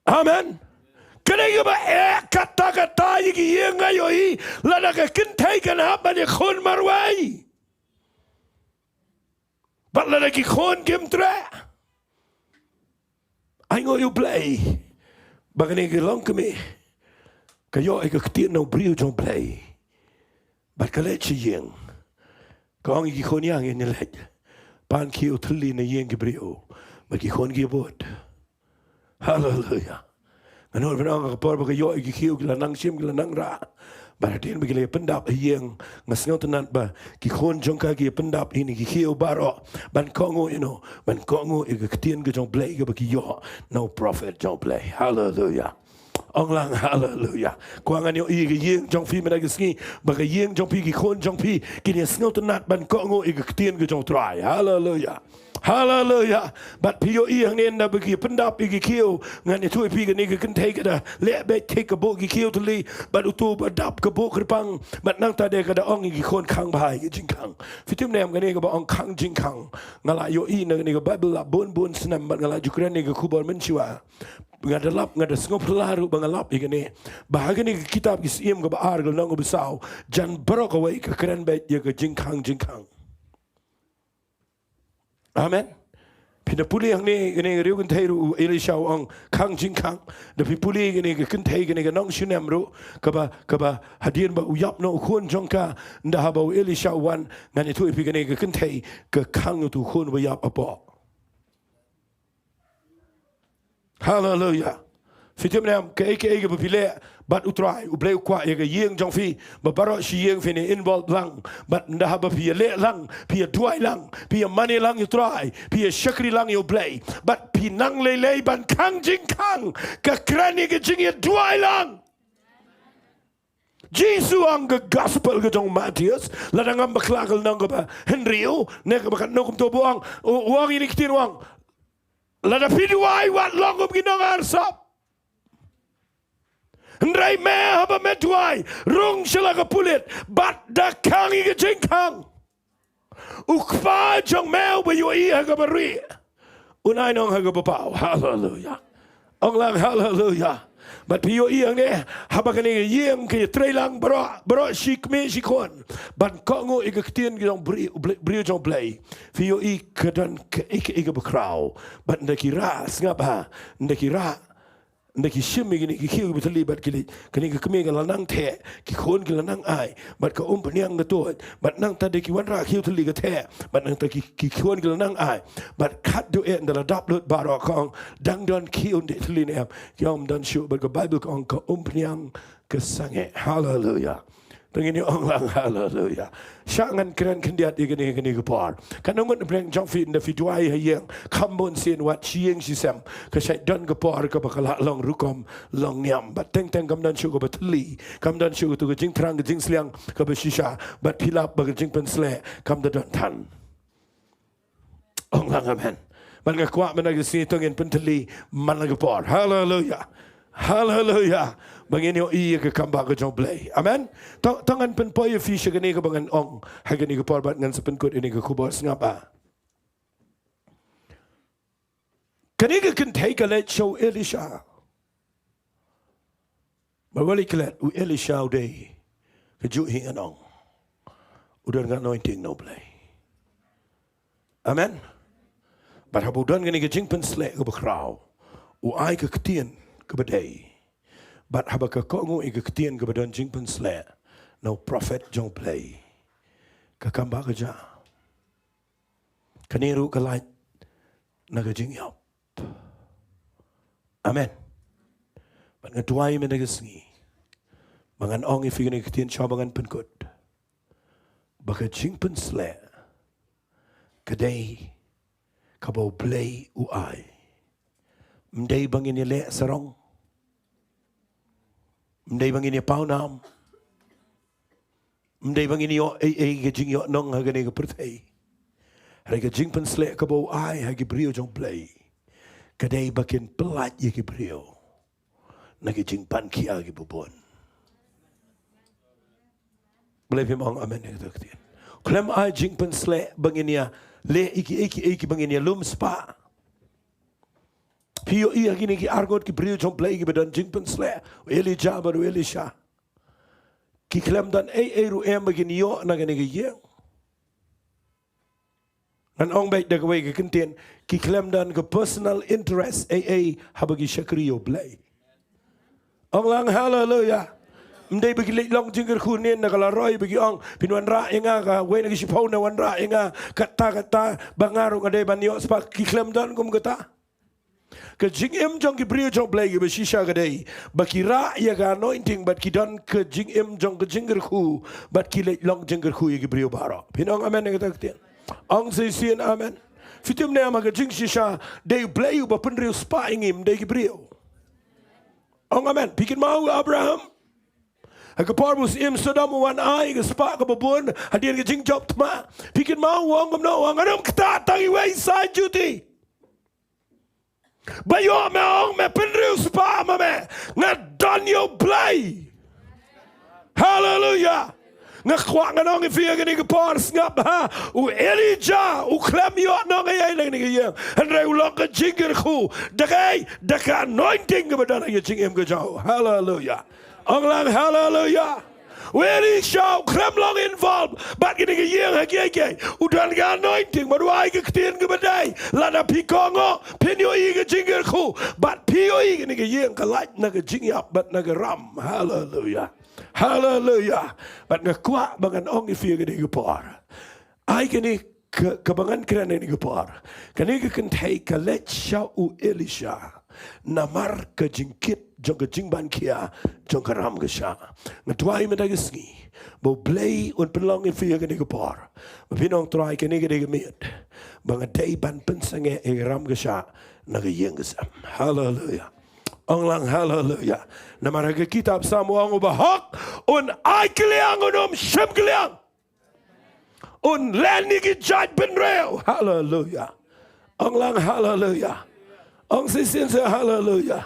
Amen. Ka dei kaba eh katta katta ïa ki ïing, nga ïohi lada ka kynthei kan hap ban ïakhun marwei, bad lada ki khun kim treh. Ainguh ïa U Blei ba kane ka longkmie ka ïoh ïa ka ktien na u briew jong U Blei, bad ka leit sha ïing. Ka ong ïa ki khun, ïa ngin ïaleit pan khiew thylli na ïing ki briew. Bad ki khun ki bud. Haleluya. Nga nud ban ong, ha ka por ba ka ïoh ïa ki khiew ki la nang shim, ki la nang rah. Bad hadien ba ki la pyndap ha ïing, nga sngewtynnat ba ki khun jong ka ki pyndap ïa kine ki khiew baroh ban kohnguh ïa no, ban kohnguh ïa ka ktien ka jong U Blei kaba ki ïoh na u prophet jong U Blei. Haleluya. Ong lang haleluya. Kwah ngan ïohi ïa ka ïing jong phi mynta ka sngi, ba ka ïing jong phi, ki khun jong phi kin ïa sngewtynnat ban kohnguh ïa ka ktien ka jong U Trai. Haleluya. Haleluya. Bad phi ïohi hangne, ynda ba ki pyndap ïa ki khiew, ngan ïathuh ïa phi, kane ka kynthei ka da leh beit thik, ka buh ki khiew thylli, bad utu ba dap ka buh kyrpang. Bad nangta de ka da ong ïa ki khun, khang bha ïa ka jingkhang. Phi tip ne em, kane kaba ong khang jingkhang, nga la ïohi na kane ka Baibl la bun bun snem, bad nga la ju kren ïa ka khubor mynshuwa. Nga da lap, nga da sngewphylla ruh ba nga lap ïa kane, ba ha kane ka kitab Ki Syiem kaba ar, ka lynnong kaba saw, jan baroh kawei ka kren beit ïa ka jingkhang jingkhang. Amen. Phin da pule hangne, kane ka riew kynthei ruh, u Elisha u ong khang jingkhang. Da phi pule kane ka kynthei, kane ka nongshun em ruh, kaba, kaba hadien ba u ïap noh u khun jong ka, ynda haba u Elisha u wan, ngan ïathuh ïa phi, kane ka kynthei ka khang ïa utu u khun ba ïap hapoh. Haleluya. Phi tip ne em, kaei kaei kaba phi leh bad U Trai, U Blei u kwah ïa ka ïing jong phi ba baroh shi ïing phin ïa involve lang. Bad ynda haba phi ïaleh lang, phi ïaduwai lang, phi ïamane lang ïa U Trai, phi ïashakri lang ïa U Blei, bad phi nang lei lei ban khang jingkhang, ka kren ïa ka jingïaduwai lang. Jisu ong, ka gospel ka jong u Mathaios, lada ngam bakla, ka lynnong kaba hynriew, ne kaba katno kumto, ba u ong, u, u ong ïa kine ki ktien, u ong, lada phi duwai, wat long kum ki nongarsap. Hynrei me, haba me duwai, rung sha la ka pulit bad da khang ïa ka jingkhang, U Kpa jong me uba ïohi ha kaba rieh, un ai noh ha kaba paw. Haleluya. Ong lang haleluya. Bad phi ïohi hangne, haba kane ka ïing ka ïatreilang baroh, baroh shi kmie shi khun, ban kohnguh ïa ka ktien ka jong u briew, u briew, briew jong U Blei, phi ïohi ka don kaei kaei kaba khraw. Bad ynda ki rah, sngap bha, ynda ki rah, ynda ki shim ïa kine ki khiew kiba thylli, bad ki leit, kane ka kmie ka la nang theh, ki khun ki la nang ai, bad ka umphniang ka tuid, bad nangta de ki wanrah khiew thylli ka theh, bad nangta ki, ki khun ki la nang ai, bad khatduh eh ynda la dap lut baroh, ka ong, dang don khiew thylli ne em? Ki ong, ym don shuh, bad ka Baibl ka ong, ka umphniang ka sangeh. Haleluya. To ngin ïa ong lang haleluya. Shah ngan kren khyndiat ïa kane, kane ka por. Katno ngut na pdeng jong phi, ynda phi duwai ha ïing, kham bun sien, wat shi ïing shi sem, ka shait don ka por kaba ka la long rukom long niam. Bad teng teng kam don shuh kaba thylli, kam don shuh katu ka jingthrang ka jingsliang kaba shisha, bad phi lap ba ka jingpynsleh kam da don than. Ong lang amen. Bad nga kwah mynta ka sngi to ngin pynthylli man la ka por. Haleluya. Haleluya. Ba ngin ïohi ïa ka comeback ka jong U Blei. Amen. To, to ngan pynpoi ïa phi sha kane kaba ngan ong ha kane ka por bad ngan sa pynkut ïa kane ka khubor, sngap ah. Kane ka kynthei ka leit sha u Elisha. Bad wat leit klet, u Elisha u dei kajuh hi ngan ong, u don ka anointing na U Blei. Amen. Bad haba u don kane ka jingpynshlur kaba khraw, u ai ka ktien kaba dei. Bad haba ka kohnguh ïa ka ktien kaba don jingpynshlur na u prophet jong U Blei, ka comeback ka jia. Kane ruh ka lait na ka jingïap. Amen. Bad nga duwai mynta ka sngi ba ngan ong ïa phi kane ka ktien shuwa ba ngan pynkut, ba ka jingpynshlur ka dei kaba U Blei u ai. Ym dei ba ngin ïaleh sarong. Ym dei ba ngin ïapaw nam. Ym dei ba ngin ïoh ei ei ka jingïohnong ha kane ka pyrthei. Hynrei ka jingpynshlur kaba u ai ha ki briew jong U Blei, ka dei ba kin pyllait ïa ki briew na ki jingpynkhia kiba bun. Balei phim ong amen ïa kata ka ktien? U khlem ai jingpynshlur ba ngin ïaleh ei ki ei ki ei kiba ngin ïalum spah. Phi ïohi ha kine ki arngut ki briew jong U Blei kiba don jingpynshlur, u Elijah bad u Elisha. Ki khlem don ei ei ruh em ba kin ïoh na kane ka ïing. Ngan ong beit da kawei ka kyntien, ki khlem don ka personal interest ei ei haba ki shakri ïa U Blei. Ong lang haleluya. Ym dei ba ki leit long jingkyrkhu ne na ka la roi ba ki ong, phin wanrah ïa nga, kawei na ki shiphew ne wanrah ïa nga, kata kata, ba nga ruh nga dei ban ïoh spah, ki khlem don kum kata. Ka jingim jong ki briew jong U Blei kiba shisha ka dei ba ki rah ïa ka anointing bad ki don ka jingim jong ka jingkyrkhu bad ki leit long jingkyrkhu ïa ki briew baroh. Phin ong amen ïa kata ka ktien? Ong shisien amen. Phi tip ne em, ka jingshisha dei U Blei uba pynriewspah ïa ngi, ym dei ki briew. Ong amen. Phi kynmaw u Abraham? Ha ka por ba u syiem Sodom u wan ai ka spah kaba bun hadien ka jingjop thma. Phi kynmaw u ong kumno? U ong, ngan ym ktah tang iwei sa juti. Ba ïoh me ong me pynriewspah ma me, nga don ïa U Blei. Haleluya. Nga kwah ngan ong ïa phi ha kane ka por, sngap ha. U Elijah u khlem ïohnong ei ei na kane ka ïing, hynrei u long ka jingkyrkhu. Da kaei? Da ka anointing kaba don ha ka jingim ka jong u. Haleluya. Ong lang haleluya. U Elisha u khlem long involved bad kane ka ïing ha kiei kiei. U don ka anointing bad u ai ka ktien kaba dei. Lada phi kohnguh phin ïohi ka jingkyrkhu bad phi ïohi kane ka ïing ka lait na ka jingïap bad na ka ram. Haleluya. Haleluya. Bad nga kwah ba ngan ong ïa phi ha kane ka por, ai kane ka, kaba ngan kren ha kane ka por, kane ka kynthei ka leit sha u Elisha namar ka jingkit jong ka jingbankhia jong ka ram ka shah. Nga duwai mynta ka sngi ba U Blei un pynlong ïa phi ha kane ka por ba phin ong, Trai, kane ka dei ka miet ba nga dei ban pynsangeh ïa ka ram ka shah na ka ïing ka sem. Haleluya. Ong lang haleluya. Namar ha ka kitab Salm u ong, u bahok un ai kylliang, un ym shim kylliang. Un len ïa ki jait bynriew. Haleluya. Ong lang haleluya. Ong shisien sa haleluya.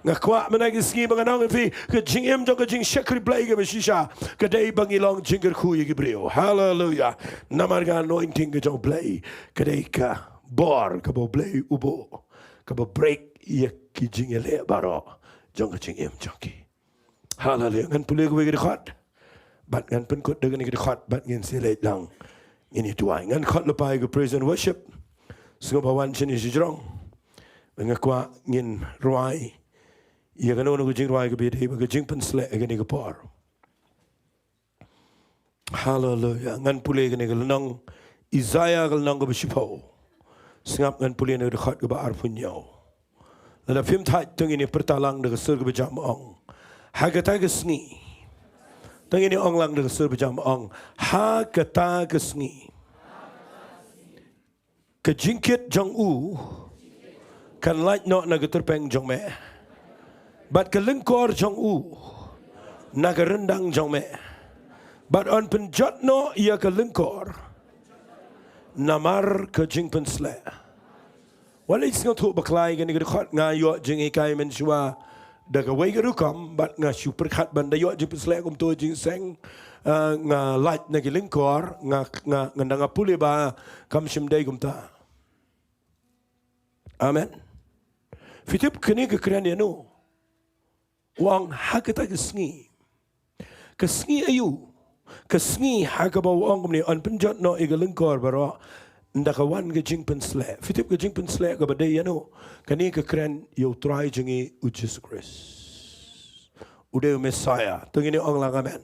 Nga kwah mynta ka sngi ba ngan ong ïa phi, ka jingim jong ka jingshakri Blei kaba shisha ka dei ba ngi long jingkyrkhu ïa ki briew. Haleluya. Namar ka anointing ka jong U Blei ka dei ka bor kaba U Blei u buh, kaba break ïa ki jingïaleh baroh jong ka jingim jong ki. Haleluya. Ngan pule kawei ka dkhot bad ngan pynkut da kane ka dkhot bad ngin sa leit lang. Ngin ïa duwai. Ngan khot lypa ïa ka praise and worship. Sngewbha wan shane shajrong. Nga kwah ngin rwai ïa kano kano ka jingrwai kaba ïadei bad ka jingpynshlur ha kane ka por. Haleluya. Ngan pule kane ka lynnong Isaiah ka lynnong kaba shiphew. Sngap, ngan pule na ka dkhot kaba arphew hynñiew. Lada phim thait, to ngin ïa pyrta lang da ka sur kaba jam, ong, ha kata ka sngi. To ngin ïa ong lang da ka sur ba jam, ong, ha kata ka sngi. Ka jingkit jong u kan lait noh na ka tyrpeng jong me, bad ka lyngkor jong u na ka ryndang jong me. Bad yn pynjot noh ïa ka lyngkor namar ka jingpynshlur. Wat leit sngewthuh bakla ïa kane ka dkhot, nga ïoh jinghikai mynshuwa da kawei ka rukom, bad nga shu pyrkhat ban da ïoh jingpynsleh kumto jingseng, eh, nga lait na ki lyngkor, nga, nga, nga dang nga pule ba kam shym dei kumta. Amen. Phi tip kane ka kren ïano? U ong ha kata ka sngi. Ka sngi aïu? Ka sngi ha kaba u ong kumne, yn pynjot noh ïa ka lyngkor baroh, ynda ka wan ka jingpynsleh. Phi tip ka jingpynsleh kaba dei ïano? Kane ka kren ïa u Trai jong ngi u Jisu Khrist. U dei u Messiah. To ngin ong lang amen.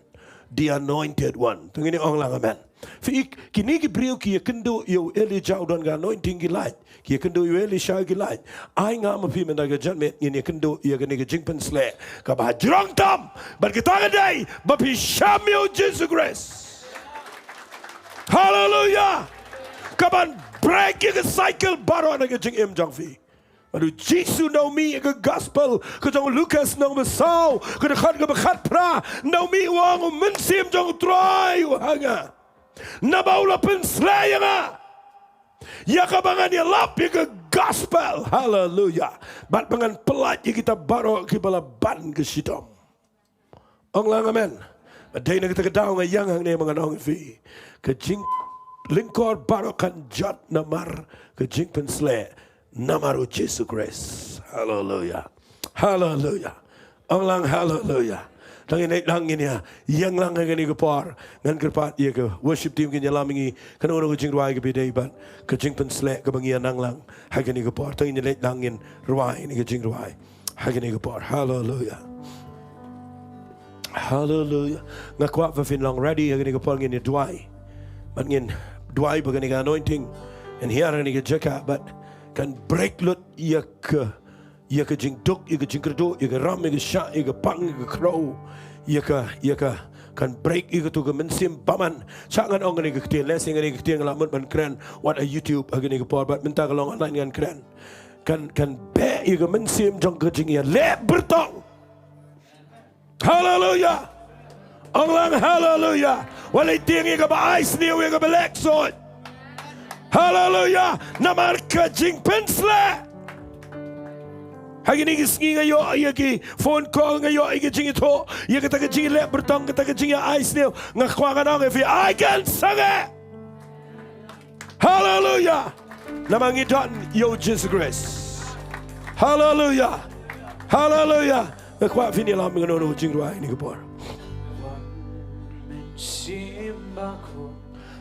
The anointed one. To ngin ong lang amen. Phi i, kine ki briew ki ïakynduh ïa u Elijah u don ka anointing ki lait. Ki ïakynduh ïa u Elisha ki lait. Ai nga ma phi mynta ka janmiet ngin ïakynduh ïa kane ka jingpynsleh kaba jrong tam. Bad kata ka dei ba phi shem ïa u Jisu Khrist. Haleluya. Kaban break ïa ka cycle baroh na ka jingim jong phi. Bad u Jisu, nda u mih ïa ka gospel ka jong u Lukas, nda u ba saw, ka dkhot kaba khatphra, nda u mih u ong, u Mynsiem jong u Trai u ha nga. Naba u la pynsleh ïa nga ïa kaba ngan ïalap ïa ka gospel. Haleluya. Bad ba ngan pyllait ïa kita baroh kiba la ban ka shitom. Ong lang amen. Ba dei na kata ka daw nga ïeng hangne ba ngan ong ïa phi, ka jinglyngkor baroh kan jot namar ka jingpynsleh namar u Jisu Khrist. Haleluya. Haleluya. Ong lang haleluya. Tang ngin ïeng lang, ngin ïa ïeng lang ha kane ka por. Ngan kyrpad ïa ka worship team kin ïalam ïa ngi, kano kano ka jingrwai kaba dei bad ka jingpynsleh kaba ngi ïa nang lang ha kane ka por. Tang ngin ïeng lang, ngin rwai ïa kane ka jingrwai ha kane ka por. Haleluya. Haleluya. Nga kwah ba phin long ready ha kane ka por, ngin ïa duwai. Bad ngin duwai ba kane ka anointing kan hiar ha kane ka jaka bad kan break lut ïa ka, ïa ka jingduk, ïa ka jingkyrduh, ïa ka ram, ïa ka shah, ïa ka pang, ïa ka khrew, ïa ka, ïa ka, kan break ïa kato ka mynsiem bymman. Shah ngan ong kane ka ktien, lehse kane ka ktien nga la mut ban kren wat ha YouTube ha kane ka por, bad mynta ka long online ngan kren. Kan, kan beh ïa ka mynsiem jong ka jingïaleh byrtong. Haleluya. Ong lang haleluya. Wat leit tieng ïa kaba ai sniew, ïa kaba leh ksuid. Haleluya. Namar ka jingpynsleh. Ha kine ki sngi nga ïoh ïa ki phone call, nga ïoh ïa ki jingïathuh ïa kata ka jingïaleh byrtong, kata ka jingïa ai sniew. Nga kwah ngan ong ïa phi, ai kan sangeh. Haleluya. Namar ngi don ïa u Jisu Khrist. Haleluya. Haleluya. Nga kwah phin ïalam ïa nga, kano kano ka jingrwai ha kane ka por.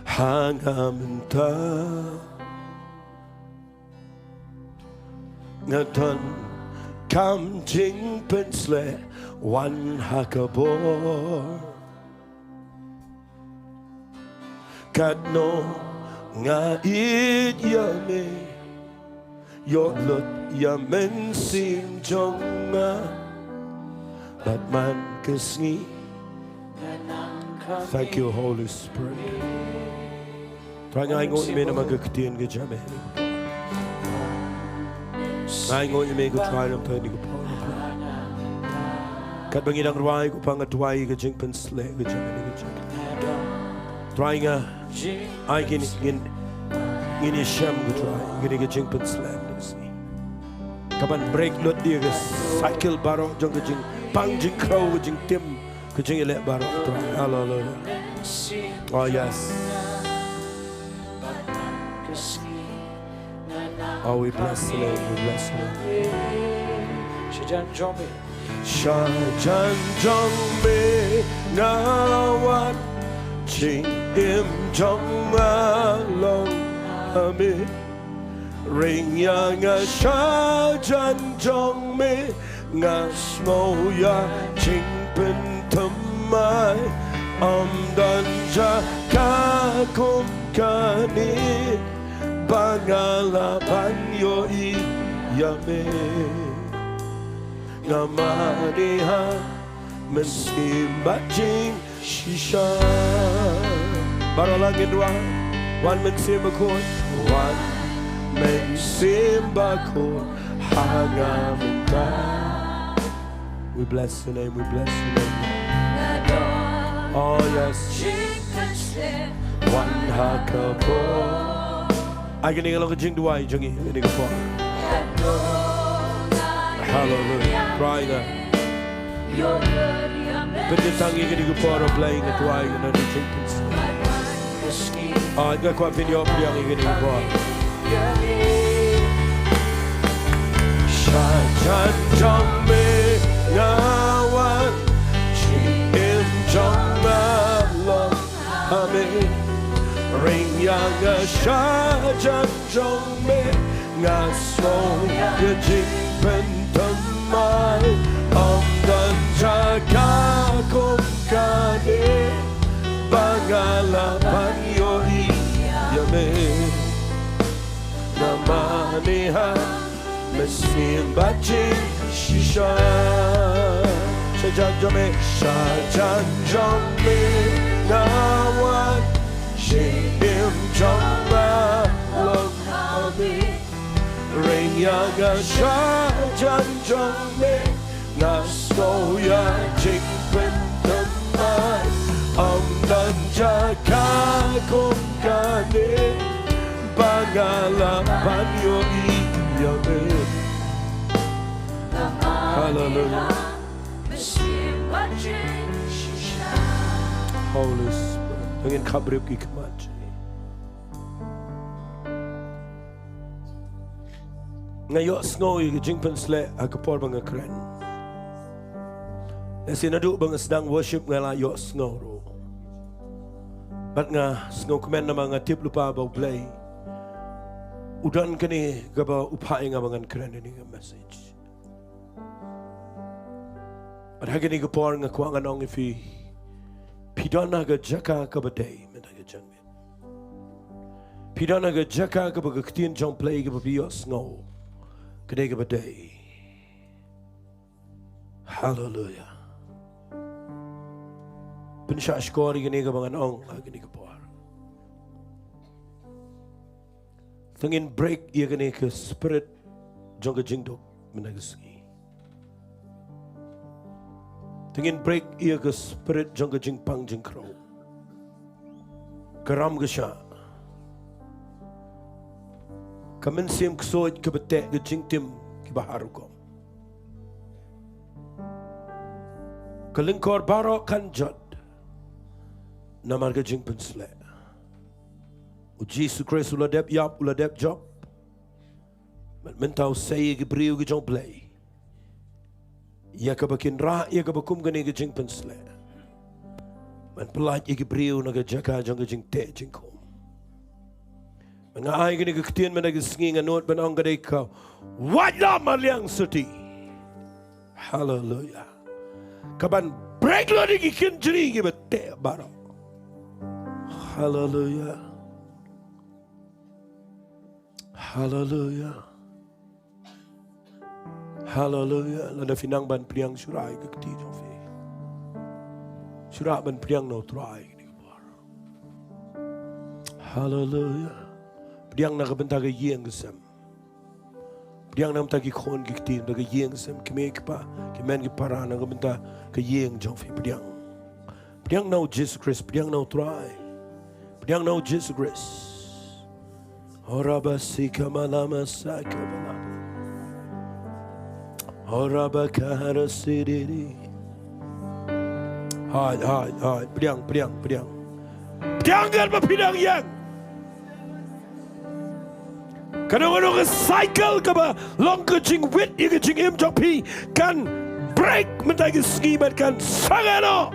Ha nga mynta nga donkam jingpynsleh, wan ha ka bor. Katno nga ïeit ïa me, ïoh lut ïa mynsiem jong nga. Bad man ka sngi. Thank you, Holy Spirit. Trai, nga ainguh ïa me namar ka ktien ka jong me. Nga ainguh ïa me ko Trai namar kane ka por. Katba ngi dang rwai ko Pa, nga duwai ka jingpynsleh ka jong me ka jong me. Trai, nga ai ngin, ngin, ngin ïashem ko Trai kane ka jingpynsleh ka sngi. Kaban break lut ïa ka cycle baroh jong ka jingpang jingkhrew, ka jingtim, ka jingïaleh baroh Trai. Haleluya. Oh yes. Oh, we bless the name, we bless the name. Sha jan jong me. Sha jan jong me nga wad, jingim jong nga long ha me. Ring ïa nga sha jan jong me, nga sngew ïa jingpynthymmai. Ym don jaka kum kane ba nga lah ban ïohi ïa me. Nga mane ha Mynsiem bad jingshisha. Baroh lang ngin duwai. Wan Mynsiem Bakhuid, wan Mynsiem Bakhuid ha nga mynta. We bless your name, we bless your name. Oh yes. Wan ha ka bor. Ai kane ka long ka jingduwai jong ngi ha kane ka por. Haleluya. Trai, nga Pynjah tang ïa kane ka por, oh Blei, nga duwai ïa kane ka jingpynsngew. Ai, nga kwah pynïoh pdiang ïa kane ka por. Shajan jong me nga wan, jingim jong nga long ha me. Ring ïa nga shajan jong me, nga sngew ïa jingpynthymmai. Ym don jaka kum kane ba nga lah ban ïohi ïa me. Namar ngi ha mynsiem bad jingshisha. Shajan jong me, shajan jong me nga wan, jingim jong nga long ha me. Ring ïa nga shajan jong me, nga sngew ïa jingpynthymmai. Ym don jaka kum kane ba nga lah ban ïohi ïa me. Haleluya. Holy Spirit. To ngin khapbriew ki khmat jong ngi. Nga ïohsngew ïa ka jingpynsleh ha ka por ba nga kren. Lehse naduh ba nga sdang worship nga la ïohsngew ruh. Bad nga sngewkmen namar nga tip lypa ba U Blei u don kane kaba u phah ïa nga ba ngan kren ïa kane ka message. Bad ha kane ka por nga kwah ngan ong ïa phi, phi don ha ka jaka kaba dei mynta ka janmiet. Phi don ha ka jaka kaba ka ktien jong U Blei kaba phi ïohsngew ka dei kaba dei. Haleluya. Pynshah shkor ïa kane kaba ngan ong ha kane ka por. To ngin break ïa kane ka spirit jong ka jingduk mynta ka sngi. To ngin break ïa ka spirit jong ka jingpang jingkhrew. Ka ram ka shah. Ka mynsiem ksuid kaba teh ka jingtim kiba har rukom. Ka lyngkor baroh kan jot namar ka jingpynsleh. U Jisu Khrist u la dep ïap, u la dep jop. Mynta u sei ïa ki briew ki jong U Blei ïa kaba kin rah ïa kaba kum kane ka jingpynsleh. Ban pyllait ïa ki briew na ka jaka jong ka jingteh jingkhum. Ban nga ai kane ka ktien mynta ka sngi nga nud ban ong ka dei ka wad lam ha liang syrti. Haleluya. Kaban break lut ïa ki kynjri kiba teh baroh. Haleluya. Haleluya. Haleluya. Lada phi nang ban pdiang, shu rah ïa ka kti jong phi. Shu rah ban pdiang na U Trai kane ka por. Haleluya. Pdiang na ka bynta ka ïing ka sem. Pdiang na ka bynta ki khun ki kti, na ka ïing ka sem, ki mei ki pa, ki mei ki para, na ka bynta ka ïing jong phi, pdiang. Pdiang na U Jisu Khrist, pdiang na U Trai. Pdiang na U Jisu Khrist. Oraba sika malama saka bala. Oraba kahara sidiri. Hai, hai, hai. Pdiang, pdiang, pdiang. Pdiang katba phi dang ïeng. Kano kano ka cycle kaba long ka jingwit ïa ka jingim jong phi kan break mynta ka sngi, bad kan sangeh noh.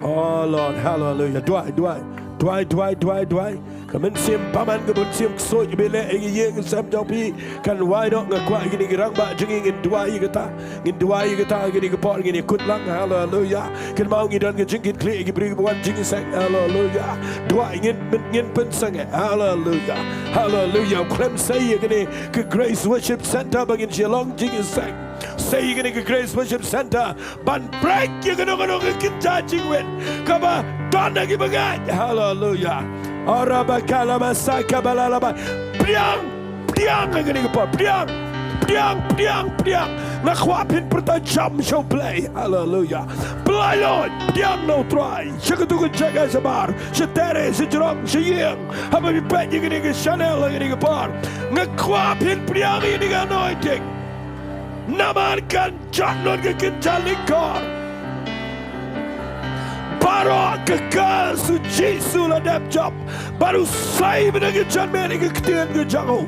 Oh Lord, hallelujah. Duwai, duwai. Duwai, duwai, duwai, duwai. Ka mynsiem bymman, ka mynsiem ksuid ba leh ïa ka ïing ka sem jong phi kan wai noh. Nga kwah ïa kine ki rangbah jong ngi, ngin duwai ïa kata. Ngin duwai ïa kata ha kane ka por, ngin ïakut lang. Haleluya. Kynmaw ngi don ka jingkitkhlieh ïa ki briew kiba wan jingïaseng. Haleluya. Duwai, ngin, ngin pynsangeh. Haleluya. Haleluya. Khlem sei ïa kane ka Grace Worship Center ba ngin shu long jingïaseng. Sei ïa kane ka Grace Worship Center ban break ïa kano kano ka kynja jingwit kaba don ha ki bangeit. Haleluya. Arabakalamasakabalalaba. Pdiang, pdiang ha kane ka por. Pdiang, pdiang, pdiang, pdiang. Nga kwah phin pyrta jam sha U Blei. Haleluya. Blei Lord, pdiang na U Trai. Sha kato ka jaka shabar, sha terrace, sha jrong, sha ïing. Haba phi peit ïa kane ka channel ha kane ka por, nga kwah phin pdiang ïa kane ka anointing. Namar kan jot noh ka kynja lyngkor. Baroh ka curse u Jisu u la dep jop. Bad u sei mynta ka janmiet ïa ka ktien ka jong u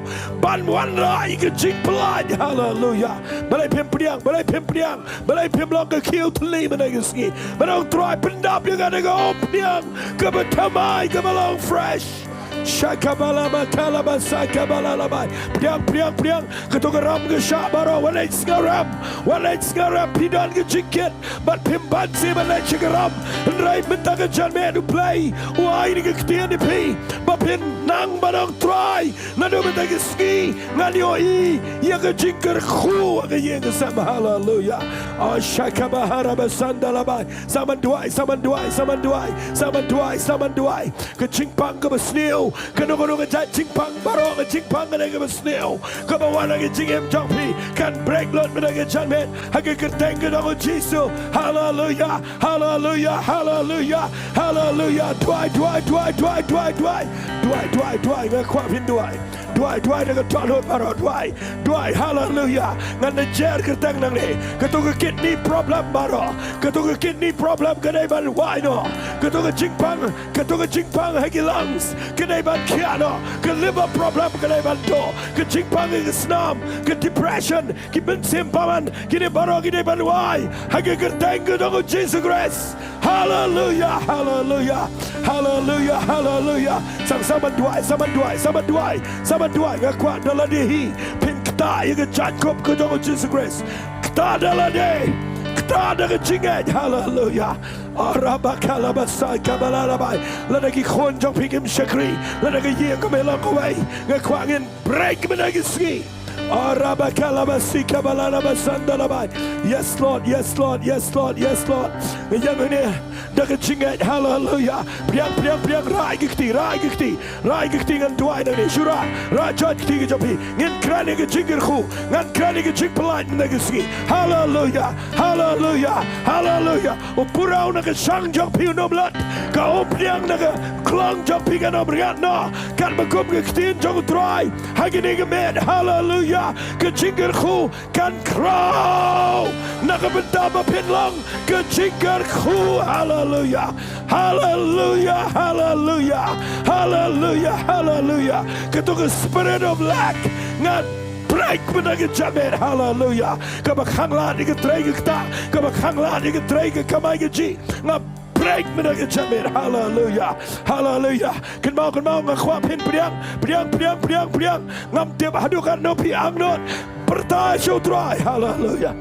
ban wanrah ïa ka jingpyllait. Haleluya. Balei phim pdiang, balei phim pdiang, balei phim long ka khiew thylli mynta ka sngi? Ban ong Trai pyndap ïa nga da ka umphniang kaba thymmai, kaba long fresh. Shakabalaba kalaba sakabalaba. Pdiang, pdiang, pdiang. Kato ka ram ka shah baroh, wat leit sngewrem, wat leit sngewrem, phi don ka jingkit bad phim banse ban leit sha ka ram. Hynrei mynta ka janmiet U Blei u ai ïa ka ktien ïa phi ba phin nang ban ong Trai, naduh mynta ka sngi ngan ïohi ïa ka jingkyrkhu ha ka ïing ka sem. Haleluya. Oh, shakabaharaba sandalabai. Sa man duwai, sa man duwai, sa man duwai, sa man duwai, sa man duwai. Ka jingpang kaba sniew, kano kano ka jait jingpang baroh, ka jingpang kane kaba sniew kaba wan ha ka jingim jong phi kan break lut mynta ka janmiet ha ka kyrteng ka jong u Jisu. Haleluya, haleluya, haleluya, haleluya. Duwai, duwai, duwai, duwai, duwai, duwai. Duwai, duwai, duwai, nga kwah phin duwai. Duwai, duwai da ka dohnud baroh, duwai, duwai, haleluya. Ngan da jer kyrteng nangne. Kato ka kidney problem baroh, kato ka kidney problem ka dei ban wai noh. Kato ka jingpang, kato ka jingpang ha ki lungs ka dei ban khiah noh. Ka liver problem ka dei ban duh. Ka jingpang ha ka snam, ka depression, ki mynsiem bymman, kine baroh ki dei ban wai ha ka kyrteng ka jong u Jisu Khrist. Haleluya, haleluya, haleluya, haleluya. Sa, sa man duwai, sa man duwai, sa man duwai, sa man duwai. Nga kwah da lade hi phin ktah ïa ka jaiñkup ka jong u Jisu Khrist. Ktah da lade, ktah da ka jingngeit. Haleluya. Arabakalabasai kabalalabai. Lada ki khun jong phi kim shakri, lada ka ïing kam long kawei, nga kwah ngin break mynta ka sngi. Arabakalabasi kabalalabasandalabai. Yes Lord, yes Lord, yes Lord, yes Lord. Nga ïeng hangne da ka jingngeit. Haleluya. Pdiang, pdiang, pdiang. Rai ka kti, rai ka kti, rai ka kti. Ngan duwai nangne. Shu rai, rai jot kti ka jong phi. Ngin kren ïa ka jingkyrkhu, ngan kren ïa ka jingpyllait mynta ka sngi. Haleluya, haleluya, haleluya. U puraw na ka shang jong phi un ym lut. Ka umphniang na ka khlong jong phi kan ym riat noh. Katba kum ka ktien jong u Trai ha kine ki miet. Haleluya. Ka jingkyrkhu kan khraw na ka bynta ba phin long ka jingkyrkhu. Haleluya. Haleluya, haleluya, haleluya, haleluya. Kato ka spirit of lack nga break mynta ka janmiet. Haleluya. Kaba khanglad ïa ka trei ka ktah, kaba khanglad ïa ka trei ka kamai kajih, nga break mynta ka janmiet. Haleluya, haleluya. Kynmaw, kynmaw, nga kwah phin pdiang, pdiang, pdiang, pdiang, pdiang. Ngam tip haduh katno phi angnud. Pyrta sha u Trai. Haleluya.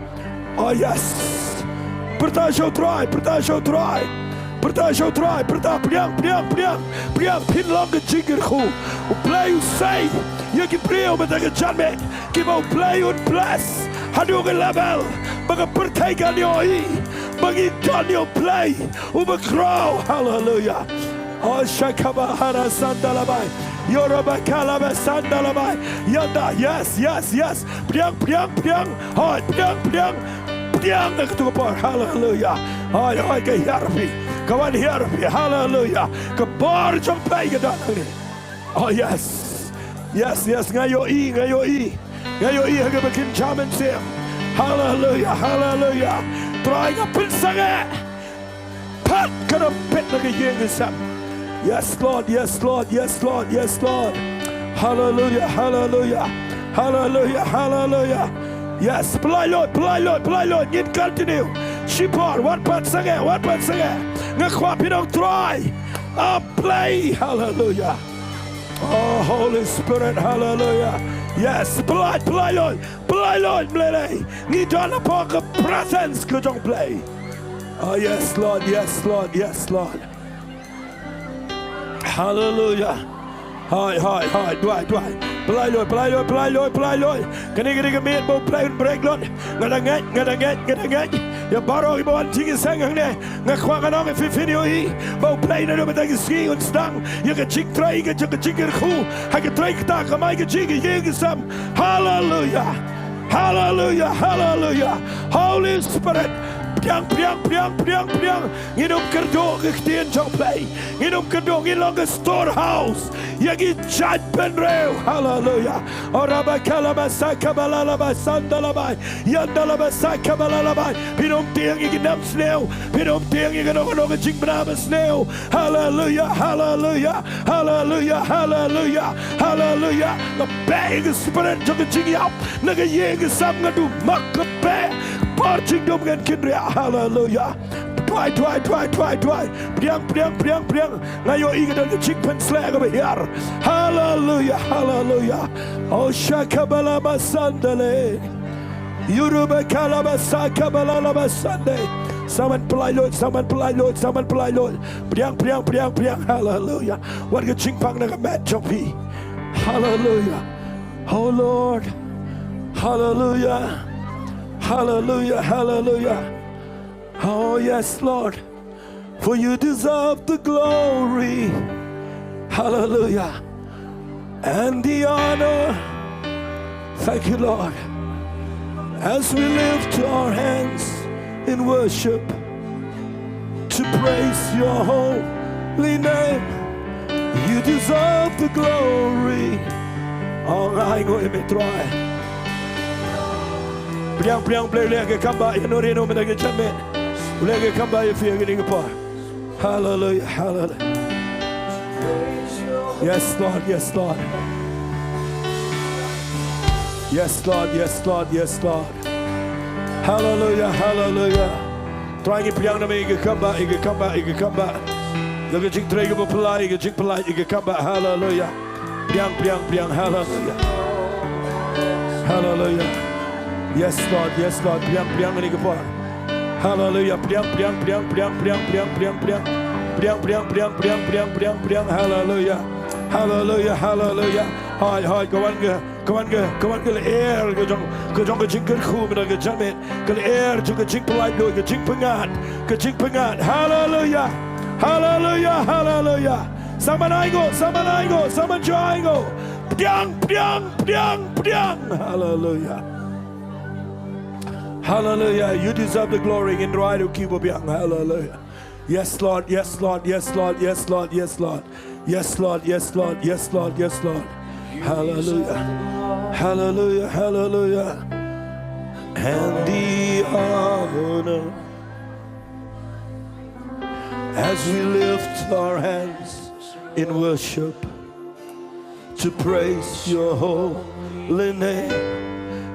Oh yes. Pyrta sha u Trai, pyrta sha u Trai. Pyrta sha u Trai, pyrta. Pdiang, pdiang, pdiang, pdiang. Phin long ka jingkyrkhu. U Blei u sei ïa ki briew mynta ka janmiet kiba u Blei un bless haduh ka level ba ka pyrthei kan ïohi ba ngi don ïa u Blei uba khraw. Haleluya. Oh, shakabahara sandalabai. Yorobakalabai sandalabai. Yanda, yes, yes, yes. Pdiang, pdiang, pdiang. Hoi, pdiang, pdiang. Pdiang na kato ka por. Haleluya. Hoi, hoi, ka hiar phi. Ka wan hiar phi. Haleluya. Ka bor jong phi ka don hangne. Oh, yes. Yes, yes, nga ïohi, nga ïohi. Nga ïohi ha kaba kynja mynsiem. Haleluya, haleluya. Trai nga pynsangeh. Pat ka dang pet na ka ïing ka sem. Yes, Lord, yes, Lord, yes, Lord, yes, Lord. Haleluya, haleluya. Haleluya, haleluya. Yes, pynlait lut, pynlait lut, pynlait lut. Ngin continue. Shipor, wat pat sangeh, wat pat sangeh. Nga kwah phin ong Trai. A Blei, haleluya. Oh, Holy Spirit, haleluya. Yes, pynlait, pynlait lut, pynlait lut, Blei. Ngi don hapoh ka presence ka jong Blei. Oh, yes, Lord, yes, Lord, yes, Lord. Haleluya. Hoi, hoi, hoi, duwai, duwai. Pynlait lut, pynlait lut, pynlait lut, pynlait lut. Kane ka dei ka miet ba u Blei un break lut. Nga dang ngeit, nga dang ngeit, nga dang ngeit. Ïa baroh kiba wan jingïaseng hangne, nga kwah ngan ong ïa phi, phin ïohi ba u Blei naduh mynta ka sngi un sdang ïa ka jingtrei, ka jing, ka jingkyrkhu ha ka trei ktah, kamai kajih, ka ïing ka sem. Haleluya. Haleluya, haleluya. Holy Spirit, Pdiang, pdiang, pdiang, pdiang, pdiang. Ngin ym kyrduh ki ktien jong phi. Ngin ym kyrduh, ngin long ka storehouse ïa ki jaitbynriew. Haleluya. Ora ba kala ba sa ka ba la la ba san da la ba. Yan da la ba sa ka ba la la ba. Phin ym tieng ïa ki nongam sniew. Phin ym tieng ïa kano kano ka jingbna ba sniew. Haleluya, haleluya, haleluya, haleluya, haleluya. Nga beh ïa ka spirit jong ka jingïap. Na ka ïing ka sem nga duh mak ka beh. Por jingdum ngan kynriah. Haleluya. Duwai, duwai, duwai, duwai, duwai. Pdiang, pdiang, pdiang, pdiang. Nga ïohi ka don ka jingpynsleh kaba hiar. Haleluya, haleluya. O shaka ba la ba san da le. Yuruba kalabasa kabalala basande. Sa man pynlait lut, sa man pynlait lut, sa man pynlait lut. Pdiang, pdiang, pdiang, pdiang. Haleluya. Wat ka jingpang na ka met jong phi. Haleluya. Oh Lord. Haleluya. Haleluya, haleluya. Oh yes, Lord. For you deserve the glory. Hallelujah. And the honor. Thank you, Lord. As we lift our hands in worship to praise your holy name, you deserve the glory. Ong ai ngo imi Trai. Pdiang, pdiang, Blei u leh ka kam ba ïa no ri no mynta ka janmiet. U leh ka kam ba ïa phi ïa kane ka por. Hallelujah, hallelujah. Yes, Lord, yes, Lord. Yes, Lord, yes, Lord, yes, Lord. Hallelujah, hallelujah. Trai ngi pdiang na me ïa ka kam ba, ïa ka kam ba, ïa ka kam ba. Ïa ka jingtrei kaba pynlait, ïa ka jingpynlait, ïa ka kam ba. Hallelujah. Pdiang, pdiang, pdiang. Hallelujah. Hallelujah. Yes, Lord. Yes, Lord. Pdiang, pdiang, ini ka por. Hallelujah. Pdiang, pdiang, pdiang, pdiang, pdiang, pdiang, pdiang, pdiang. Pdiang, pdiang, pdiang, pdiang, pdiang, pdiang, pdiang. Hallelujah. Hallelujah. Hallelujah. Hoi, hoi, ka wan ka, ka wan ka, ka wan ka lyer ka jong, ka jong ka jingkyrkhu mynta ka janmiet. Ka lyer jong ka jingpynlait lut, ka jingpyngngad, ka jingpyngngad. Hallelujah. Hallelujah. Hallelujah. Sa man ai ngo, sa man ai ngo, sa man ju ai ngo. Pdiang, pdiang, pdiang, pdiang. Hallelujah. Hallelujah. You deserve the glory. Ngin rwai ruh ki ba biang. Hallelujah. Yes, Lord. Yes, Lord. Yes, Lord. Yes, Lord. Yes, Lord. Yes, Lord. Yes, Lord. Yes, Lord. Yes, Lord. Hallelujah. Hallelujah. Hallelujah. And the honor as we lift our hands in worship to praise your holy name,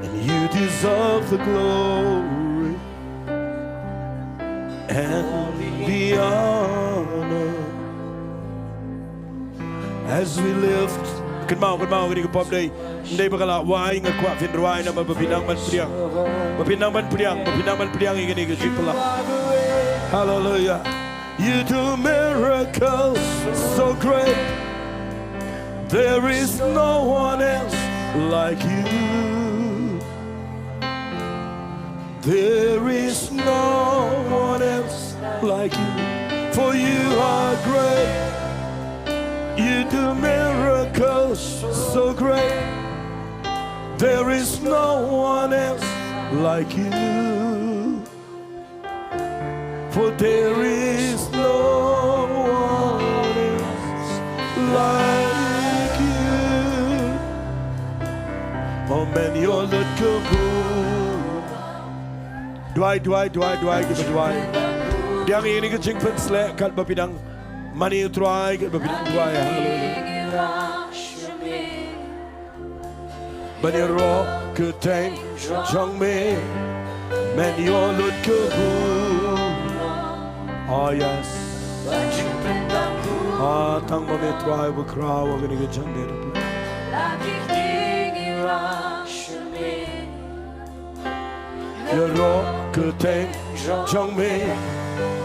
and you deserve the glory and the honor. As we lift, kynmaw, kynmaw, kane ka pop dei, dei ba ka la wai, nga kwah phin rwai namar ba phin nang ban pdiang, ba phin nang ban pdiang, ba phin nang ban pdiang ïa kane ka jingpynlait. Hallelujah. You do miracles so great. There is no one else like you. There is no one else like you. For you are great. You do miracles so great. There is no one else like you. For there is no one else like you. Oh man, you're the good. Duwai, duwai, duwai, duwai, kiba duwai. Pdiang ïa kane ka jingpynsleh, katba phi dang mane ïa u Trai, katba phi dang duwai. Hallelujah. Ban ïaroh kyrteng jong me, men ïoh lut ka burom. Oh yes. Ah, tang ma me Trai uba khraw ha kane ka janmiet. Ïaroh kyrteng jong me,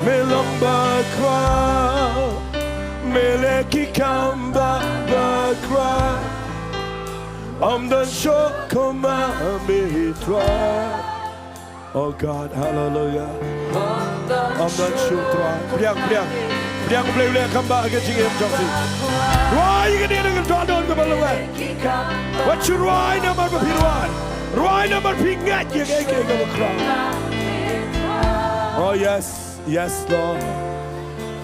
me long bakhraw, me leh ki kam ba bakhraw. Ym don shuh kum ma me Trai. Oh God, hallelujah. Ym don shuh Trai. Pdiang, pdiang. Pdiang, Blei u leh kam ba ha ka jingim jong phi. Rwai ïa kane na ka dohnud kaba lawei. Wat shu rwai namar ba phi rwai. Rwai namar phi ngeit ïa kaei kaei kaba khraw. Oh yes, yes Lord.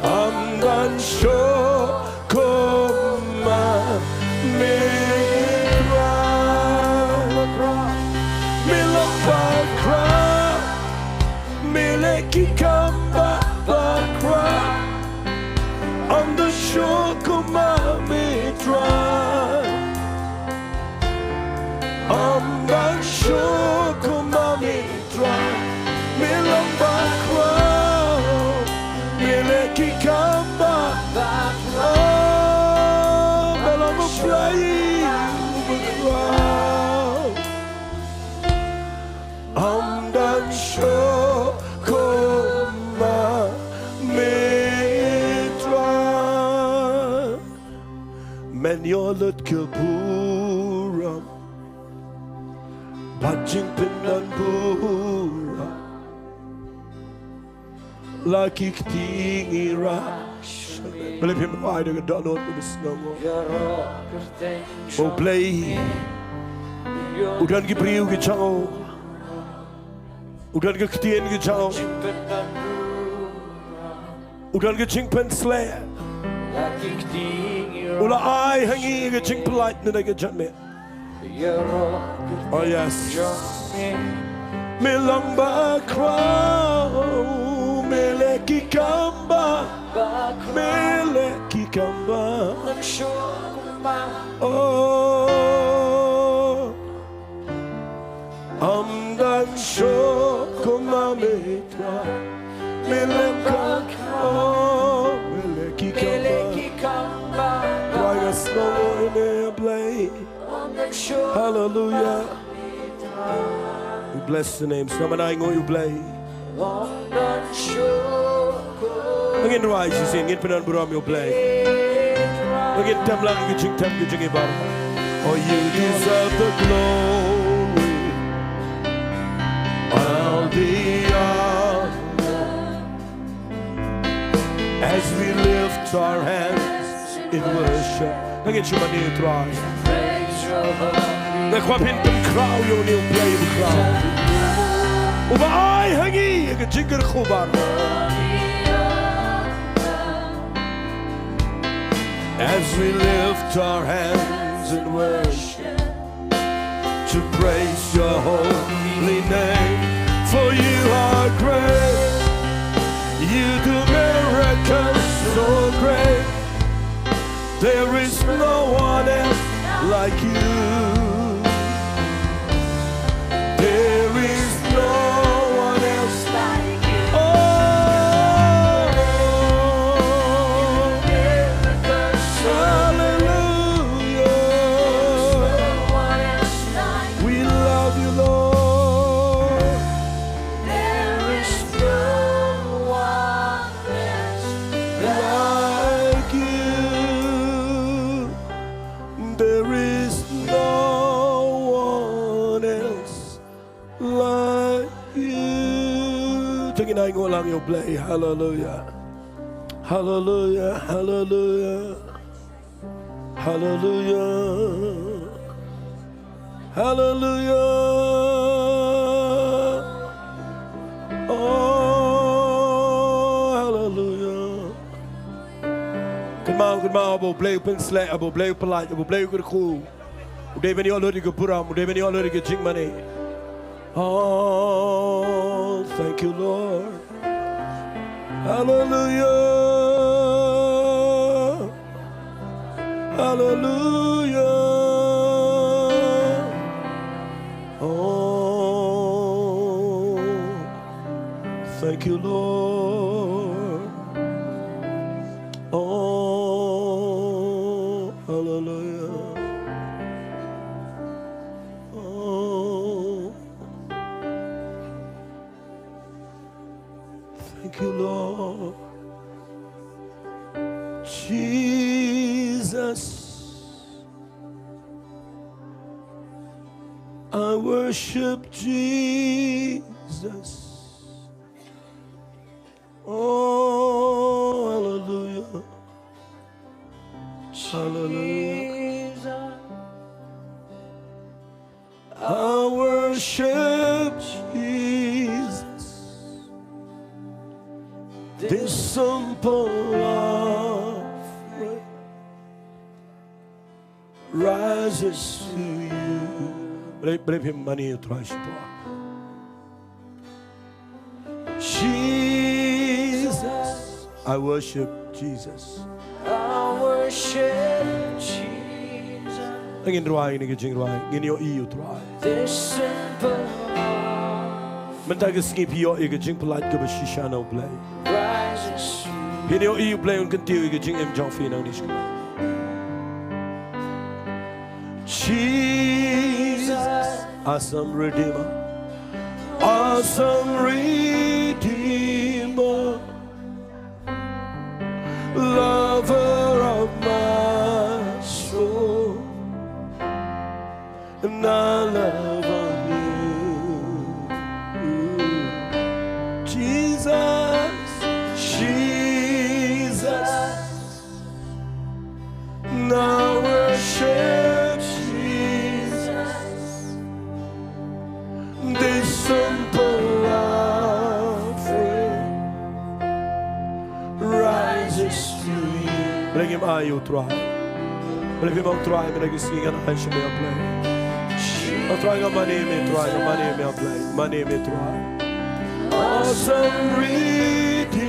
Ym don shuh kum ma me Trai. Me long bakhraw, me leh ki kam bakhraw. Ym don shuh kum ma me Trai. Ym don shuh kum ma me Trai. Me long bakhraw, me leh ki kam bakhraw. Me long bakhraw, bakhraw. Ym don shuh kum ma me Trai. Men ïoh lut ki burom bad jingpyndonburom la ki kti ngi rah. Balei phim ai da ka dohnud ka bisnong? U Blei u don ki briew ki jong u, u don ki ktien ki jong u, u don ki jingpynsleh. U la ai ha ngi ki jingpyllait na ka jingmut. Oh yes. Me long bakhraw, me leh ki kam ba, me leh ki kam ba. Oh, ym don shuh kum ma me Trai. Me long bakhraw, me leh ki kam ba. Trai, nga sngewbha ïa me Blei. Hallelujah. We bless the name. Sngewbha ïa U Blei. Ngin rai shisien, ngin pyndonburom ïa U Blei. Ngin tem lang ki jingtem ki jinghiar. Oh, you deserve the glory, all the honor. As we lift our hands in worship. Ngin shu mane Trai. Nga kwah phin pynkhraw ïa une U Blei bakhraw uba ai ha ngi ka jingkyrkhu baroh. As we lift our hands in worship to praise your holy name. For you are great, you do miracles so great. There is no one else like you. There is no one else like you. Oh, hallelujah. We love you, Lord. There is no one else like you. There is no one else like you. To ngin ainguh lang ïa U Blei. Hallelujah. Hallelujah. Hallelujah. Hallelujah. Hallelujah. Oh, hallelujah. Kynmaw, kynmaw, ba U Blei u pynsleh, ba U Blei u pyllait, ba U Blei u kyrkhu. U dei ban ïoh lut ïa ka burom, u dei ban ïoh lut ïa ka jingmane. Oh, thank you, Lord. Hallelujah. Hallelujah. Oh, thank you, Lord. Oh, hallelujah. Oh. Thank you, Lord. Jesus, I worship Jesus. Oh, hallelujah. Hallelujah. I worship Jesus. This simple offering rises to you. Balei, balei phim mane ïa u Trai shapoh? Jesus, I worship Jesus. I worship Jesus. Ngin rwai, ngin ïa ka jingrwai, ngin ïohi ïa u Trai. This simple love. Mynta ka sngi phi ïoh ïa ka jingpyllait kaba shisha na u Blei. Rises. Phin ïohi u Blei un kyntiew ïa ka jingim jong phi nangne shakhmat. Jesus, awesome Redeemer, awesome Redeemer, lover of my soul, and I love on you. Jesus, Jesus, and I worship Jesus. This simple offering rises to you. Balei ngim ai ïa u Trai? Balei phim ong Trai, mynta ka sngi ngan ai sha me, Blei. O Trai, nga mane me, Trai, nga mane me, Blei. Mane me, Trai. Awesome Redeemer,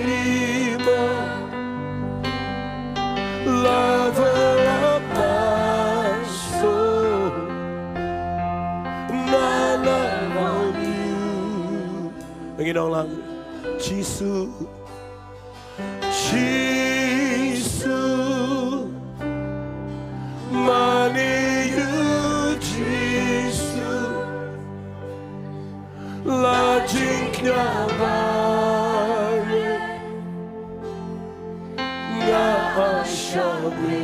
lover of my soul, my love on you. Ngin ong lang, Jisu, Jisu, mane ïa u Jisu. La jingkñia ba rit nga ai sha me.